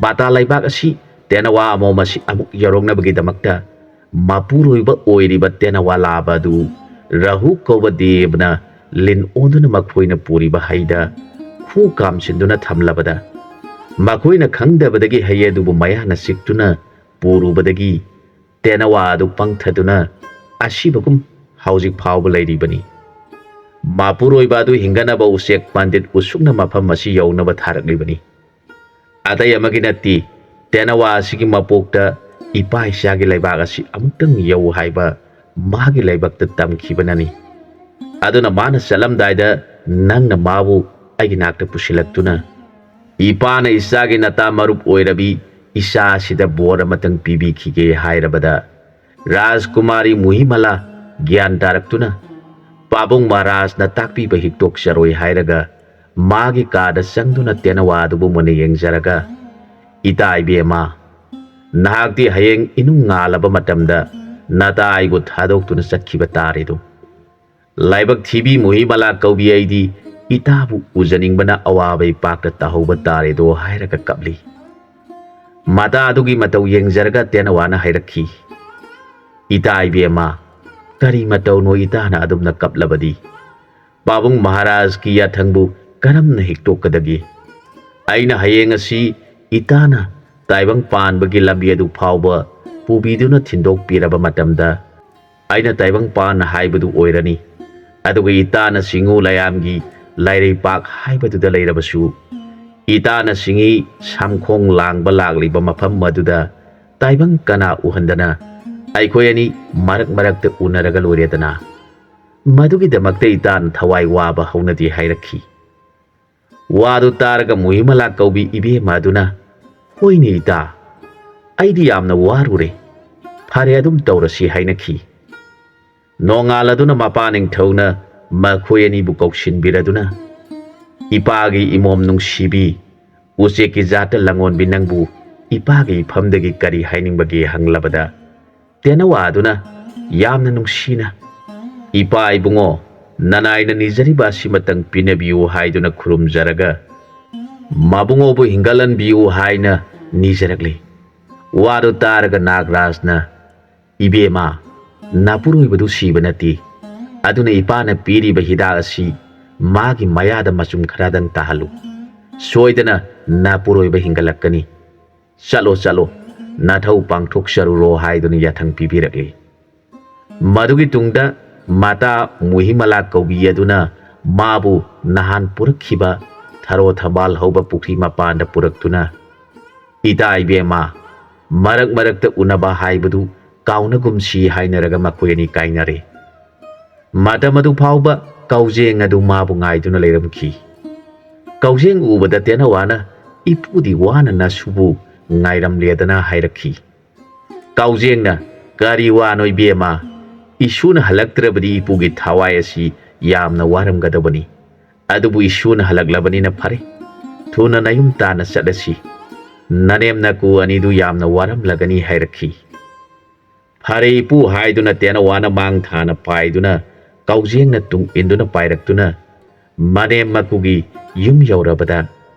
ꯄꯥꯇꯥ ꯂꯩꯕꯥꯛ ꯑꯁꯤ ꯇꯦꯅꯋꯥ ꯑꯃꯣꯝ ꯑꯁꯤ ꯑꯃꯨꯛ ꯌꯧꯔꯛꯅꯕꯒꯤꯗꯃꯛꯇ ꯃꯄꯨꯔꯣꯏꯕ ꯑꯣꯏꯔꯤꯕ ꯇꯦꯅꯋꯥ ꯂꯥꯕ ꯑꯗꯨ ꯔꯥꯍꯨ ꯀꯧꯕ ꯗꯦꯕꯅ ꯂꯤꯟ ꯑꯣꯟꯗꯨꯅ ꯃꯈꯣꯏꯅ ꯄꯨꯔꯤꯕ ꯍꯩꯗ ꯈꯨ ꯀꯥꯝꯁꯤꯟꯗꯨꯅ ꯊꯝꯂꯕꯗ, ꯃꯈꯣꯏꯅ ꯈꯪꯗꯕꯗꯒꯤ ꯍꯩ ꯑꯗꯨꯕꯨ ꯃꯌꯥꯅ ꯆꯤꯛꯇꯨꯅ ꯄꯨꯔꯨꯕꯗꯒꯤ ꯇꯦꯅꯋꯥ ꯑꯗꯨ ꯄꯪꯊꯗꯨꯅ ꯑꯁꯤꯕꯒꯨꯝ ꯍꯧꯖꯤꯛ ꯐꯥꯎꯕ ꯂꯩꯔꯤꯕꯅꯤ꯫ ꯃꯄꯨꯔꯣꯏꯕ ꯑꯗꯨ ꯍꯤꯡꯒꯠꯅꯕ ꯎꯆꯦꯛ ꯄꯟꯗꯤꯠ ꯎꯁꯨꯛꯅ ꯃꯐꯝ ꯑꯁꯤ ꯌꯧꯅꯕ ꯊꯥꯔꯛꯂꯤꯕꯅꯤ꯫ ꯑꯇꯩ ꯑꯃꯒꯤ ꯅꯠꯇꯦ, ꯇꯦꯅꯋꯥ ꯑꯁꯤꯒꯤ ꯃꯄꯣꯛꯇ ꯏꯄꯥ ꯏꯆꯥꯒꯤ ꯂꯩꯕꯥꯛ ꯑꯁꯤ ꯑꯃꯨꯛꯇꯪ ꯌꯧ ꯍꯥꯏꯕ ꯃꯥꯒꯤ ꯂꯥꯏꯕꯛꯇ ꯇꯝꯈꯤꯕꯅꯅꯤ꯫ ꯑꯗꯨꯅ ꯃꯥꯅ ꯆꯠꯂꯝꯗꯥꯏꯗ ꯅꯪꯅ ꯃꯥꯕꯨ ꯑꯩꯒꯤ ꯅꯥꯛꯇ ꯄꯨꯁꯤꯜꯂꯛꯇꯨꯅ, "ꯏꯄꯥꯅ ꯏꯆꯥꯒꯤ ꯅꯇꯥ ꯃꯔꯨꯞ ꯑꯣꯏꯔꯕꯤ ꯏꯆꯥ ꯑꯁꯤꯗ ꯕꯣꯔ ꯑꯃꯇꯪ ꯄꯤꯕꯤꯈꯤꯒꯦ" ꯍꯥꯏꯔꯕꯗ, ꯔꯥꯖꯀꯨꯃꯥꯔꯤ ꯃꯨꯍꯤꯃꯂꯥ ꯒ꯭ꯌꯥꯟ ꯇꯥꯔꯛꯇꯨꯅ, ꯄꯥꯕꯨꯡ ꯃꯍꯥꯔꯥꯖꯅ ꯇꯥꯛꯄꯤꯕ ꯍꯤꯛꯇꯣꯛꯆꯔꯣꯏ ꯍꯥꯏꯔꯒ, ꯃꯥꯒꯤ ꯀꯥꯗ ꯆꯪꯗꯨꯅ ꯇꯦꯅꯋꯥ ꯑꯗꯨꯕꯨ ꯃꯨꯟꯅ ꯌꯦꯡꯖꯔꯒ, "ꯏꯇꯥ ꯏꯕꯦꯝꯃ, ꯅꯍꯥꯛꯇꯤ ꯍꯌꯦꯡ ꯏꯅꯨꯡ ꯉꯥꯜꯂꯕ ꯃꯇꯝꯗ ꯅꯇꯥ ꯑꯩꯕꯨ ꯊꯥꯗꯣꯛꯇꯨꯅ ꯆꯠꯈꯤꯕ ꯇꯥꯔꯦꯗꯣ꯫ ꯂꯥꯏꯕꯛ ꯊꯤꯕꯤ ꯃꯨꯍꯤꯃꯂꯥ ꯀꯧꯕꯤ ꯑꯩꯗꯤ ꯏꯇꯥꯕꯨ ꯎꯖꯅꯤꯡꯕꯅ ꯑꯋꯥꯕ ꯏꯄꯥꯛꯇ ꯇꯥꯍꯧꯕ ꯇꯥꯔꯦꯗꯣ" ꯍꯥꯏꯔꯒ ꯀꯞꯂꯤ꯫ ꯃꯇꯥ ꯑꯗꯨꯒꯤ ꯃꯇꯧ ꯌꯦꯡꯖꯔꯒ ꯇꯦꯅꯋꯥꯅ ꯍꯥꯏꯔꯛꯈꯤ, "ꯏꯇꯥ ꯏꯕꯦꯝꯃ, ꯀꯔꯤ ꯃꯇꯧꯅꯣ ꯏꯇꯥꯅ ꯑꯗꯨꯝꯅ ꯀꯞꯂꯕꯗꯤ? ꯄꯥꯕꯨꯡ ꯃꯍꯥꯔꯥꯖꯀꯤ ꯌꯥꯊꯪꯕꯨ ꯀꯔꯝꯅ ꯍꯤꯛꯇꯣꯛꯀꯗꯒꯦ? ꯑꯩꯅ ꯍꯌꯦꯡ ꯑꯁꯤ ꯏꯇꯥꯅ ꯇꯥꯏꯕꯪ ꯄꯥꯟꯕꯒꯤ ꯂꯝꯕꯤ ꯑꯗꯨ ꯐꯥꯎꯕ ꯄꯨꯕꯤꯗꯨꯅ ꯊꯤꯟꯗꯣꯛꯄꯤꯔꯕ ꯃꯇꯝꯗ, ꯑꯩꯅ ꯇꯥꯏꯕꯪ ꯄꯥꯟ ꯍꯥꯏꯕꯗꯨ ꯑꯣꯏꯔꯅꯤ꯫ ꯑꯗꯨꯒ ꯏꯇꯥꯅ ꯁꯤꯡꯉꯨ ꯂꯩꯌꯥꯝꯒꯤ ꯂꯥꯏꯔꯩꯄꯥꯛ ꯍꯥꯏꯕꯗꯨꯗ ꯂꯩꯔꯕꯁꯨ, ꯏꯇꯥꯅ ꯁꯤꯡꯉꯤ ꯁꯝꯈꯣꯡ ꯂꯥꯡꯕ ꯂꯥꯛꯂꯤꯕ ꯃꯐꯝ ꯑꯗꯨꯗ ꯇꯥꯏꯕꯪ ꯀꯅꯥ ꯎꯍꯟꯗꯅ ꯑꯩꯈꯣꯏ ꯑꯅꯤ ꯃꯔꯛ ꯃꯔꯛꯇ ꯎꯅꯔꯒ ꯂꯣꯏꯔꯦꯗꯅ꯫ ꯃꯗꯨꯒꯤꯗꯃꯛꯇ ꯏꯇꯥꯅ ꯊꯋꯥꯏ ꯋꯥꯕ ꯍꯧꯅꯗꯦ" ꯍꯥꯏꯔꯛꯈꯤ꯫ ꯋꯥꯗꯨ ꯇꯥꯔꯒ ꯃꯨꯍꯤꯃꯂꯥ ꯀꯧꯕꯤ ꯏꯕꯦꯝꯃ ꯑꯗꯨꯅ, "ꯍꯣꯏꯅꯦ ꯏꯇꯥ, ꯑꯩꯗꯤ ꯌꯥꯝꯅ ꯋꯥꯔꯨꯔꯦ, ꯐꯔꯦ ꯑꯗꯨꯝ ꯇꯧꯔꯁꯤ" ꯍꯥꯏꯅꯈꯤ꯫ ꯅꯣꯡꯉꯥꯜ ꯑꯗꯨꯅ ꯃꯄꯥ ꯅꯤꯡꯊꯧꯅ ꯃꯈꯣꯏ ꯑꯅꯤꯕꯨ ꯀꯧꯁꯤꯟꯕꯤꯔꯗꯨꯅ, "ꯏꯄꯥꯒꯤ ꯏꯃꯣꯝ ꯅꯨꯡꯁꯤꯕꯤ, ꯎꯆꯦꯛꯀꯤ ꯖꯥꯠꯇ ꯂꯪꯉꯣꯟꯕꯤ ꯅꯪꯕꯨ ꯏꯄꯥꯒꯤ ꯏꯐꯝꯗꯒꯤ ꯀꯔꯤ ꯍꯥꯏꯅꯤꯡꯕꯒꯦ?" ꯍꯪꯂꯕꯗ, ꯇꯦꯅꯋꯥ ꯑꯗꯨꯅ ꯌꯥꯝꯅ ꯅꯨꯡꯁꯤꯅ, "ꯏꯄꯥ ꯏꯕꯨꯡꯉꯣ, ꯅꯅꯥꯏꯅ ꯅꯤꯖꯔꯤꯕ ꯑꯁꯤꯃꯇꯪ ꯄꯤꯅꯕꯤꯌꯨ" ꯍꯥꯏꯗꯨꯅ ꯈꯨꯔꯨꯝꯖꯔꯒ, "ꯃꯕꯨꯡꯉꯣꯕꯨ ꯍꯤꯡꯒꯠꯍꯟꯕꯤꯌꯨ" ꯍꯥꯏꯅ ꯅꯤꯖꯔꯛꯂꯤ꯫ ꯋꯥꯗꯨ ꯇꯥꯔꯒ ꯅꯥꯒꯔꯥꯖꯅ, "ꯏꯕꯦꯝꯃ, ꯅꯥꯄꯨꯔꯣꯏꯕꯗꯨ ꯁꯤꯕ ꯅꯠꯇꯦ, ꯑꯗꯨꯅ ꯏꯄꯥꯅ ꯄꯤꯔꯤꯕ ꯍꯤꯗꯥꯛ ꯑꯁꯤ ꯃꯥꯒꯤ ꯃꯌꯥꯗ ꯃꯆꯨꯝ ꯈꯔꯗꯪ ꯇꯥꯍꯜꯂꯨ꯫ ꯁꯣꯏꯗꯅ ꯅꯥꯄꯨꯔꯣꯏꯕ ꯍꯤꯡꯒꯠꯂꯛꯀꯅꯤ꯫ ꯆꯠꯂꯣ, ꯆꯠꯂꯣ, ꯅꯊꯧ ꯄꯥꯡꯊꯣꯛꯆꯔꯨꯔꯣ" ꯍꯥꯏꯗꯨꯅ ꯌꯥꯊꯪ ꯄꯤꯕꯤꯔꯛꯂꯤ꯫ ꯃꯗꯨꯒꯤ ꯇꯨꯡꯗ ꯃꯥꯇꯥ ꯃꯨꯍꯤꯃꯂꯥ ꯀꯧꯕꯤ ꯑꯗꯨꯅ ꯃꯥꯕꯨ ꯅꯍꯥꯟ ꯄꯨꯔꯛꯈꯤꯕ ꯊꯔꯣ ꯊꯝꯕꯥꯜ ꯍꯧꯕ ꯄꯨꯈ꯭ꯔꯤ ꯃꯄꯥꯟꯗ ꯄꯨꯔꯛꯇꯨꯅ, "ꯏꯇꯥ ꯏꯕꯦꯝꯃ, ꯃꯔꯛ ꯃꯔꯛꯇ ꯎꯅꯕ ꯍꯥꯏꯕꯗꯨ ꯀꯥꯎꯅꯒꯨꯝꯁꯤ" ꯍꯥꯏꯅꯔꯒ ꯃꯈꯣꯏ ꯑꯅꯤ ꯀꯥꯏꯅꯔꯦ꯫ ꯃꯇꯝ ꯑꯗꯨ ꯐꯥꯎꯕ ꯀꯥꯎꯖꯦꯡ ꯑꯗꯨ ꯃꯥꯕꯨ ꯉꯥꯏꯗꯨꯅ ꯂꯩꯔꯝꯈꯤ꯫ ꯀꯥꯎꯖꯦꯡ ꯎꯕꯗ ꯇꯦꯅꯋꯥꯅ, "ꯏꯄꯨꯗꯤ ꯋꯥꯅ ꯅꯁꯨꯕꯨ ꯉꯥꯏꯔꯝꯂꯦꯗꯅ" ꯍꯥꯏꯔꯛꯈꯤ꯫ ꯀꯥꯎꯖꯦꯡꯅ, "ꯀꯔꯤ ꯋꯥꯅꯣ ꯏꯕꯦꯝꯃ? ꯏꯁꯨꯅ ꯍꯜꯂꯛꯇ꯭ꯔꯕꯗꯤ ꯏꯄꯨꯒꯤ ꯊꯋꯥꯏ ꯑꯁꯤ ꯌꯥꯝꯅ ꯋꯥꯔꯝꯒꯗꯕꯅꯤ꯫ ꯑꯗꯨꯕꯨ ꯏꯁꯨꯅ ꯍꯜꯂꯛꯂꯕꯅꯤꯅ ꯐꯔꯦ꯫ ꯊꯨꯅ ꯅꯌꯨꯝ ꯇꯥꯟꯅ ꯆꯠꯂꯁꯤ꯫ ꯅꯅꯦꯝ ꯅꯀꯨ ꯑꯅꯤꯗꯨ ꯌꯥꯝꯅ ꯋꯥꯔꯝꯂꯒꯅꯤ" ꯍꯥꯏꯔꯛꯈꯤ꯫ "ꯐꯔꯦ ꯏꯄꯨ" ꯍꯥꯏꯗꯨꯅ ꯇꯦꯅꯋꯥꯅ ꯃꯥꯡ ꯊꯥꯅ ꯄꯥꯏꯗꯨꯅ ꯀꯥꯎꯖꯦꯡꯅ ꯇꯨꯡ ꯏꯟꯗꯨꯅ ꯄꯥꯏꯔꯛꯇꯨꯅ ꯃꯅꯦꯝ ꯃꯀꯨꯒꯤ ꯌꯨꯝ ꯌꯧꯔꯕꯗ,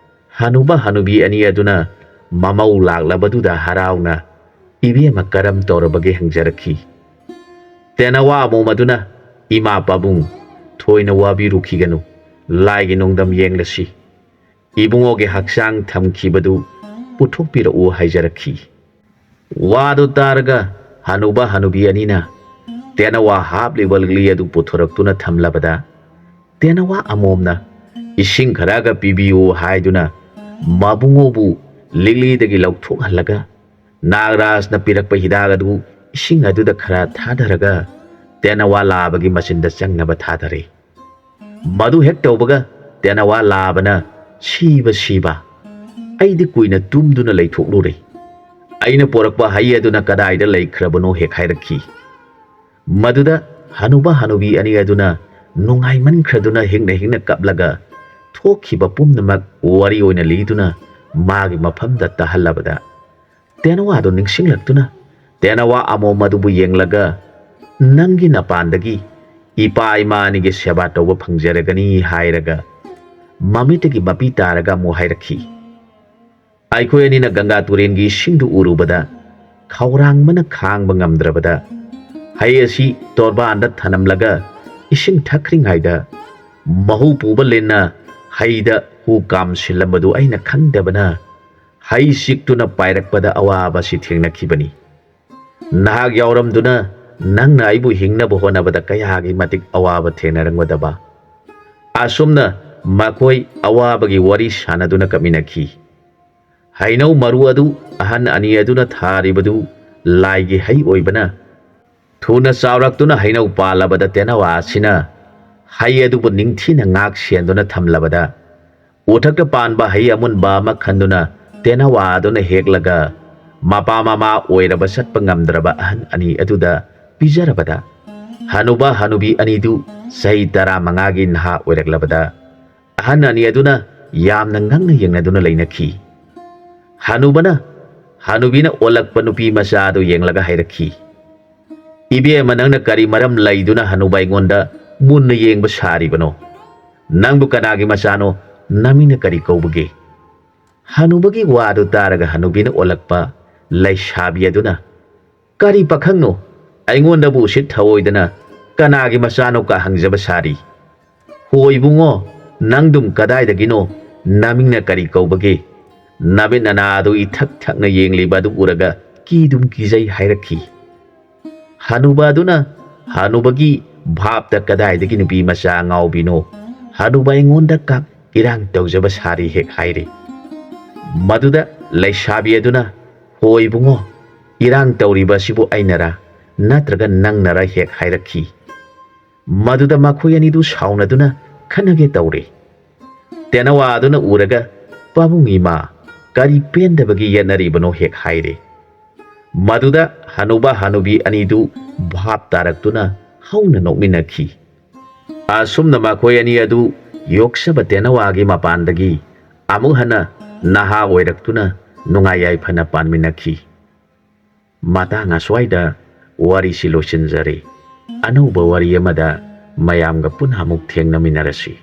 ꯍꯅꯨꯕ ꯍꯅꯨꯕꯤ ꯑꯅꯤ ꯑꯗꯨꯅ ꯃꯃꯧ ꯂꯥꯛꯂꯕꯗꯨꯗ ꯍꯔꯥꯎꯅ "ꯏꯕꯦꯝꯃ ꯀꯔꯝ ꯇꯧꯔꯕꯒꯦ?" ꯍꯪꯖꯔꯛꯈꯤ꯫ ꯇꯦꯅꯋꯥ ꯑꯃꯣꯝ ꯑꯗꯨꯅ, "ꯏꯃꯥ ꯄꯥꯕꯨꯡ, ꯊꯣꯏꯅ ꯋꯥꯕꯤꯔꯨꯈꯤꯒꯅꯨ, ꯂꯥꯏꯒꯤ ꯅꯣꯡꯗꯝ ꯌꯦꯡꯂꯁꯤ꯫ ꯏꯕꯨꯡꯉꯣꯒꯤ ꯍꯛꯆꯥꯡ ꯊꯝꯈꯤꯕꯗꯨ ꯄꯨꯊꯣꯛꯄꯤꯔꯛꯎ" ꯍꯥꯏꯖꯔꯛꯈꯤ꯫ ꯋꯥꯗꯨ ꯇꯥꯔꯒ ꯍꯅꯨꯕ ꯍꯅꯨꯕꯤ ꯑꯅꯤꯅ ꯇꯦꯅꯋꯥ ꯍꯥꯞꯂꯤꯕ ꯂꯤꯛꯂꯤ ꯑꯗꯨ ꯄꯨꯊꯣꯔꯛꯇꯨꯅ ꯊꯝꯂꯕꯗ, ꯇꯦꯅꯋꯥ ꯑꯃꯣꯝꯅ "ꯏꯁꯤꯡ ꯈꯔꯒ ꯄꯤꯕꯤꯌꯨ" ꯍꯥꯏꯗꯨꯅ ꯃꯕꯨꯡꯉꯣꯕꯨ ꯂꯤꯛꯂꯤꯗꯒꯤ ꯂꯧꯊꯣꯛꯍꯜꯂꯒ, ꯅꯥꯒꯔꯥꯖꯅ ꯄꯤꯔꯛꯄ ꯍꯤꯗꯥꯛ ꯑꯗꯨ ꯏꯁꯤꯡ ꯑꯗꯨꯗ ꯈꯔ ꯊꯥꯗꯔꯒ ꯇꯦꯅꯋꯥ ꯂꯥꯕꯒꯤ ꯃꯆꯤꯟꯗ ꯆꯪꯅꯕ ꯊꯥꯗꯔꯦ꯫ ꯃꯗꯨ ꯍꯦꯛ ꯇꯧꯕꯒ ꯇꯦꯅꯋꯥ ꯂꯥꯕꯅ "ꯁꯤꯕ ꯁꯤꯕ, ꯑꯩꯗꯤ ꯀꯨꯏꯅ ꯇꯨꯝꯗꯨꯅ ꯂꯩꯊꯣꯛꯂꯨꯔꯦ꯫ ꯑꯩꯅ ꯄꯣꯔꯛꯄ ꯍꯩ ꯑꯗꯨꯅ ꯀꯗꯥꯏꯗ ꯂꯩꯈ꯭ꯔꯕꯅꯣ?" ꯍꯦꯛ ꯍꯥꯏꯔꯛꯈꯤ꯫ ꯃꯗꯨꯗ ꯍꯅꯨꯕ ꯍꯅꯨꯕꯤ ꯑꯅꯤ ꯑꯗꯨꯅ ꯅꯨꯡꯉꯥꯏꯃꯟꯈ꯭ꯔꯗꯨꯅ ꯍꯤꯡꯅ ꯍꯤꯡꯅ ꯀꯞꯂꯒ ꯊꯣꯛꯈꯤꯕ ꯄꯨꯝꯅꯃꯛ ꯋꯥꯔꯤ ꯑꯣꯏꯅ ꯂꯤꯗꯨꯅ ꯃꯥꯒꯤ ꯃꯐꯝꯗ ꯇꯥꯍꯜꯂꯕꯗ, ꯇꯦꯅꯋꯥꯗꯨ ꯅꯤꯡꯁꯤꯡꯂꯛꯇꯨꯅ ꯇꯦꯅꯋꯥ ꯑꯃꯣꯝ ꯑꯗꯨꯕꯨ ꯌꯦꯡꯂꯒ, "ꯅꯪꯒꯤ ꯅꯄꯥꯟꯗꯒꯤ ꯏꯄꯥ ꯏꯃꯥ ꯑꯅꯤꯒꯤ ꯁꯦꯕꯥ ꯇꯧꯕ ꯐꯪꯖꯔꯒꯅꯤ" ꯍꯥꯏꯔꯒ ꯃꯃꯤꯠꯇꯒꯤ ꯃꯄꯤ ꯇꯥꯔꯒ ꯑꯃꯨꯛ ꯍꯥꯏꯔꯛꯈꯤ, "ꯑꯩꯈꯣꯏ ꯑꯅꯤꯅ ꯒꯪꯒꯥ ꯇꯨꯔꯦꯟꯒꯤ ꯏꯁꯤꯡꯗꯨ ꯎꯔꯨꯕꯗ ꯈꯧꯔꯥꯡꯕꯅ ꯈꯥꯡꯕ ꯉꯝꯗ꯭ꯔꯕꯗ ꯍꯩ ꯑꯁꯤ ꯇꯣꯔꯕꯥꯟꯗ ꯊꯅꯝꯂꯒ ꯏꯁꯤꯡ ꯊꯛꯈ꯭ꯔꯤꯉꯩꯗ ꯃꯍꯨ ꯄꯨꯕ ꯂꯤꯟꯅ ꯍꯩꯗ ꯍꯨ ꯀꯥꯝꯁꯤꯜꯂꯝꯕꯗꯨ ꯑꯩꯅ ꯈꯪꯗꯕꯅ ꯍꯩ ꯆꯤꯛꯇꯨꯅ ꯄꯥꯏꯔꯛꯄꯗ ꯑꯋꯥꯕꯁꯤ ꯊꯦꯡꯅꯈꯤꯕꯅꯤ꯫ ꯅꯍꯥꯛ ꯌꯥꯎꯔꯝꯗꯨꯅ ꯅꯪꯅ ꯑꯩꯕꯨ ꯍꯤꯡꯅꯕ ꯍꯣꯠꯅꯕꯗ ꯀꯌꯥꯒꯤ ꯃꯇꯤꯛ ꯑꯋꯥꯕ ꯊꯦꯡꯅꯔꯝꯒꯗꯕ꯫ ꯑꯁꯨꯝꯅ ꯃꯈꯣꯏ ꯑꯋꯥꯕꯒꯤ ꯋꯥꯔꯤ ꯁꯥꯟꯅꯗꯨꯅ ꯀꯞꯃꯤꯟꯅꯈꯤ꯫ ꯍꯩꯅꯧ ꯃꯔꯨ ꯑꯗꯨ ꯑꯍꯟ ꯑꯅꯤ ꯑꯗꯨꯅ ꯊꯥꯔꯤꯕꯗꯨ ꯂꯥꯏꯒꯤ ꯍꯩ ꯑꯣꯏꯕꯅ ꯊꯨꯅ ꯆꯥꯎꯔꯛꯇꯨꯅ ꯍꯩꯅꯧ ꯄꯥꯜꯂꯕꯗ ꯇꯦꯅꯋꯥ ꯑꯁꯤꯅ ꯍꯩ ꯑꯗꯨꯕꯨ ꯅꯤꯡꯊꯤꯅ ꯉꯥꯛ ꯁꯦꯟꯗꯨꯅ ꯊꯝꯂꯕꯗ ꯎꯊꯛꯇ ꯄꯥꯟꯕ ꯍꯩ ꯑꯃꯨꯟꯕ ꯑꯃ ꯈꯟꯗꯨꯅ ꯇꯦꯅꯋꯥ ꯑꯗꯨꯅ ꯍꯦꯛꯂꯒ ꯃꯄꯥ ꯃꯃꯥ ꯑꯣꯏꯔꯕ ꯆꯠꯄ ꯉꯝꯗ꯭ꯔꯕ ꯑꯍꯟ ꯑꯅꯤ ꯑꯗꯨꯗ ꯄꯤꯖꯔꯕꯗ ꯍꯅꯨꯕ ꯍꯅꯨꯕꯤ ꯑꯅꯤꯗꯨ ꯆꯍꯤ ꯇꯔꯥꯃꯉꯥꯒꯤ ꯅꯍꯥ ꯑꯣꯏꯔꯛꯂꯕꯗ ꯑꯍꯟ ꯑꯅꯤ ꯑꯗꯨꯅ ꯌꯥꯝꯅ ꯉꯛꯅ ꯌꯦꯡꯅꯗꯨꯅ ꯂꯩꯅꯈꯤ꯫ ꯍꯅꯨꯕꯅ ꯍꯅꯨꯕꯤꯅ ꯑꯣꯜꯂꯛꯄ ꯅꯨꯄꯤ ꯃꯆꯥ ꯑꯗꯨ ꯌꯦꯡꯂꯒ ꯍꯥꯏꯔꯛꯈꯤ, "ꯏꯕꯦꯝꯃ, ꯅꯪꯅ ꯀꯔꯤ ꯃꯔꯝ ꯂꯩꯗꯨꯅ ꯍꯅꯨꯕ ꯑꯩꯉꯣꯟꯗ ꯃꯨꯟꯅ ꯌꯦꯡꯕ ꯁꯥꯔꯤꯕꯅꯣ? ꯅꯪꯕꯨ ꯀꯅꯥꯒꯤ ꯃꯆꯥꯅꯣ? ꯅꯃꯤꯡꯅ ꯀꯔꯤ ꯀꯧꯕꯒꯦ?" ꯍꯅꯨꯕꯒꯤ ꯋꯥꯗꯨ ꯇꯥꯔꯒ ꯍꯅꯨꯕꯤꯅ ꯑꯣꯜꯂꯛꯄ ꯂꯩꯁꯥꯕꯤ ꯑꯗꯨꯅ, "ꯀꯔꯤ ꯄꯥꯈꯪꯅꯣ? ꯑꯩꯉꯣꯟꯗꯕꯨ ꯎꯁꯤꯠ ꯊꯑꯣꯏꯗꯅ ꯀꯅꯥꯒꯤ ꯃꯆꯥꯅꯣ ꯀ ꯍꯪꯖꯕ ꯁꯥꯔꯤ? ꯍꯣ ꯏꯕꯨꯡꯉꯣ, ꯅꯪꯗꯨꯝ ꯀꯗꯥꯏꯗꯒꯤꯅꯣ? ꯅꯃꯤꯡꯅ ꯀꯔꯤ ꯀꯧꯕꯒꯦ?" ꯅꯃꯤꯠ ꯅꯅꯥ ꯑꯗꯨ ꯏꯊꯛ ꯊꯛꯅ ꯌꯦꯡꯂꯤꯕ ꯑꯗꯨ ꯎꯔꯒ ꯀꯤꯗꯨꯝ ꯀꯤꯖꯩ ꯍꯥꯏꯔꯛꯈꯤ꯫ ꯍꯅꯨꯕ ꯑꯗꯨꯅ ꯍꯅꯨꯕꯒꯤ ꯚꯥꯞꯇ ꯀꯗꯥꯏꯗꯒꯤ ꯅꯨꯄꯤ ꯃꯆꯥ ꯑꯉꯥꯎꯕꯤꯅꯣ ꯍꯅꯨꯕ ꯑꯩꯉꯣꯟꯗ ꯀ ꯏꯔꯥꯡ ꯇꯧꯖꯕ ꯁꯥꯔꯤ ꯍꯦꯛ ꯍꯥꯏꯔꯦ꯫ ꯃꯗꯨꯗ ꯂꯩꯁꯥꯕꯤ ꯑꯗꯨꯅ, "ꯍꯣ ꯏꯕꯨꯡꯉꯣ, ꯏꯔꯥꯡ ꯇꯧꯔꯤꯕ ꯑꯁꯤꯕꯨ ꯑꯩꯅꯔ ꯅꯠꯇ꯭ꯔꯒ ꯅꯪꯅꯔ?" ꯍꯦꯛ ꯍꯥꯏꯔꯛꯈꯤ꯫ ꯃꯗꯨꯗ ꯃꯈꯣꯏ ꯑꯅꯤꯗꯨ ꯁꯥꯎꯅꯗꯨꯅ ꯈꯟꯅꯒꯦ ꯇꯧꯔꯦ꯫ ꯇꯦꯅꯋꯥ ꯑꯗꯨꯅ ꯎꯔꯒ, "ꯄꯥꯕꯨꯡ ꯏꯃꯥ, ꯀꯔꯤ ꯄꯦꯟꯗꯕꯒꯤ ꯌꯦꯠꯅꯔꯤꯕꯅꯣ?" ꯍꯦꯛ ꯍꯥꯏꯔꯦ꯫ ꯃꯗꯨꯗ ꯍꯅꯨꯕ ꯍꯅꯨꯕꯤ ꯑꯅꯤꯗꯨ ꯚꯥꯞ ꯇꯥꯔꯛꯇꯨꯅ ꯍꯧꯅ ꯅꯣꯛꯃꯤꯟꯅꯈꯤ꯫ ꯑꯁꯨꯝꯅ ꯃꯈꯣꯏ ꯑꯅꯤ ꯑꯗꯨ ꯌꯣꯛꯆꯕ ꯇꯦꯅꯋꯥꯒꯤ ꯃꯄꯥꯟꯗꯒꯤ ꯑꯃꯨꯛ ꯍꯟꯅ ꯅꯍꯥ ꯑꯣꯏꯔꯛꯇꯨꯅ ꯅꯨꯡꯉꯥꯏ ꯌꯥꯏꯐꯅ ꯄꯥꯟꯃꯤꯟꯅꯈꯤ꯫ ꯃꯇꯥꯡ ꯑꯁ꯭ꯋꯥꯏꯗ ꯋꯥꯔꯤꯁꯤ ꯂꯣꯏꯁꯤꯟꯖꯔꯦ꯫ ꯑꯅꯧꯕ ꯋꯥꯔꯤ ꯑꯃꯗ ꯃꯌꯥꯝꯒ ꯄꯨꯟꯅ ꯑꯃꯨꯛ ꯊꯦꯡꯅꯃꯤꯟꯅꯔꯁꯤ꯫